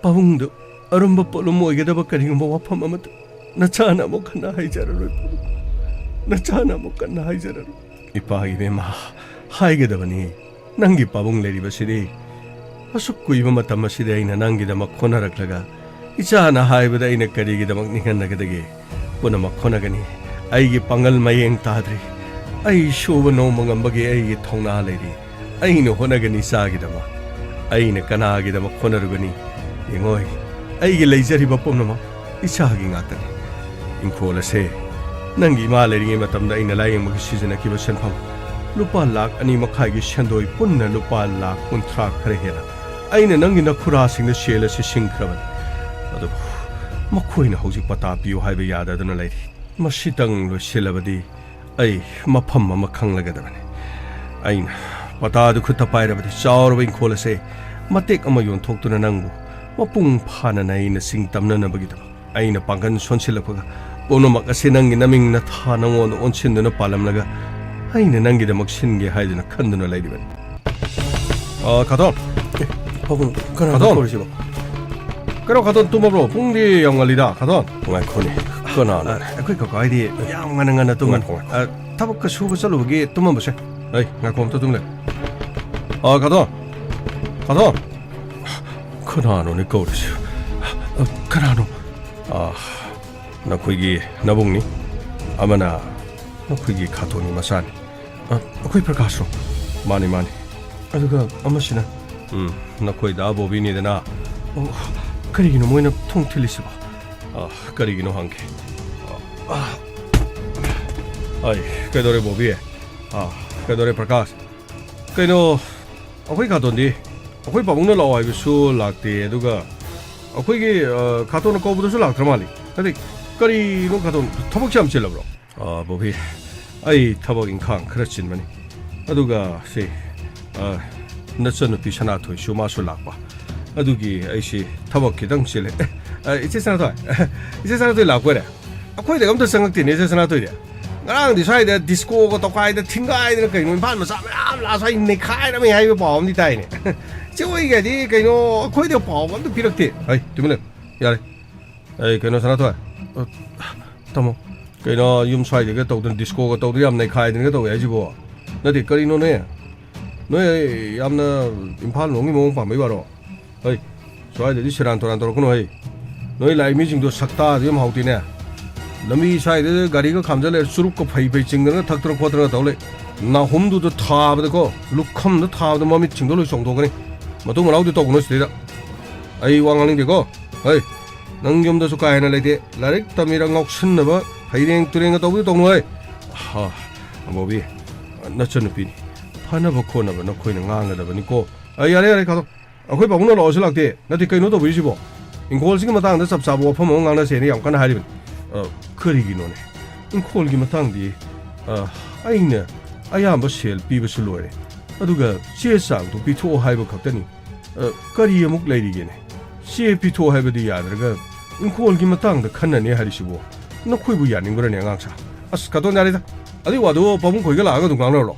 ꯄꯥꯕꯨꯡꯗꯨ ꯑꯔꯨꯝꯕ ꯄꯣꯠꯂꯨꯝ ꯑꯣꯏꯒꯗꯕ ꯀꯔꯤꯒꯨꯝꯕ ꯋꯥꯐꯝ ꯑꯃꯗꯨ ꯅꯆꯥꯅ ꯑꯃꯨꯛ ꯍꯟꯅ ꯍꯥꯏꯖꯔꯔꯣꯏ, ꯄꯥꯕꯨꯡ꯫ ꯅꯆꯥꯅ ꯑꯃꯨꯛ ꯍꯟꯅ ꯍꯥꯏꯖꯔꯔꯣꯏ꯫ ꯏꯄꯥ ꯏꯕꯦꯝꯃ, ꯍꯥꯏꯒꯗꯕꯅꯤ꯫ ꯅꯪꯒꯤ ꯄꯥꯕꯨꯡ ꯂꯩꯔꯤꯕꯁꯤꯗꯤ ꯑꯁꯨꯛ ꯀꯨꯏꯕ ꯃꯇꯝ ꯑꯁꯤꯗ ꯑꯩꯅ ꯅꯪꯒꯤꯗꯃꯛ ꯍꯣꯠꯅꯔꯛꯂꯒ, ꯏꯆꯥꯅ ꯍꯥꯏꯕꯗ ꯑꯩꯅ ꯀꯔꯤꯒꯤꯗꯃꯛ ꯅꯤꯡꯍꯟꯅꯒꯗꯒꯦ? ꯄꯨꯝꯅꯃꯛ ꯍꯣꯠꯅꯒꯅꯤ꯫ ꯑꯩꯒꯤ ꯄꯥꯡꯒꯜ ꯃꯌꯦꯡ ꯇꯥꯗ꯭ꯔꯤ꯫ ꯑꯩ ꯁꯨꯕ ꯅꯣꯝꯕ ꯉꯝꯕꯒꯤ ꯑꯩꯒꯤ ꯊꯧꯅꯥ ꯂꯩꯔꯤ꯫ ꯑꯩꯅ ꯍꯣꯠꯅꯒꯅꯤ ꯏꯆꯥꯒꯤꯗꯃꯛ꯫ ꯑꯩꯅ ꯀꯅꯥꯒꯤꯗꯃꯛ ꯍꯣꯠꯅꯔꯨꯒꯅꯤ? ꯌꯦꯡꯉꯣꯏ, ꯑꯩꯒꯤ ꯂꯩꯖꯔꯤꯕ ꯄꯨꯝꯅꯃꯛ ꯏꯆꯥꯒꯤ ꯉꯥꯛꯇꯅꯤ꯫ ꯏꯪꯈꯣꯜ ꯑꯁꯦ ꯅꯪꯒꯤ ꯏꯃꯥ ꯂꯩꯔꯤꯉꯩ ꯃꯇꯝꯗ ꯑꯩꯅ ꯂꯥꯌꯦꯡꯕꯒꯤ ꯁꯤꯖꯤꯟꯅꯈꯤꯕ ꯁꯦꯟꯐꯝ, ꯂꯨꯄꯥ ꯂꯥꯈ ꯑꯅꯤ ꯃꯈꯥꯏꯒꯤ ꯁꯦꯟꯗꯣꯏ ꯄꯨꯟꯅ ꯂꯨꯄꯥ ꯂꯥꯈ ꯀꯨꯟꯊ꯭ꯔꯥ ꯈꯔ ꯍꯦꯟꯅ ꯑꯩꯅ ꯅꯪꯒꯤ ꯅꯈꯨꯔꯥꯁꯤꯡꯗ ꯁꯦꯜ ꯑꯁꯤ ꯁꯤꯡꯈ꯭ꯔꯕꯅꯤ꯫ ꯑꯗꯨꯕꯨ ꯃꯈꯣꯏꯅ ꯍꯧꯖꯤꯛ ꯄꯇꯥ ꯄꯤꯌꯨ ꯍꯥꯏꯕ ꯌꯥꯗꯗꯨꯅ ꯂꯩꯔꯤ꯫ ꯃꯁꯤꯇꯪ ꯂꯣꯏꯁꯤꯜꯂꯕꯗꯤ ꯑꯩ ꯃꯐꯝ ꯑꯃ ꯈꯪꯂꯒꯗꯕꯅꯤ꯫ ꯑꯩꯅ ꯄꯇꯥꯗꯨ ꯈꯨꯠꯇ ꯄꯥꯏꯔꯕꯗꯤ ꯆꯥꯎꯔꯕ ꯏꯪꯈꯣꯜ ꯑꯁꯦ ꯃꯇꯦꯛ ꯑꯃ ꯌꯣꯟꯊꯣꯛꯇꯨꯅ ꯅꯪꯕꯨ ꯃꯄꯨꯡ ꯐꯥꯅ ꯅꯩꯅ ꯆꯤꯡ ꯇꯝꯅꯅꯕꯒꯤꯗꯃꯛ ꯑꯩꯅ ꯄꯥꯡꯒꯜ ꯁꯣꯟꯁꯤꯜꯂꯛꯄꯒ ꯄꯨꯝꯅꯃꯛ ꯑꯁꯤ ꯅꯪꯒꯤ ꯅꯃꯤꯡ ꯅꯊꯥ ꯅꯉꯣꯟꯗ ꯑꯣꯟꯁꯤꯟꯗꯨꯅ ꯄꯥꯜꯂꯝꯂꯒ ꯑꯩꯅ ꯅꯪꯒꯤꯗꯃꯛ ꯁꯤꯟꯒꯦ ꯍꯥꯏꯗꯨꯅ ꯈꯟꯗꯨꯅ ꯂꯩꯔꯤꯕꯅꯤ꯫ ꯑ, ꯈꯥꯇꯣꯟ꯫ ꯑꯦ, ꯄꯥꯕꯨꯡ, ꯀꯅꯥꯅꯣ ꯈꯥꯇꯣꯟ꯫ ꯀꯧꯔꯤꯁꯤꯕꯣ? ꯀꯩꯅꯣ, ꯈꯥꯇꯣꯟ, ꯇꯨꯝꯃꯕ꯭ꯔꯣ? ꯄꯨꯡꯗꯤ ꯌꯥꯝ ꯉꯜꯂꯤꯗ, ꯈꯥꯇꯣꯟ꯫ ꯉꯥꯏꯈꯣꯅꯦ, ꯀꯅꯥꯅꯣ? ꯑ, ꯑꯩꯈꯣꯏ ꯀꯀꯥ ꯍꯣꯏꯗꯤ ꯌꯥꯝ ꯉꯟꯅ ꯉꯟꯅ ꯇꯨꯝꯒꯅꯤ꯫ ꯉꯥꯏꯈꯣ, ꯉꯥꯏꯈꯣ꯫ ꯑ, ꯊꯕꯛꯀ ꯁꯨꯕ ꯆꯠꯂꯨꯕꯒꯤ ꯇꯨꯝꯃꯝꯕꯁꯦ꯫ ꯑꯩ, ꯉꯥꯏꯈꯣ, ꯑꯝꯇ ꯇꯨꯝ ꯂꯩ꯫ ꯑ, ꯈꯥꯇꯣꯟ꯫ ꯈꯥꯇꯣꯟ꯫ ꯀꯅꯥꯅꯣꯅꯦ ꯀꯧꯔꯤꯁꯤ? ꯑ, ꯀꯅꯥꯅꯣ? ꯑ, ꯅꯈꯣꯏꯒꯤ ꯅꯕꯨꯡꯅꯤ꯫ ꯑꯃꯅ ꯅꯈꯣꯏꯒꯤ ꯈꯥꯇꯣꯟꯒꯤ ꯃꯆꯥꯅꯤ꯫ ꯑ, ꯑꯩꯈꯣꯏ ꯄ꯭ꯔꯀꯥꯁꯔꯣ? ꯃꯥꯅꯤ, ꯃꯥꯅꯤ꯫ ꯑꯗꯨꯒ ꯑꯃꯁꯤꯅ? ꯎꯝ, ꯅꯈꯣꯏ ꯗꯥ ꯕꯣꯕꯤꯅꯤꯗꯅ꯫ ꯑꯣ, ꯀꯔꯤꯒꯤꯅꯣ ꯃꯣꯏꯅ ꯊꯣꯡ ꯊꯤꯜꯂꯤꯁꯤꯕꯣ? ꯑ, ꯀꯔꯤꯒꯤꯅꯣ ꯍꯪꯒꯦ꯫ ꯑ, ꯑ, ꯑꯩ, ꯀꯩꯗꯧꯔꯦ ꯕꯣꯕꯤ? ꯑ, ꯀꯩꯗꯧꯔꯦ ꯄ꯭ꯔꯀꯥꯁ? ꯀꯩꯅꯣ, ꯑꯩꯈꯣꯏ ꯈꯥꯇꯣꯟꯗꯤ, ꯑꯩꯈꯣꯏ ꯄꯥꯕꯨꯡꯅ ꯂꯥꯛꯑꯣ ꯍꯥꯏꯕꯁꯨ ꯂꯥꯛꯇꯦ, ꯑꯗꯨꯒ ꯑꯩꯈꯣꯏꯒꯤ, ꯑ, ꯈꯥꯇꯣꯟꯅ ꯀꯧꯕꯗꯁꯨ ꯂꯥꯛꯇ꯭ꯔ ꯃꯥꯜꯂꯤ꯫ ꯅꯠꯇꯦ, ꯀꯔꯤꯅꯣ ꯈꯥꯇꯣꯟ, ꯊꯕꯛꯁꯦ ꯌꯥꯝ ꯆꯤꯜꯂꯕ꯭ꯔꯣ? ꯑ, ꯕꯣꯕꯤ, ꯑꯩ ꯊꯕꯛ ꯏꯪꯈꯥꯡ ꯈꯔ ꯆꯤꯟꯕꯅꯤ꯫ ꯑꯗꯨꯒ ꯁꯤ, ꯑ, ꯅꯆꯟꯅꯨꯄꯤ ꯁꯅꯥꯊꯣꯏꯁꯨ ꯃꯥꯁꯨ ꯂꯥꯛꯄ꯫ ꯑꯗꯨꯒꯤ ꯑꯩꯁꯤ ꯊꯕꯛ ꯈꯤꯇꯪ ꯆꯤꯜꯂꯦ꯫ ꯑꯦ, ꯑ, ꯏꯆꯦ ꯁꯅꯥꯊꯣꯏ, ꯏꯆꯦ ꯁꯅꯥꯊꯣꯏ ꯂꯥꯛꯄ ꯑꯣꯏꯔꯦ? ꯑꯩꯈꯣꯏꯗꯒ ꯑꯝꯇ ꯆꯪꯉꯛꯇꯦꯅꯦ, ꯏꯆꯦ ꯁꯅꯥꯊꯣꯏꯗꯤ꯫ ꯉꯔꯥꯡꯗꯤ ꯁ꯭ꯋꯥꯏꯗ ꯗꯤꯁꯀꯣꯒ ꯇꯧꯈꯥꯏꯗ ꯊꯤꯡꯒꯥꯏꯗꯅ ꯀꯩꯅꯣ, ꯏꯝꯐꯥꯜ ꯃꯆꯥ ꯃꯌꯥꯝ ꯂꯥꯛꯑ ꯁ꯭ꯋꯥꯏ ꯅꯩꯈꯥꯏꯔꯝꯃꯦ ꯍꯥꯏꯕ ꯄꯥꯎ ꯑꯃꯗꯤ ꯇꯥꯏꯅꯦ꯫ ꯆꯦ ꯍꯣꯏꯒꯗꯤ ꯀꯩꯅꯣ, ꯑꯩꯈꯣꯏꯗ ꯄꯥꯎ ꯑꯝꯇ ꯄꯤꯔꯛꯇꯦ꯫ ꯍꯩ, ꯇꯨꯃꯤꯟ ꯂꯩꯌꯨ꯫ ꯌꯥꯔꯦ꯫ ꯑꯩ, ꯀꯩꯅꯣ, ꯁꯅꯥꯊꯣꯏ꯫ ꯑ, ꯇꯥꯃꯣ꯫ ꯀꯩꯅꯣ, ꯌꯨꯝ ꯁ꯭ꯋꯥꯏꯗꯒ ꯇꯧꯗꯅ, ꯗꯤꯁꯀꯣꯒ ꯇꯧꯗꯅ ꯌꯥꯝ ꯅꯩꯈꯥꯏꯗꯅꯒ ꯇꯧꯋꯦ ꯍꯥꯏꯁꯤꯕꯣ? ꯅꯠꯇꯦ, ꯀꯔꯤꯅꯣꯅꯦ? ꯅꯣꯏ ꯌꯥꯝꯅ ꯏꯝꯐꯥꯜ ꯂꯣꯝꯒꯤ ꯃꯑꯣꯡ ꯄꯥꯝꯕꯩ ꯋꯥꯔꯣ? ꯍꯩ, ꯁ꯭ꯋꯥꯏꯗꯗꯤ ꯁꯦꯔꯥꯟ ꯇꯨꯔꯥꯟ ꯇꯧꯔꯛꯀꯅꯨ ꯍꯩ꯫ ꯅꯣꯏ ꯂꯥꯛꯏ ꯃꯤꯁꯤꯡꯗꯣ ꯁꯛꯇꯥꯗꯤ ꯌꯥꯝ ꯍꯥꯎꯇꯦꯅꯦ꯫ ꯂꯝꯕꯤ ꯁ꯭ꯋꯥꯏꯗ ꯒꯥꯔꯤꯒ ꯈꯥꯝꯖꯜꯂꯦ, ꯆꯨꯔꯨꯞꯀ ꯐꯩ ꯐꯩ ꯆꯤꯡꯗꯅ ꯊꯛꯇꯅ ꯈꯣꯠꯇꯅ ꯇꯧ ꯂꯩ꯫ ꯅꯥꯍꯨꯝꯗꯨꯗ ꯊꯥꯕꯗꯀꯣ, ꯂꯨꯈꯝꯗ ꯊꯥꯕꯗ ꯃꯃꯤꯠꯁꯤꯡꯗꯣ ꯂꯣꯏ ꯆꯣꯡꯊꯣꯛꯀꯅꯤ꯫ ꯃꯇꯨꯡ ꯃꯅꯥꯎꯗꯤ ꯇꯧꯒꯅꯨ ꯁꯤꯗꯩꯗ꯫ ꯑꯩ ꯋꯥ ꯉꯥꯡꯅꯤꯡꯗꯦꯀꯣ꯫ ꯍꯩ, ꯅꯪ ꯌꯨꯝꯗꯁꯨ ꯀꯥ ꯍꯦꯟꯅ ꯂꯩꯇꯦ꯫ ꯂꯥꯏꯔꯤꯛ ꯇꯝꯃꯤꯔ ꯉꯥꯎꯁꯤꯟꯅꯕ ꯐꯩꯔꯦꯡ ꯇꯨꯔꯦꯡꯒ ꯇꯧꯕꯗꯣ ꯇꯧꯅꯨ ꯍꯦ꯫ ꯍꯥ, ꯕꯣꯕꯤ, ꯅꯆꯟꯅꯨꯄꯤꯅꯤ꯫ ꯐꯅꯕ ꯈꯣꯠꯅꯕ ꯅꯈꯣꯏꯅ ꯉꯥꯡꯒꯗꯕꯅꯤꯀꯣ꯫ ꯑ, ꯌꯥꯔꯦ, ꯌꯥꯔꯦ, ꯈꯥꯗꯣ꯫ ꯑꯩꯈꯣꯏ ꯄꯥꯕꯨꯡꯅ ꯂꯥꯛꯑꯣꯁꯨ ꯂꯥꯛꯇꯦ꯫ ꯅꯠꯇꯦ, ꯀꯩꯅꯣ ꯇꯧꯕꯤꯔꯤꯁꯤꯕꯣ? ꯏꯪꯈꯣꯜꯁꯤꯒꯤ ꯃꯇꯥꯡꯗ ꯆꯞ ꯆꯥꯕ ꯋꯥꯐꯝ ꯑꯃ ꯉꯥꯡꯅꯁꯦꯅ ꯌꯥꯝ ꯀꯟꯅ ꯍꯥꯏꯔꯤꯕꯅꯤ꯫ ꯑ, ꯀꯔꯤꯒꯤꯅꯣꯅꯦ? ꯏꯪꯈꯣꯜꯒꯤ ꯃꯇꯥꯡꯗꯤ, ꯑ, ꯑꯩꯅ ꯑꯌꯥꯝꯕ ꯁꯦꯜ ꯄꯤꯕꯁꯨ ꯂꯣꯏꯔꯦ꯫ ꯑꯗꯨꯒ ꯆꯦ ꯆꯥꯡꯗꯨ ꯄꯤꯊꯣꯛꯑꯣ ꯍꯥꯏꯕ ꯈꯛꯇꯅꯤ꯫ ꯑ, ꯀꯔꯤ ꯑꯃꯨꯛ ꯂꯩꯔꯤꯒꯦꯅꯦ? ꯆꯦ ꯄꯤꯊꯣꯛꯑꯣ ꯍꯥꯏꯕꯗꯤ ꯌꯥꯗ꯭ꯔꯒ ꯏꯪꯈꯣꯜꯒꯤ ꯃꯇꯥꯡꯗ ꯈꯟꯅꯅꯤ ꯍꯥꯏꯔꯤꯁꯤꯕꯣ? ꯅꯈꯣꯏꯕꯨ ꯌꯥꯅꯤꯡꯕ꯭ꯔꯅꯦ, ꯑꯉꯥꯡ ꯁꯥ? ꯑꯁ, ꯀꯥꯇꯣꯟ, ꯌꯥꯔꯦꯗ꯫ ꯑꯗꯨꯏ ꯋꯥꯗꯨ ꯄꯥꯕꯨꯡ ꯈꯣꯏꯒ ꯂꯥꯛꯑꯒ ꯑꯗꯨꯝ ꯉꯥꯡꯅꯔꯣ꯫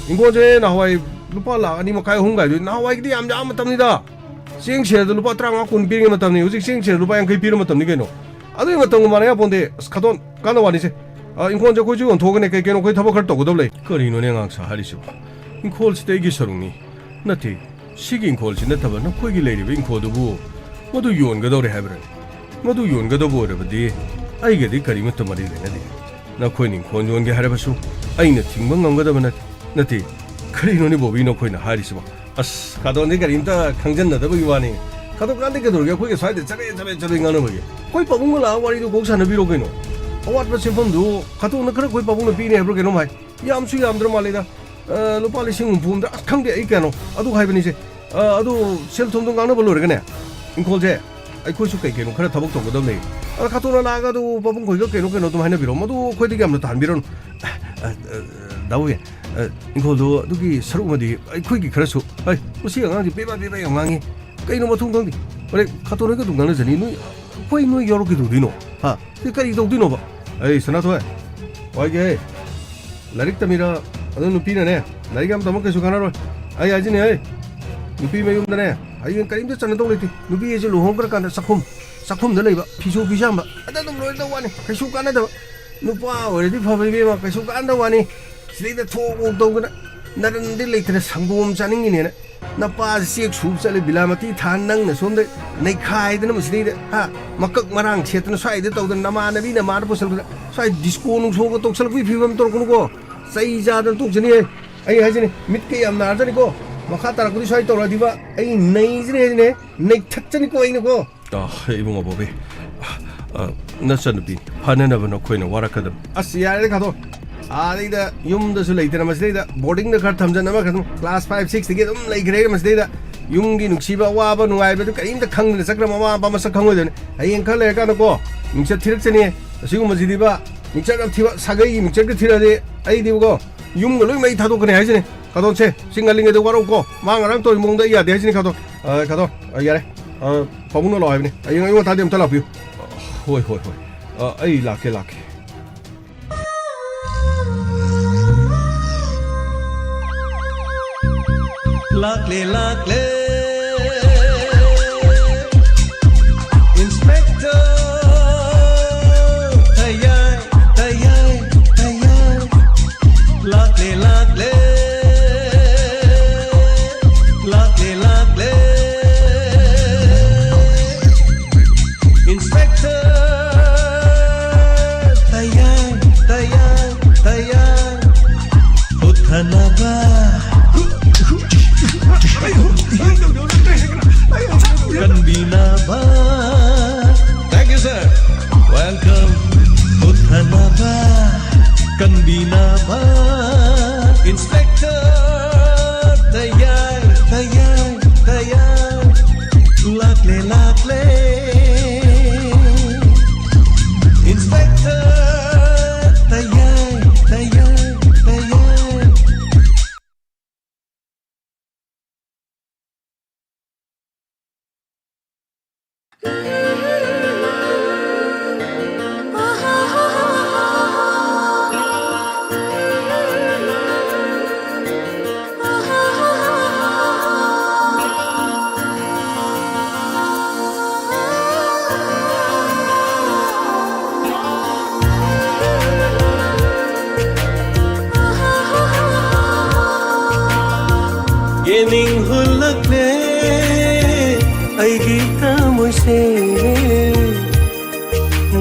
ꯏꯪꯈꯣꯜꯁꯦ ꯅꯍꯥꯟꯋꯥꯏ ꯂꯨꯄꯥ ꯂꯥꯈ ꯑꯅꯤ ꯃꯈꯥꯏ, ꯑꯍꯨꯝ ꯀꯥꯏꯗꯨꯗꯤ ꯅꯍꯥꯟꯋꯥꯏꯒꯤꯗꯤ ꯌꯥꯝ ꯌꯥꯝꯕ ꯃꯇꯝꯅꯤꯗ꯫ ꯆꯦꯡ ꯁꯦꯔꯗ ꯂꯨꯄꯥ ꯇꯔꯥꯃꯉꯥ, ꯀꯨꯟ ꯄꯤꯔꯤꯉꯩ ꯃꯇꯝꯅꯤ, ꯍꯧꯖꯤꯛ ꯆꯦꯡ ꯁꯦꯔꯗ ꯂꯨꯄꯥ ꯌꯥꯡꯈꯩ ꯄꯤꯔ ꯃꯇꯝꯅꯤ ꯀꯩꯅꯣ꯫ ꯑꯗꯨꯒꯤ ꯃꯇꯝꯒ ꯃꯥꯟꯅ ꯌꯥꯄꯣꯟꯇꯦ꯫ ꯑꯁ, ꯈꯥꯇꯣꯟ, ꯀꯥꯟꯅ ꯋꯥꯅꯤꯁꯦ꯫ ꯑ, ꯏꯪꯈꯣꯜꯁꯦ ꯑꯩꯈꯣꯏꯁꯨ ꯌꯣꯟꯊꯣꯛꯑꯒꯅꯦ, ꯀꯩ ꯀꯩꯅꯣ ꯑꯩꯈꯣꯏ ꯊꯕꯛ ꯈꯔ ꯇꯧꯒꯗꯕ ꯂꯩ꯫ ꯀꯔꯤꯅꯣꯅꯦ ꯑꯉꯥꯡ ꯁꯥ ꯍꯥꯏꯔꯤꯁꯤꯕꯣ? ꯏꯪꯈꯣꯜꯁꯤꯗꯤ ꯑꯩꯒꯤ ꯁꯔꯨꯛꯅꯤ꯫ ꯅꯠꯇꯦ, ꯁꯤꯒꯤ ꯏꯪꯈꯣꯜꯁꯤ ꯅꯠꯇꯕ ꯅꯈꯣꯏꯒꯤ ꯂꯩꯔꯤꯕ ꯏꯪꯈꯣꯜꯗꯨꯕꯨ ꯃꯗꯨ ꯌꯣꯟꯒꯗꯧꯔꯦ ꯍꯥꯏꯕ꯭ꯔꯅꯦ? ꯃꯗꯨ ꯌꯣꯟꯒꯗꯧꯕ ꯑꯣꯏꯔꯕꯗꯤ ꯑꯩꯒꯗꯤ ꯀꯔꯤꯃꯠꯇ ꯃꯔꯤ ꯂꯩꯅꯗꯦ꯫ ꯅꯈꯣꯏꯅ ꯏꯪꯈꯣꯜ ꯌꯣꯟꯒꯦ ꯍꯥꯏꯔꯕꯁꯨ ꯑꯩꯅ ꯊꯤꯡꯕ ꯉꯝꯒꯗꯕ ꯅꯠ-, ꯅꯠꯇꯦ꯫ ꯀꯔꯤꯅꯣꯅꯦ ꯕꯣꯕꯤ ꯅꯈꯣꯏꯅ ꯍꯥꯏꯔꯤꯁꯤꯕꯣ? ꯑꯁ, ꯈꯥꯗꯣꯟꯗꯤ ꯀꯔꯤꯝꯇ ꯈꯪꯖꯟꯅꯗꯕꯒꯤ ꯋꯥꯅꯤ꯫ ꯈꯥꯗꯣꯟ ꯀꯥꯟꯗꯤ ꯀꯩꯗꯧꯔꯒꯦ? ꯑꯩꯈꯣꯏꯒ ꯁ꯭ꯋꯥꯏꯗ ꯆꯕꯦꯠ ꯆꯕꯦꯠ ꯆꯕꯦꯠ ꯉꯥꯡꯅꯕꯒꯤ꯫ ꯑꯩꯈꯣꯏ ꯄꯥꯕꯨꯡꯒ ꯂꯥꯛꯑ ꯋꯥꯔꯤꯗꯨ ꯀꯣꯛ ꯁꯥꯟꯅꯕꯤꯔꯣ ꯀꯩꯅꯣ꯫ ꯑꯋꯥꯠꯄ ꯁꯦꯟꯐꯝꯗꯨ ꯈꯥꯗꯣꯟꯅ ꯈꯔ ꯑꯩꯈꯣꯏ ꯄꯥꯕꯨꯡꯅ ꯄꯤꯅꯤ ꯍꯥꯏꯕ꯭ꯔꯥ ꯀꯩꯅꯣꯝ ꯍꯥꯏ꯫ ꯌꯥꯝꯁꯨ ꯌꯥꯝꯗ꯭ꯔ ꯃꯥꯜꯂꯦꯗ꯫ ꯑ, ꯂꯨꯄꯥ ꯂꯤꯁꯤꯡ ꯍꯨꯝꯐꯨ ꯑꯃꯗ, ꯑꯁ, ꯈꯪꯗꯦ ꯑꯩ ꯀꯌꯥꯅꯣ꯫ ꯑꯗꯨ ꯍꯥꯏꯕꯅꯤꯁꯦ꯫ ꯑ, ꯑꯗꯨ ꯁꯦꯜ ꯊꯨꯝꯗꯣ ꯉꯥꯡꯅꯕ ꯂꯣꯏꯔꯒꯅꯦ, ꯏꯪꯈꯣꯜꯁꯦ ꯑꯩꯈꯣꯏꯁꯨ ꯀꯩ ꯀꯩꯅꯣ ꯈꯔ ꯊꯕꯛ ꯇꯧꯒꯗꯕ ꯂꯩ꯫ ꯑꯗ ꯈꯥꯇꯣꯟꯅ ꯂꯥꯛꯑꯒ ꯑꯗꯨ ꯄꯥꯕꯨꯡ ꯈꯣꯏꯒ ꯀꯩꯅꯣ ꯀꯩꯅꯣ ꯑꯗꯨꯝ ꯍꯥꯏꯅꯕꯤꯔꯣ꯫ ꯃꯗꯨ ꯑꯩꯈꯣꯏꯗꯒꯤ ꯌꯥꯝꯅ ꯇꯥꯍꯟꯕꯤꯔꯣꯅꯨ꯫ ꯑ, ꯑ, ꯑ, ꯗꯥꯎꯒꯤ, ꯑ, ꯏꯪꯈꯣꯜꯗꯣ ꯑꯗꯨꯒꯤ ꯁꯔꯨꯛ ꯑꯃꯗꯤ ꯑꯩꯈꯣꯏꯒꯤ ꯈꯔꯁꯨ, ꯑꯩ, ꯃꯁꯤ ꯑꯉꯥꯡꯁꯤ ꯄꯦꯕꯥ ꯄꯦꯕꯥ ꯌꯥꯝ ꯉꯥꯡꯉꯤ꯫ ꯀꯩꯅꯣ ꯃꯊꯣꯡ ꯈꯪꯗꯦ꯫ ꯍꯣꯔꯦꯟ ꯈꯥꯇꯣꯟ ꯍꯣꯏꯒ ꯑꯗꯨꯝ ꯉꯥꯡꯅꯖꯅꯤ꯫ ꯅꯣꯏ, ꯑꯩꯈꯣꯏ ꯅꯣꯏ ꯌꯥꯎꯔꯛꯀꯦ ꯇꯧꯗꯣꯏꯅꯣ? ꯍꯥ? ꯁꯤ ꯀꯔꯤ ꯇꯧꯗꯣꯏꯅꯣꯕ? ꯑꯩ ꯁꯅꯥꯊꯣꯏ, ꯋꯥꯏꯒꯦ꯫ ꯂꯥꯏꯔꯤꯛ ꯇꯝꯃꯤꯔ? ꯑꯗꯨ ꯅꯨꯄꯤꯅꯅꯦ, ꯂꯥꯏꯔꯤꯛ ꯌꯥꯝ ꯇꯝꯃ ꯀꯩꯁꯨ ꯀꯥꯟꯅꯔꯣꯏ꯫ ꯑꯩ ꯍꯥꯏꯁꯤꯅꯦ, ꯑꯩ, ꯅꯨꯄꯤ ꯃꯌꯨꯝꯗꯅꯦ, ꯍꯌꯦꯡ ꯀꯔꯤꯝꯇ ꯆꯟꯅꯗꯧ ꯂꯩꯇꯦ꯫ ꯅꯨꯄꯤ ꯍꯥꯏꯁꯦ ꯂꯨꯍꯣꯡꯈ꯭ꯔꯀꯥꯟꯗ ꯆꯥꯛꯈꯨꯝ, ꯆꯥꯛꯈꯨꯝꯗ ꯂꯩꯕ, ꯐꯤꯁꯨ ꯐꯤꯖꯥꯝꯕ, ꯑꯗ ꯑꯗꯨꯝ ꯂꯣꯏꯔꯗꯧ ꯋꯥꯅꯤ꯫ ꯀꯩꯁꯨ ꯀꯥꯟꯅꯗꯕ꯫ ꯅꯨꯄꯥ ꯑꯣꯏꯔꯗꯤ ꯐꯕ ꯏꯕꯦꯝꯃ, ꯀꯩꯁꯨ ꯀꯥꯟꯅꯗꯕ ꯋꯥꯅꯤ꯫ ꯁꯤꯗꯩꯗ ꯊꯣꯛ ꯑꯣꯛ ꯇꯧꯗꯅ, ꯅꯔꯟꯗꯤ ꯂꯩꯇꯅ ꯁꯪꯒꯣꯝ ꯆꯥꯅꯤꯡꯉꯤꯅꯦꯅ꯫ ꯅꯄꯥꯁꯤ ꯆꯦꯛ ꯁꯨꯕ ꯆꯠꯂꯦ, ꯕꯤꯂꯥꯃꯇꯤ ꯊꯥ, ꯅꯪꯅ ꯁꯣꯝꯗ ꯅꯩꯈꯥꯏꯗꯅ ꯃꯁꯤꯗꯩꯗ, ꯍꯥ, ꯃꯀꯛ ꯃꯔꯥꯡ ꯁꯦꯠꯇꯅ ꯁ꯭ꯋꯥꯏꯗ ꯇꯧꯗꯅ, ꯅꯃꯥꯟꯅꯕꯤ ꯅꯃꯥꯟꯅꯕ ꯄꯨꯁꯜꯂꯛꯇꯅ ꯁ꯭ꯋꯥꯏ ꯗꯤꯁꯀꯣ ꯅꯨꯡꯁꯣꯒ ꯇꯧꯁꯜꯂꯛꯄꯒꯤ ꯐꯤꯕꯝ ꯇꯧꯔꯛꯀꯅꯨꯀꯣ꯫ ꯆꯩ ꯆꯥꯗꯅ ꯇꯣꯛꯆꯅꯤꯍꯦ꯫ ꯑꯩ ꯍꯥꯏꯁꯤꯅꯤ, ꯃꯤꯠꯀ ꯌꯥꯝ ꯅꯥꯔꯖꯥꯠꯅꯤꯀꯣ꯫ ꯃꯈꯥ ꯇꯥꯔꯛꯄꯗꯤ ꯁ꯭ꯋꯥꯏ ꯇꯧꯔꯛꯑꯗꯤꯕ ꯑꯩ ꯅꯩꯖꯅꯤ ꯍꯥꯏꯁꯤꯅꯦ, ꯅꯩꯊꯠꯆꯅꯤꯀꯣ ꯑꯩꯅꯀꯣ꯫ ꯑ, ꯏꯕꯨꯡꯉꯣ ꯕꯣꯕꯤ, ꯑ, ꯅꯆꯟꯅꯨꯄꯤ ꯐꯅꯅꯕ ꯅꯈꯣꯏꯅ ꯋꯥꯔꯛꯀꯗꯕ꯫ ꯑꯁ, ꯌꯥꯔꯦꯗ, ꯈꯥꯗꯣ꯫ ꯑꯥꯗꯩꯗ ꯌꯨꯝꯗꯁꯨ ꯂꯩꯇꯅ, ꯃꯁꯤꯗꯩꯗ ꯕꯣꯔꯗꯤꯡꯗ ꯈꯔ ꯊꯝꯖꯟ, ꯑꯃ ꯈꯔ ꯊꯝ, ꯀ꯭ꯂꯥꯁ ꯐꯥꯏꯚ, ꯁꯤꯛꯁꯇꯒꯤ ꯑꯗꯨꯝ ꯂꯩꯈ꯭ꯔꯦ꯫ ꯃꯁꯤꯗꯩꯗ ꯌꯨꯝꯒꯤ ꯅꯨꯡꯁꯤꯕ, ꯑꯋꯥꯕ, ꯅꯨꯡꯉꯥꯏꯕꯗꯨ ꯀꯔꯤꯝꯇ ꯈꯪꯗꯅ ꯆꯠꯈ꯭ꯔ ꯃꯃꯥ ꯃꯄꯥ ꯃꯁꯛ ꯈꯪꯉꯣꯏꯗꯣꯏꯅꯦ꯫ ꯍꯌꯦꯡ ꯈꯔ ꯂꯩꯔꯀꯥꯟꯗꯀꯣ, ꯃꯤꯡꯆꯠ ꯊꯤꯔꯛꯆꯅꯤ꯫ ꯑꯁꯤꯒꯨꯝꯕꯁꯤꯗꯤꯕ, ꯃꯤꯡꯆꯠ ꯌꯥꯝ ꯊꯤꯕ ꯁꯥꯒꯩꯒꯤ ꯃꯤꯡꯆꯠꯀ ꯊꯤꯔꯛꯑꯗꯤ ꯑꯩꯗꯤꯕꯀꯣ, ꯌꯨꯝꯒ ꯂꯣꯏ ꯃꯩ ꯊꯥꯗꯣꯛꯀꯅꯤ ꯍꯥꯏꯁꯤꯅꯤ꯫ ꯈꯥꯗꯣꯟꯁꯦ, ꯁꯤ ꯉꯜꯂꯤꯉꯩꯗ ꯋꯥꯔꯧꯀꯣ꯫ ꯃꯥ ꯉꯔꯥꯡ ꯇꯧꯔꯤ ꯃꯑꯣꯡꯗ ꯑꯩ ꯌꯥꯗꯦ ꯍꯥꯏꯁꯤꯅꯤ, ꯈꯥꯗꯣꯟ꯫ ꯑ, ꯈꯥꯗꯣꯟ, ꯑ, ꯌꯥꯔꯦ꯫ ꯑ, ꯄꯥꯕꯨꯡꯅ ꯂꯥꯛꯑꯣ ꯍꯥꯏꯕꯅꯤ꯫ ꯍꯌꯦꯡ ꯑꯌꯨꯛ ꯉꯟꯇꯥꯗꯤ ꯑꯝꯇ ꯂꯥꯛꯄꯤꯌꯨ꯫ ꯍꯣꯏ, ꯍꯣꯏ, ꯍꯣꯏ꯫ ꯑ, ꯑꯩ ꯂꯥꯛꯀꯦ, ꯂꯥꯛꯀꯦ꯫ ꯂꯥꯛꯂꯦ, ꯂꯥꯛꯂꯦ꯫ Inspector ꯇꯌꯥꯏ, ꯇꯌꯥꯏ, ꯇꯌꯥꯏ꯫ ꯂꯥꯛꯂꯦ, ꯂꯥꯛꯂꯦ꯫ ꯂꯥꯛꯂꯦ, ꯂꯥꯛꯂꯦ꯫ Inspector Tayai, Tayai, ꯇꯌꯥꯏ꯫ ꯍꯨꯠꯊꯅꯕ꯫ ꯀꯟꯕꯤꯅꯕ꯫ Thank you, sir. Welcome. ꯍꯨꯠꯊꯅꯕ, ꯀꯟꯕꯤꯅꯕ꯫ Inspector Tayai, Tayai, ꯇꯌꯥꯏ꯫ ꯂꯥꯛꯂꯦ, ꯂꯥꯛꯂꯦ꯫ Inspector ꯇꯌꯥꯏ, ꯇꯌꯥꯏ, ꯇꯌꯥꯏ꯫ ꯌꯦꯡꯅꯤꯡ ꯍꯨꯜꯂꯛꯂꯦ ꯑꯩꯒꯤ ꯊꯃꯣꯏꯁꯦ,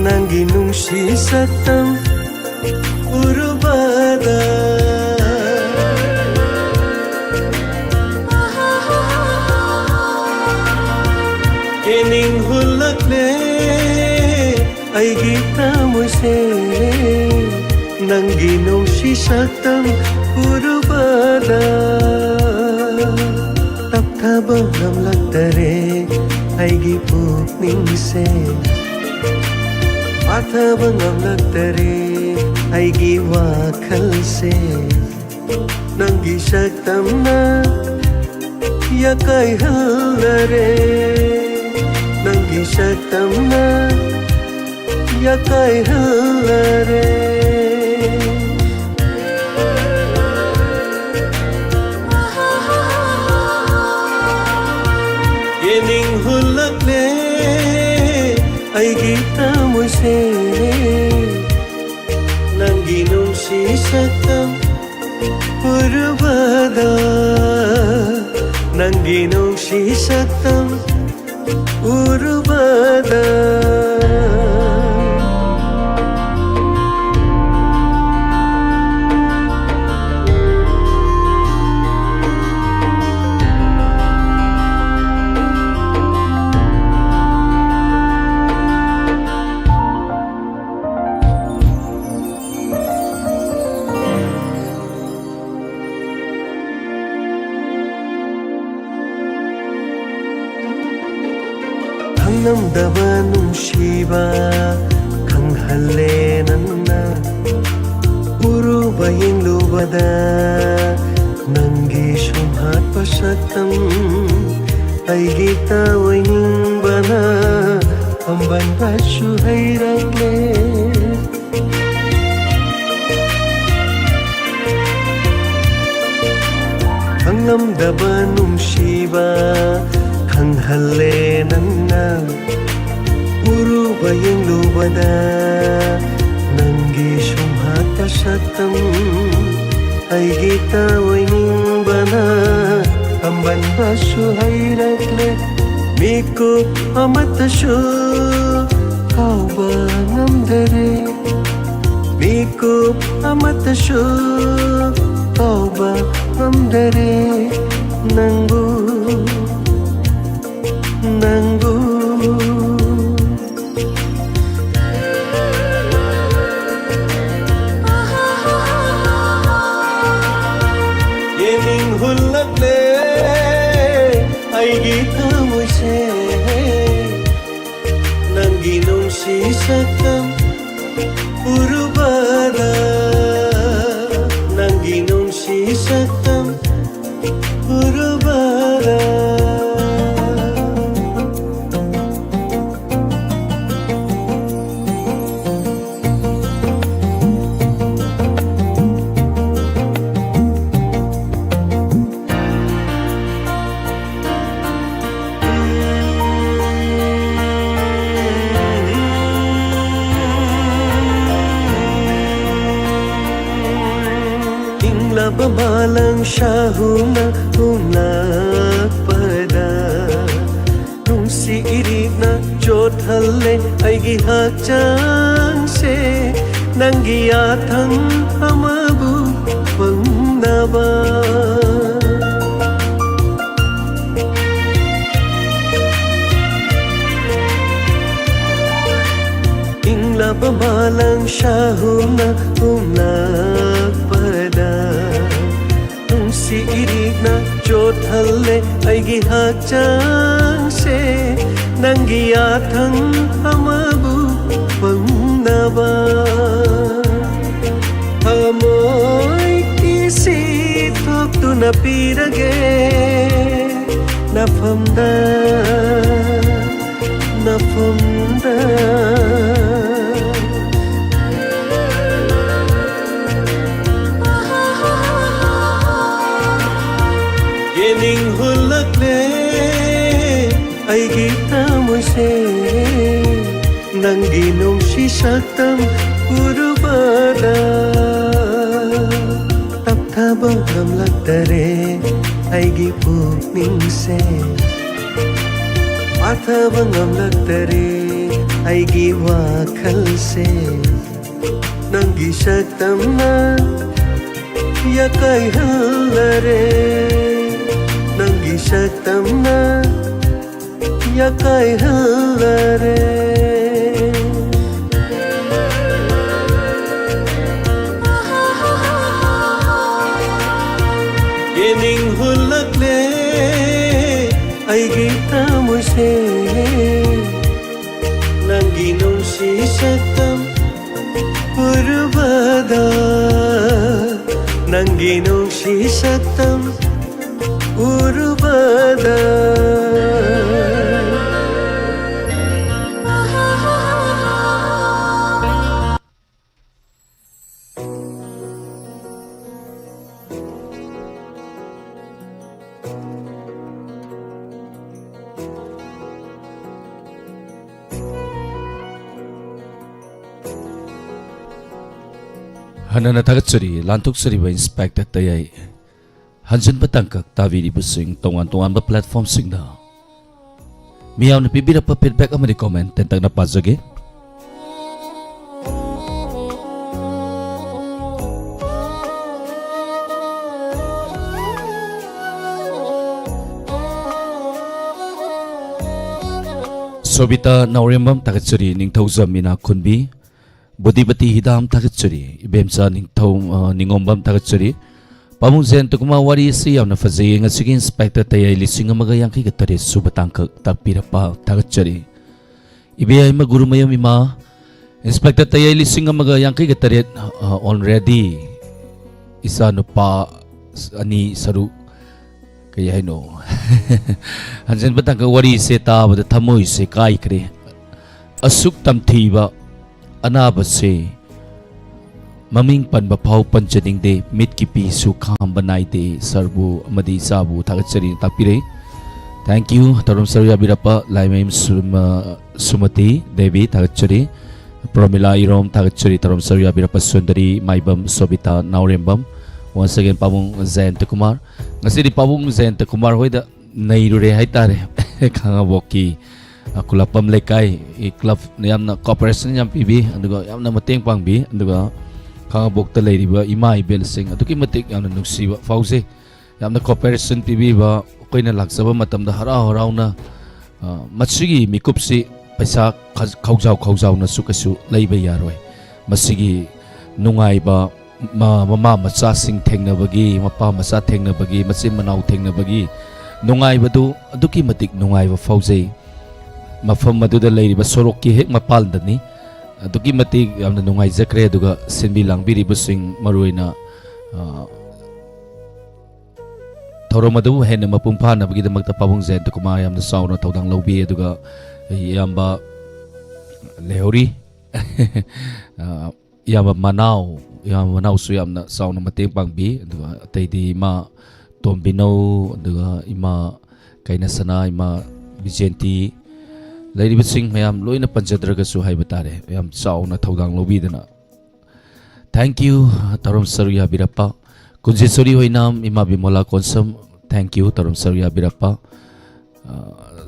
ꯅꯪꯒꯤ ꯅꯨꯡꯁꯤ ꯁꯛꯇꯝ ꯎꯔꯨꯕꯗ꯫ ꯌꯦꯡꯅꯤꯡ ꯍꯨꯜꯂꯛꯂꯦ ꯑꯩꯒꯤ ꯎꯁꯦ, ꯅꯪꯒꯤ ꯅꯨꯡꯁꯤ ꯁꯛꯇꯝ ꯎꯔꯨꯕꯗ ꯇꯞꯊꯕ ꯉꯝꯂꯛꯇꯔꯦ ꯑꯩꯒꯤ ꯄꯨꯛꯅꯤꯡꯁꯦ꯫ ꯄꯥꯊꯕ ꯉꯝꯂꯛꯇꯔꯦ ꯑꯩꯒꯤ ꯋꯥꯈꯜꯁꯦ꯫ ꯅꯪꯒꯤ ꯁꯛꯇꯝꯅ ꯌꯥꯀꯥꯏꯍꯜꯂꯔꯦ꯫ ꯅꯪꯒꯤ ꯁꯛꯇꯝꯅ ꯌꯥꯀꯥꯏꯍꯜꯂꯔꯦ꯫ ꯌꯦꯡꯅꯤꯡ ꯍꯨꯜꯂꯛꯂꯦ ꯑꯩꯒꯤ ꯊꯃꯣꯏꯁꯦ꯫ ꯅꯪꯒꯤ ꯅꯨꯡꯁꯤ ꯁꯛꯇꯝ ꯎꯔꯨꯕꯗ, ꯅꯪꯒꯤ ꯅꯨꯡꯁꯤ ꯁꯛꯇꯝ ꯎꯔꯨꯕꯗ꯫ ꯈꯪꯂꯝꯗꯕ ꯅꯨꯡꯁꯤꯕ ꯈꯪꯍꯜꯂꯦ ꯅꯪꯅ꯫ ꯎꯔꯨꯕ ꯌꯦꯡꯂꯨꯕꯗ ꯅꯪꯒꯤ ꯁꯨꯝꯍꯠꯄ ꯁꯛꯇꯝ ꯑꯩꯒꯤ ꯇꯥꯑꯣꯏꯅꯤꯡꯕꯅ ꯑꯝꯕꯟꯕꯁꯨ ꯍꯩꯔꯛꯂꯦ꯫ ꯈꯪꯂꯝꯗꯕ ꯅꯨꯡꯁꯤꯕ ꯈꯪꯍꯜꯂꯦ ꯅꯪꯅ꯫ ꯎꯔꯨꯕ ꯌꯦꯡꯂꯨꯕꯗ ꯅꯪꯒꯤ ꯁꯨꯝꯍꯠꯄ ꯁꯛꯇꯝ ꯑꯩꯒꯤ ꯇꯥꯑꯣꯏꯅꯤꯡꯕꯅ ꯑꯝꯕꯟꯕꯁꯨ ꯍꯩꯔꯛꯂꯦ꯫ ꯃꯤꯀꯨꯞ ꯑꯃꯠꯇꯁꯨ ꯀꯥꯎꯕ ꯉꯝꯗꯔꯦ꯫ ꯃꯤꯀꯨꯞ ꯑꯃꯠꯇꯁꯨ ꯀꯥꯎꯕ ꯉꯝꯗꯔꯦ ꯅꯪꯕꯨ, ꯅꯪꯕꯨ꯫ ꯁꯛꯇꯝ ꯎꯔꯨꯕꯗ, ꯅꯪꯒꯤ ꯅꯨꯡꯁꯤ ꯁꯛꯇꯝ ꯎꯔꯨꯕꯗ꯫ ꯏꯪꯂꯕ ꯃꯥꯂꯪ ꯁꯥꯍꯨꯝꯅ ꯍꯨꯝꯂꯛꯄꯗ, ꯅꯨꯡꯁꯤ ꯏꯔꯤꯛꯅ ꯆꯣꯠꯍꯜꯂꯦ ꯑꯩꯒꯤ ꯍꯛꯆꯥꯡꯁꯦ, ꯅꯪꯒꯤ ꯌꯥꯊꯪ ꯑꯃꯕꯨ ꯐꯪꯅꯕ꯫ ꯏꯪꯂꯕ ꯃꯥꯂꯪ ꯁꯥꯍꯨꯝꯅ ꯍꯨꯝꯂꯛꯄꯗ, ꯅꯨꯡꯁꯤ ꯏꯔꯤꯛꯅ ꯆꯣꯠꯍꯜꯂꯦ ꯑꯩꯒꯤ ꯍꯛꯆꯥꯡꯁꯦ, ꯅꯪꯒꯤ ꯌꯥꯊꯪ ꯑꯃꯕꯨ ꯐꯪꯅꯕ꯫ ꯊꯃꯣꯏ ꯀꯤꯁꯤ ꯊꯣꯛꯇꯨꯅ ꯄꯤꯔꯒꯦ ꯅꯐꯝꯗ, ꯅꯐꯝꯗ꯫ ꯌꯦꯅꯤꯡ ꯍꯨꯜꯂꯛꯂꯦ ꯑꯩꯒꯤ ꯊꯃꯣꯏꯁꯦ, ꯅꯪꯒꯤ ꯅꯨꯡꯁꯤ ꯁꯛꯇꯝ ꯎꯔꯨꯕꯗ꯫ ꯇꯞꯊꯕ ꯉꯝꯂꯛꯇꯔꯦ ꯑꯩꯒꯤ ꯄꯨꯛꯅꯤꯡꯁꯦ, ꯄꯥꯊꯕ ꯉꯝꯂꯛꯇꯔꯦ ꯑꯩꯒꯤ ꯋꯥꯈꯜꯁꯦ꯫ ꯅꯪꯒꯤ ꯁꯛꯇꯝꯅ ꯌꯥꯀꯥꯏꯍꯜꯂꯔꯦ, ꯅꯪꯒꯤ ꯁꯛꯇꯝꯅ ꯌꯥꯀꯥꯏꯍꯜꯂꯔꯦ꯫ ꯌꯦꯅꯤꯡ ꯍꯨꯜꯂꯛꯂꯦ ꯑꯩꯒꯤ ꯊꯃꯣꯏꯁꯦ, ꯅꯪꯒꯤ ꯅꯨꯡꯁꯤ ꯁꯛꯇꯝ ꯎꯔꯨꯕꯗ, ꯅꯪꯒꯤ ꯅꯨꯡꯁꯤ ꯁꯛꯇꯝ ꯎꯔꯨꯕꯗ꯫ ꯍꯟꯅꯅ ꯊꯥꯒꯠꯆꯔꯤ ꯂꯥꯟꯊꯣꯛꯆꯔꯤꯕ ꯏꯟꯁꯄꯦꯛꯇꯔ ꯇꯌꯥꯏ꯫ ꯍꯟꯖꯤꯟꯕ ꯇꯥꯡꯀꯛ ꯇꯥꯕꯤꯔꯤꯕꯁꯤꯡ ꯇꯣꯉꯥꯟ ꯇꯣꯉꯥꯟꯕ ꯄ꯭ꯂꯦꯠꯐꯣꯝꯁꯤꯡꯗ ꯃꯤꯌꯥꯝꯅ ꯄꯤꯕꯤꯔꯛꯄ ꯐꯤꯗꯕꯦꯛ ꯑꯃꯗꯤ ꯀꯣꯃꯦꯟ ꯇꯦꯟꯇꯛꯅ ꯄꯥꯖꯒꯦ꯫ ꯁꯣꯕꯤꯇꯥ ꯅꯥꯎꯔꯦꯝꯕꯝ ꯊꯥꯒꯠꯆꯔꯤ, ꯅꯤꯡꯊꯧꯖꯝ ꯏꯅꯥꯛꯈꯨꯟꯕꯤ, ꯕꯣꯗꯤꯄꯇꯤ ꯍꯤꯗꯥꯝ ꯊꯥꯒꯠꯆꯔꯤ, ꯏꯕꯦꯝꯆꯥ ꯅꯤꯡꯊꯧ, ꯑ, ꯅꯤꯉꯣꯝꯕꯝ ꯊꯥꯒꯠꯆꯔꯤ꯫ ꯄꯥꯕꯨꯡ ꯖꯌꯟꯇ ꯀꯨꯃꯥꯔ, ꯋꯥꯔꯤ ꯑꯁꯤ ꯌꯥꯝꯅ ꯐꯖꯩꯌꯦ꯫ ꯉꯁꯤꯒꯤ ꯏꯟꯁꯄꯦꯛꯇꯔ ꯇꯌꯥꯏ ꯂꯤꯁꯤꯡ ꯑꯃꯒ ꯌꯥꯡꯈꯩꯒ ꯇꯔꯦꯠ ꯁꯨꯕ ꯇꯥꯡꯀꯛ ꯇꯥꯛꯄꯤꯔꯛꯄ ꯊꯥꯒꯠꯆꯔꯤ꯫ ꯏꯕꯦꯌꯥꯏꯃ ꯒꯨꯔꯨꯃꯌꯨꯝ ꯏꯃꯥ, ꯏꯟꯁꯄꯦꯛꯇꯔ ꯇꯌꯥꯏ ꯂꯤꯁꯤꯡ ꯑꯃꯒ ꯌꯥꯡꯈꯩꯒ ꯇꯔꯦꯠ, ꯑ, already ꯏꯆꯥ ꯅꯨꯄꯥ ꯑꯅꯤ ꯁꯔꯨꯛ, ꯀꯩ ꯍꯥꯏꯅꯣ? ꯍꯟꯖꯤꯟꯕ ꯇꯥꯡꯀꯛ ꯋꯥꯔꯤꯁꯦ ꯇꯥꯕꯗ ꯊꯃꯣꯏꯁꯦ ꯀꯥꯏꯈ꯭ꯔꯦ꯫ ꯑꯁꯨꯛ ꯇꯝꯊꯤꯕ ꯑꯅꯥꯕꯁꯦ ꯃꯃꯤꯡ ꯄꯟꯕ ꯐꯥꯎ ꯄꯟꯖꯅꯤꯡꯗꯦ, ꯃꯤꯠꯀꯤ ꯄꯤꯁꯨ ꯈꯥꯝꯕ ꯅꯥꯏꯗꯦ꯫ ꯁꯥꯔꯕꯨ ꯑꯃꯗꯤ ꯏꯆꯥꯕꯨ ꯊꯥꯒꯠꯆꯔꯤ ꯇꯥꯛꯄꯤꯔꯦ꯫ Thank you꯫ ꯇꯧꯔꯝ ꯁꯔꯨ ꯌꯥꯕꯤꯔꯛꯄ ꯂꯥꯏꯃꯌꯨꯝ ꯁꯨꯃ-, ꯁꯨꯃꯇꯤ ꯗꯦꯕꯤ ꯊꯥꯒꯠꯆꯔꯤ꯫ ꯄ꯭ꯔꯣꯃꯤꯂꯥ ꯏꯔꯣꯝ ꯊꯥꯒꯠꯆꯔꯤ꯫ ꯇꯧꯔꯝ ꯁꯔꯨ ꯌꯥꯕꯤꯔꯛꯄ ꯁꯨꯟꯗꯔꯤ ꯃꯥꯏꯕꯝ, ꯁꯣꯕꯤꯇꯥ ꯅꯥꯎꯔꯦꯝꯕꯝ, once again ꯄꯥꯕꯨꯡ ꯖꯌꯟꯇ ꯀꯨꯃꯥꯔ꯫ ꯉꯁꯤꯗꯤ ꯄꯥꯕꯨꯡ ꯖꯌꯟꯇ ꯀꯨꯃꯥꯔ ꯍꯣꯏꯗ ꯅꯩꯔꯨꯔꯦ ꯍꯥꯏꯇꯥꯔꯦ꯫ ꯈꯥꯉꯕꯣꯛꯀꯤ, ꯑ, ꯈꯨꯂꯥꯛꯄꯝ ꯂꯩꯀꯥꯏ club ꯅ ꯌꯥꯝꯅ cooperation ꯌꯥꯝ ꯄꯤꯕꯤ, ꯑꯗꯨꯒ ꯌꯥꯝꯅ ꯃꯇꯦꯡ ꯄꯥꯡꯕꯤ, ꯑꯗꯨꯒ ꯈꯥꯉꯕꯣꯛꯇ ꯂꯩꯔꯤꯕ ꯏꯃꯥ ꯏꯕꯦꯜꯁꯤꯡ ꯑꯗꯨꯛꯀꯤ ꯃꯇꯤꯛ ꯌꯥꯝꯅ ꯅꯨꯡꯁꯤꯕ ꯐꯥꯎꯖꯩ꯫ ꯌꯥꯝꯅ cooperation ꯄꯤꯕꯤꯕ, ꯑꯩꯈꯣꯏꯅ ꯂꯥꯛꯆꯕ ꯃꯇꯝꯗ ꯍꯔꯥꯎ ꯍꯔꯥꯎꯅ, ꯑ, ꯃꯁꯤꯒꯤ ꯃꯤꯀꯨꯞꯁꯤ ꯄꯩꯁꯥ ꯈ-, ꯈꯧꯖꯥꯎ ꯈꯧꯖꯥꯎꯅꯁꯨ ꯀꯩꯁꯨ ꯂꯩꯕ ꯌꯥꯔꯣꯏ꯫ ꯃꯁꯤꯒꯤ ꯅꯨꯡꯉꯥꯏꯕ, ꯃ-, ꯃꯃꯥ ꯃꯆꯥꯁꯤꯡ ꯊꯦꯡꯅꯕꯒꯤ, ꯃꯄꯥ ꯃꯆꯥ ꯊꯦꯡꯅꯕꯒꯤ, ꯃꯆꯤꯟ ꯃꯅꯥꯎ ꯊꯦꯡꯅꯕꯒꯤ ꯅꯨꯡꯉꯥꯏꯕꯗꯨ ꯑꯗꯨꯛꯀꯤ ꯃꯇꯤꯛ ꯅꯨꯡꯉꯥꯏꯕ ꯐꯥꯎꯖꯩ꯫ ꯃꯐꯝ ꯑꯗꯨꯗ ꯂꯩꯔꯤꯕ ꯁꯣꯔꯣꯛꯀꯤ ꯍꯦꯛ ꯃꯄꯥꯟꯗꯅꯤ꯫ ꯑꯗꯨꯛꯀꯤ ꯃꯇꯤꯛ ꯌꯥꯝꯅ ꯅꯨꯡꯉꯥꯏꯖꯈ꯭ꯔꯦ꯫ ꯑꯗꯨꯒ ꯁꯤꯟꯕꯤ ꯂꯥꯡꯕꯤꯔꯤꯕꯁꯤꯡ, ꯃꯔꯨꯑꯣꯏꯅ, ꯑ, ꯊꯧꯔꯝ ꯑꯗꯨꯕꯨ ꯍꯦꯟꯅ ꯃꯄꯨꯡ ꯐꯥꯅꯕꯒꯤꯗꯃꯛꯇ ꯄꯥꯕꯨꯡ ꯖꯌꯟꯇ ꯀꯨꯃꯥꯔ ꯌꯥꯝꯅ ꯆꯥꯎꯅ ꯊꯧꯗꯥꯡ ꯂꯧꯕꯤ꯫ ꯑꯗꯨꯒ ꯏꯌꯥꯝꯕ ꯂꯩꯍꯧꯔꯤ꯫ ꯑ, ꯏꯌꯥꯝꯕ ꯃꯅꯥꯎ, ꯏꯌꯥꯝꯕ ꯃꯅꯥꯎꯁꯨ ꯌꯥꯝꯅ ꯆꯥꯎꯅ ꯃꯇꯦꯡ ꯄꯥꯡꯕꯤ꯫ ꯑꯗꯨꯒ ꯑꯇꯩꯗꯤ ꯏꯃꯥ ꯇꯣꯝꯕꯤꯅꯧ, ꯑꯗꯨꯒ ꯏꯃꯥ ꯀꯩꯅꯁꯅꯥ, ꯏꯃꯥ ꯕꯤꯖꯦꯟꯇꯤ, ꯂꯩꯔꯤꯕꯁꯤꯡ ꯃꯌꯥꯝ ꯂꯣꯏꯅ ꯄꯟꯖꯗ꯭ꯔꯒꯁꯨ ꯍꯥꯏꯕ ꯇꯥꯔꯦ, ꯌꯥꯝ ꯆꯥꯎꯅ ꯊꯧꯗꯥꯡ ꯂꯧꯕꯤꯗꯅ꯫ Thank you, ꯊꯧꯔꯝ ꯁꯔꯨꯛ ꯌꯥꯕꯤꯔꯛꯄ ꯀꯨꯟꯖꯦꯁꯣꯔꯤ ꯑꯣꯏꯅꯥꯝ, ꯏꯃꯥ ꯕꯤꯃꯣꯂꯥ ꯀꯣꯟꯁꯝ, thank you, ꯊꯧꯔꯝ ꯁꯔꯨꯛ ꯌꯥꯕꯤꯔꯛꯄ꯫ ꯑ,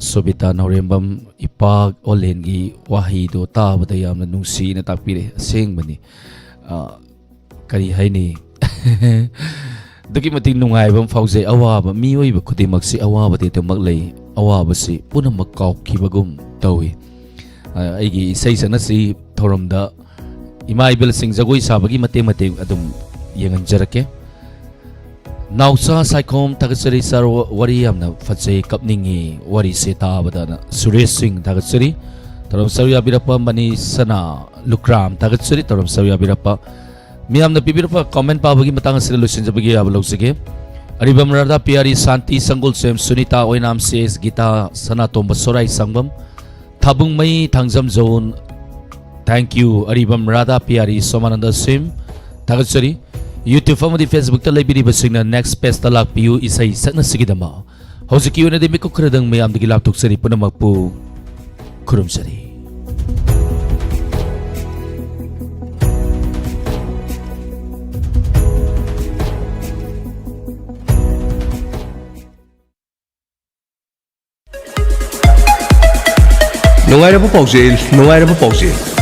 ꯁꯣꯕꯤꯇꯥ ꯅꯥꯎꯔꯦꯝꯕꯝ, ꯏꯄꯥ ꯑꯣꯂꯦꯟꯒꯤ ꯋꯥꯍꯩꯗꯣ ꯇꯥꯕꯗ ꯌꯥꯝꯅ ꯅꯨꯡꯁꯤꯅ ꯇꯥꯛꯄꯤꯔꯦ꯫ ꯑꯁꯦꯡꯕꯅꯤ꯫ ꯑ, ꯀꯔꯤ ꯍꯥꯏꯅꯤ? ꯑꯗꯨꯛꯀꯤ ꯃꯇꯤꯛ ꯅꯨꯡꯉꯥꯏꯕ ꯑꯃ ꯐꯥꯎꯖꯩ꯫ ꯑꯋꯥꯕ, ꯃꯤꯑꯣꯏꯕ ꯈꯨꯗꯤꯡꯃꯛꯁꯤ ꯑꯋꯥꯕꯗꯤ ꯑꯗꯨꯃꯛ ꯂꯩ꯫ ꯑꯋꯥꯕꯁꯤ ꯄꯨꯝꯅꯃꯛ ꯀꯥꯎꯈꯤꯕꯒꯨꯝ ꯇꯧꯏ꯫ ꯑ, ꯑꯩꯒꯤ ꯏꯁꯩ ꯁꯛꯅꯁꯤ ꯊꯧꯔꯝꯗ ꯏꯃꯥ ꯏꯕꯦꯜꯁꯤꯡ ꯖꯒꯣꯏ ꯁꯥꯕꯒꯤ ꯃꯇꯦꯛ ꯃꯇꯦꯛ ꯑꯗꯨꯝ ꯌꯦꯡꯍꯟꯖꯔꯛꯀꯦ꯫ ꯅꯥꯎꯆꯥ ꯁꯥꯏꯈꯣꯝ, ꯊꯥꯒꯠꯆꯔꯤ ꯁꯥꯔ, ꯋꯥ-, ꯋꯥꯔꯤ ꯌꯥꯝꯅ ꯐꯖꯩ, ꯀꯞꯅꯤꯡꯉꯤ ꯋꯥꯔꯤꯁꯦ ꯇꯥꯕꯗꯅ꯫ ꯁꯨꯔꯦꯁ ꯁꯤꯡ, ꯊꯥꯒꯠꯆꯔꯤ꯫ ꯊꯧꯔꯝ ꯁꯔꯨꯛ ꯌꯥꯕꯤꯔꯛꯄ ꯃꯅꯤ ꯁꯅꯥ ꯂꯨꯀ꯭ꯔꯥꯝ, ꯊꯥꯒꯠꯆꯔꯤ꯫ ꯊꯧꯔꯝ ꯁꯔꯨꯛ ꯌꯥꯕꯤꯔꯛꯄ ꯃꯤꯌꯥꯝꯅ ꯄꯤꯕꯤꯔꯛꯄ comment ꯄꯥꯕꯒꯤ ꯃꯇꯥꯡ ꯑꯁꯤꯗ ꯂꯣꯏꯁꯤꯟꯖꯕꯒꯤ ꯑꯌꯥꯕ ꯂꯧꯖꯒꯦ꯫ ꯑꯔꯤꯕꯝ ꯔꯥꯙꯥ ꯄꯤꯌꯥꯔꯤ, ꯁꯥꯟꯇꯤ ꯁꯪꯒꯨꯜꯁꯦꯝ, Sunita Oinam, C S Gita, Sanatomba Sorai Sangbam, Thabungmei Thangjam John, thank you꯫ Aribam Radha Piyari, Somananda Sim, ꯊꯥꯒꯠꯆꯔꯤ꯫ YouTube ꯑꯃꯗꯤ Facebook ꯇ ꯂꯩꯕꯤꯔꯤꯕꯁꯤꯡꯅ next page ꯇ ꯂꯥꯛꯄꯤꯌꯨ, ꯏꯁꯩ ꯁꯛꯅꯁꯤꯒꯤꯗꯃꯛ꯫ ꯍꯧꯖꯤꯛꯀꯤ ꯑꯣꯏꯅꯗꯤ ꯃꯤꯀꯨꯞ ꯈꯔꯗꯪ ꯃꯌꯥꯝꯗꯒꯤ ꯂꯥꯞꯊꯣꯛꯆꯔꯤ꯫ ꯄꯨꯝꯅꯃꯛꯄꯨ ꯈꯨꯔꯨꯝꯖꯔꯤ꯫ ꯅꯨꯡꯉꯥꯏꯔꯕ ꯄꯥꯎꯖꯦꯜ, ꯅꯨꯡꯉꯥꯏꯔꯕ ꯄꯥꯎꯖꯦꯜ꯫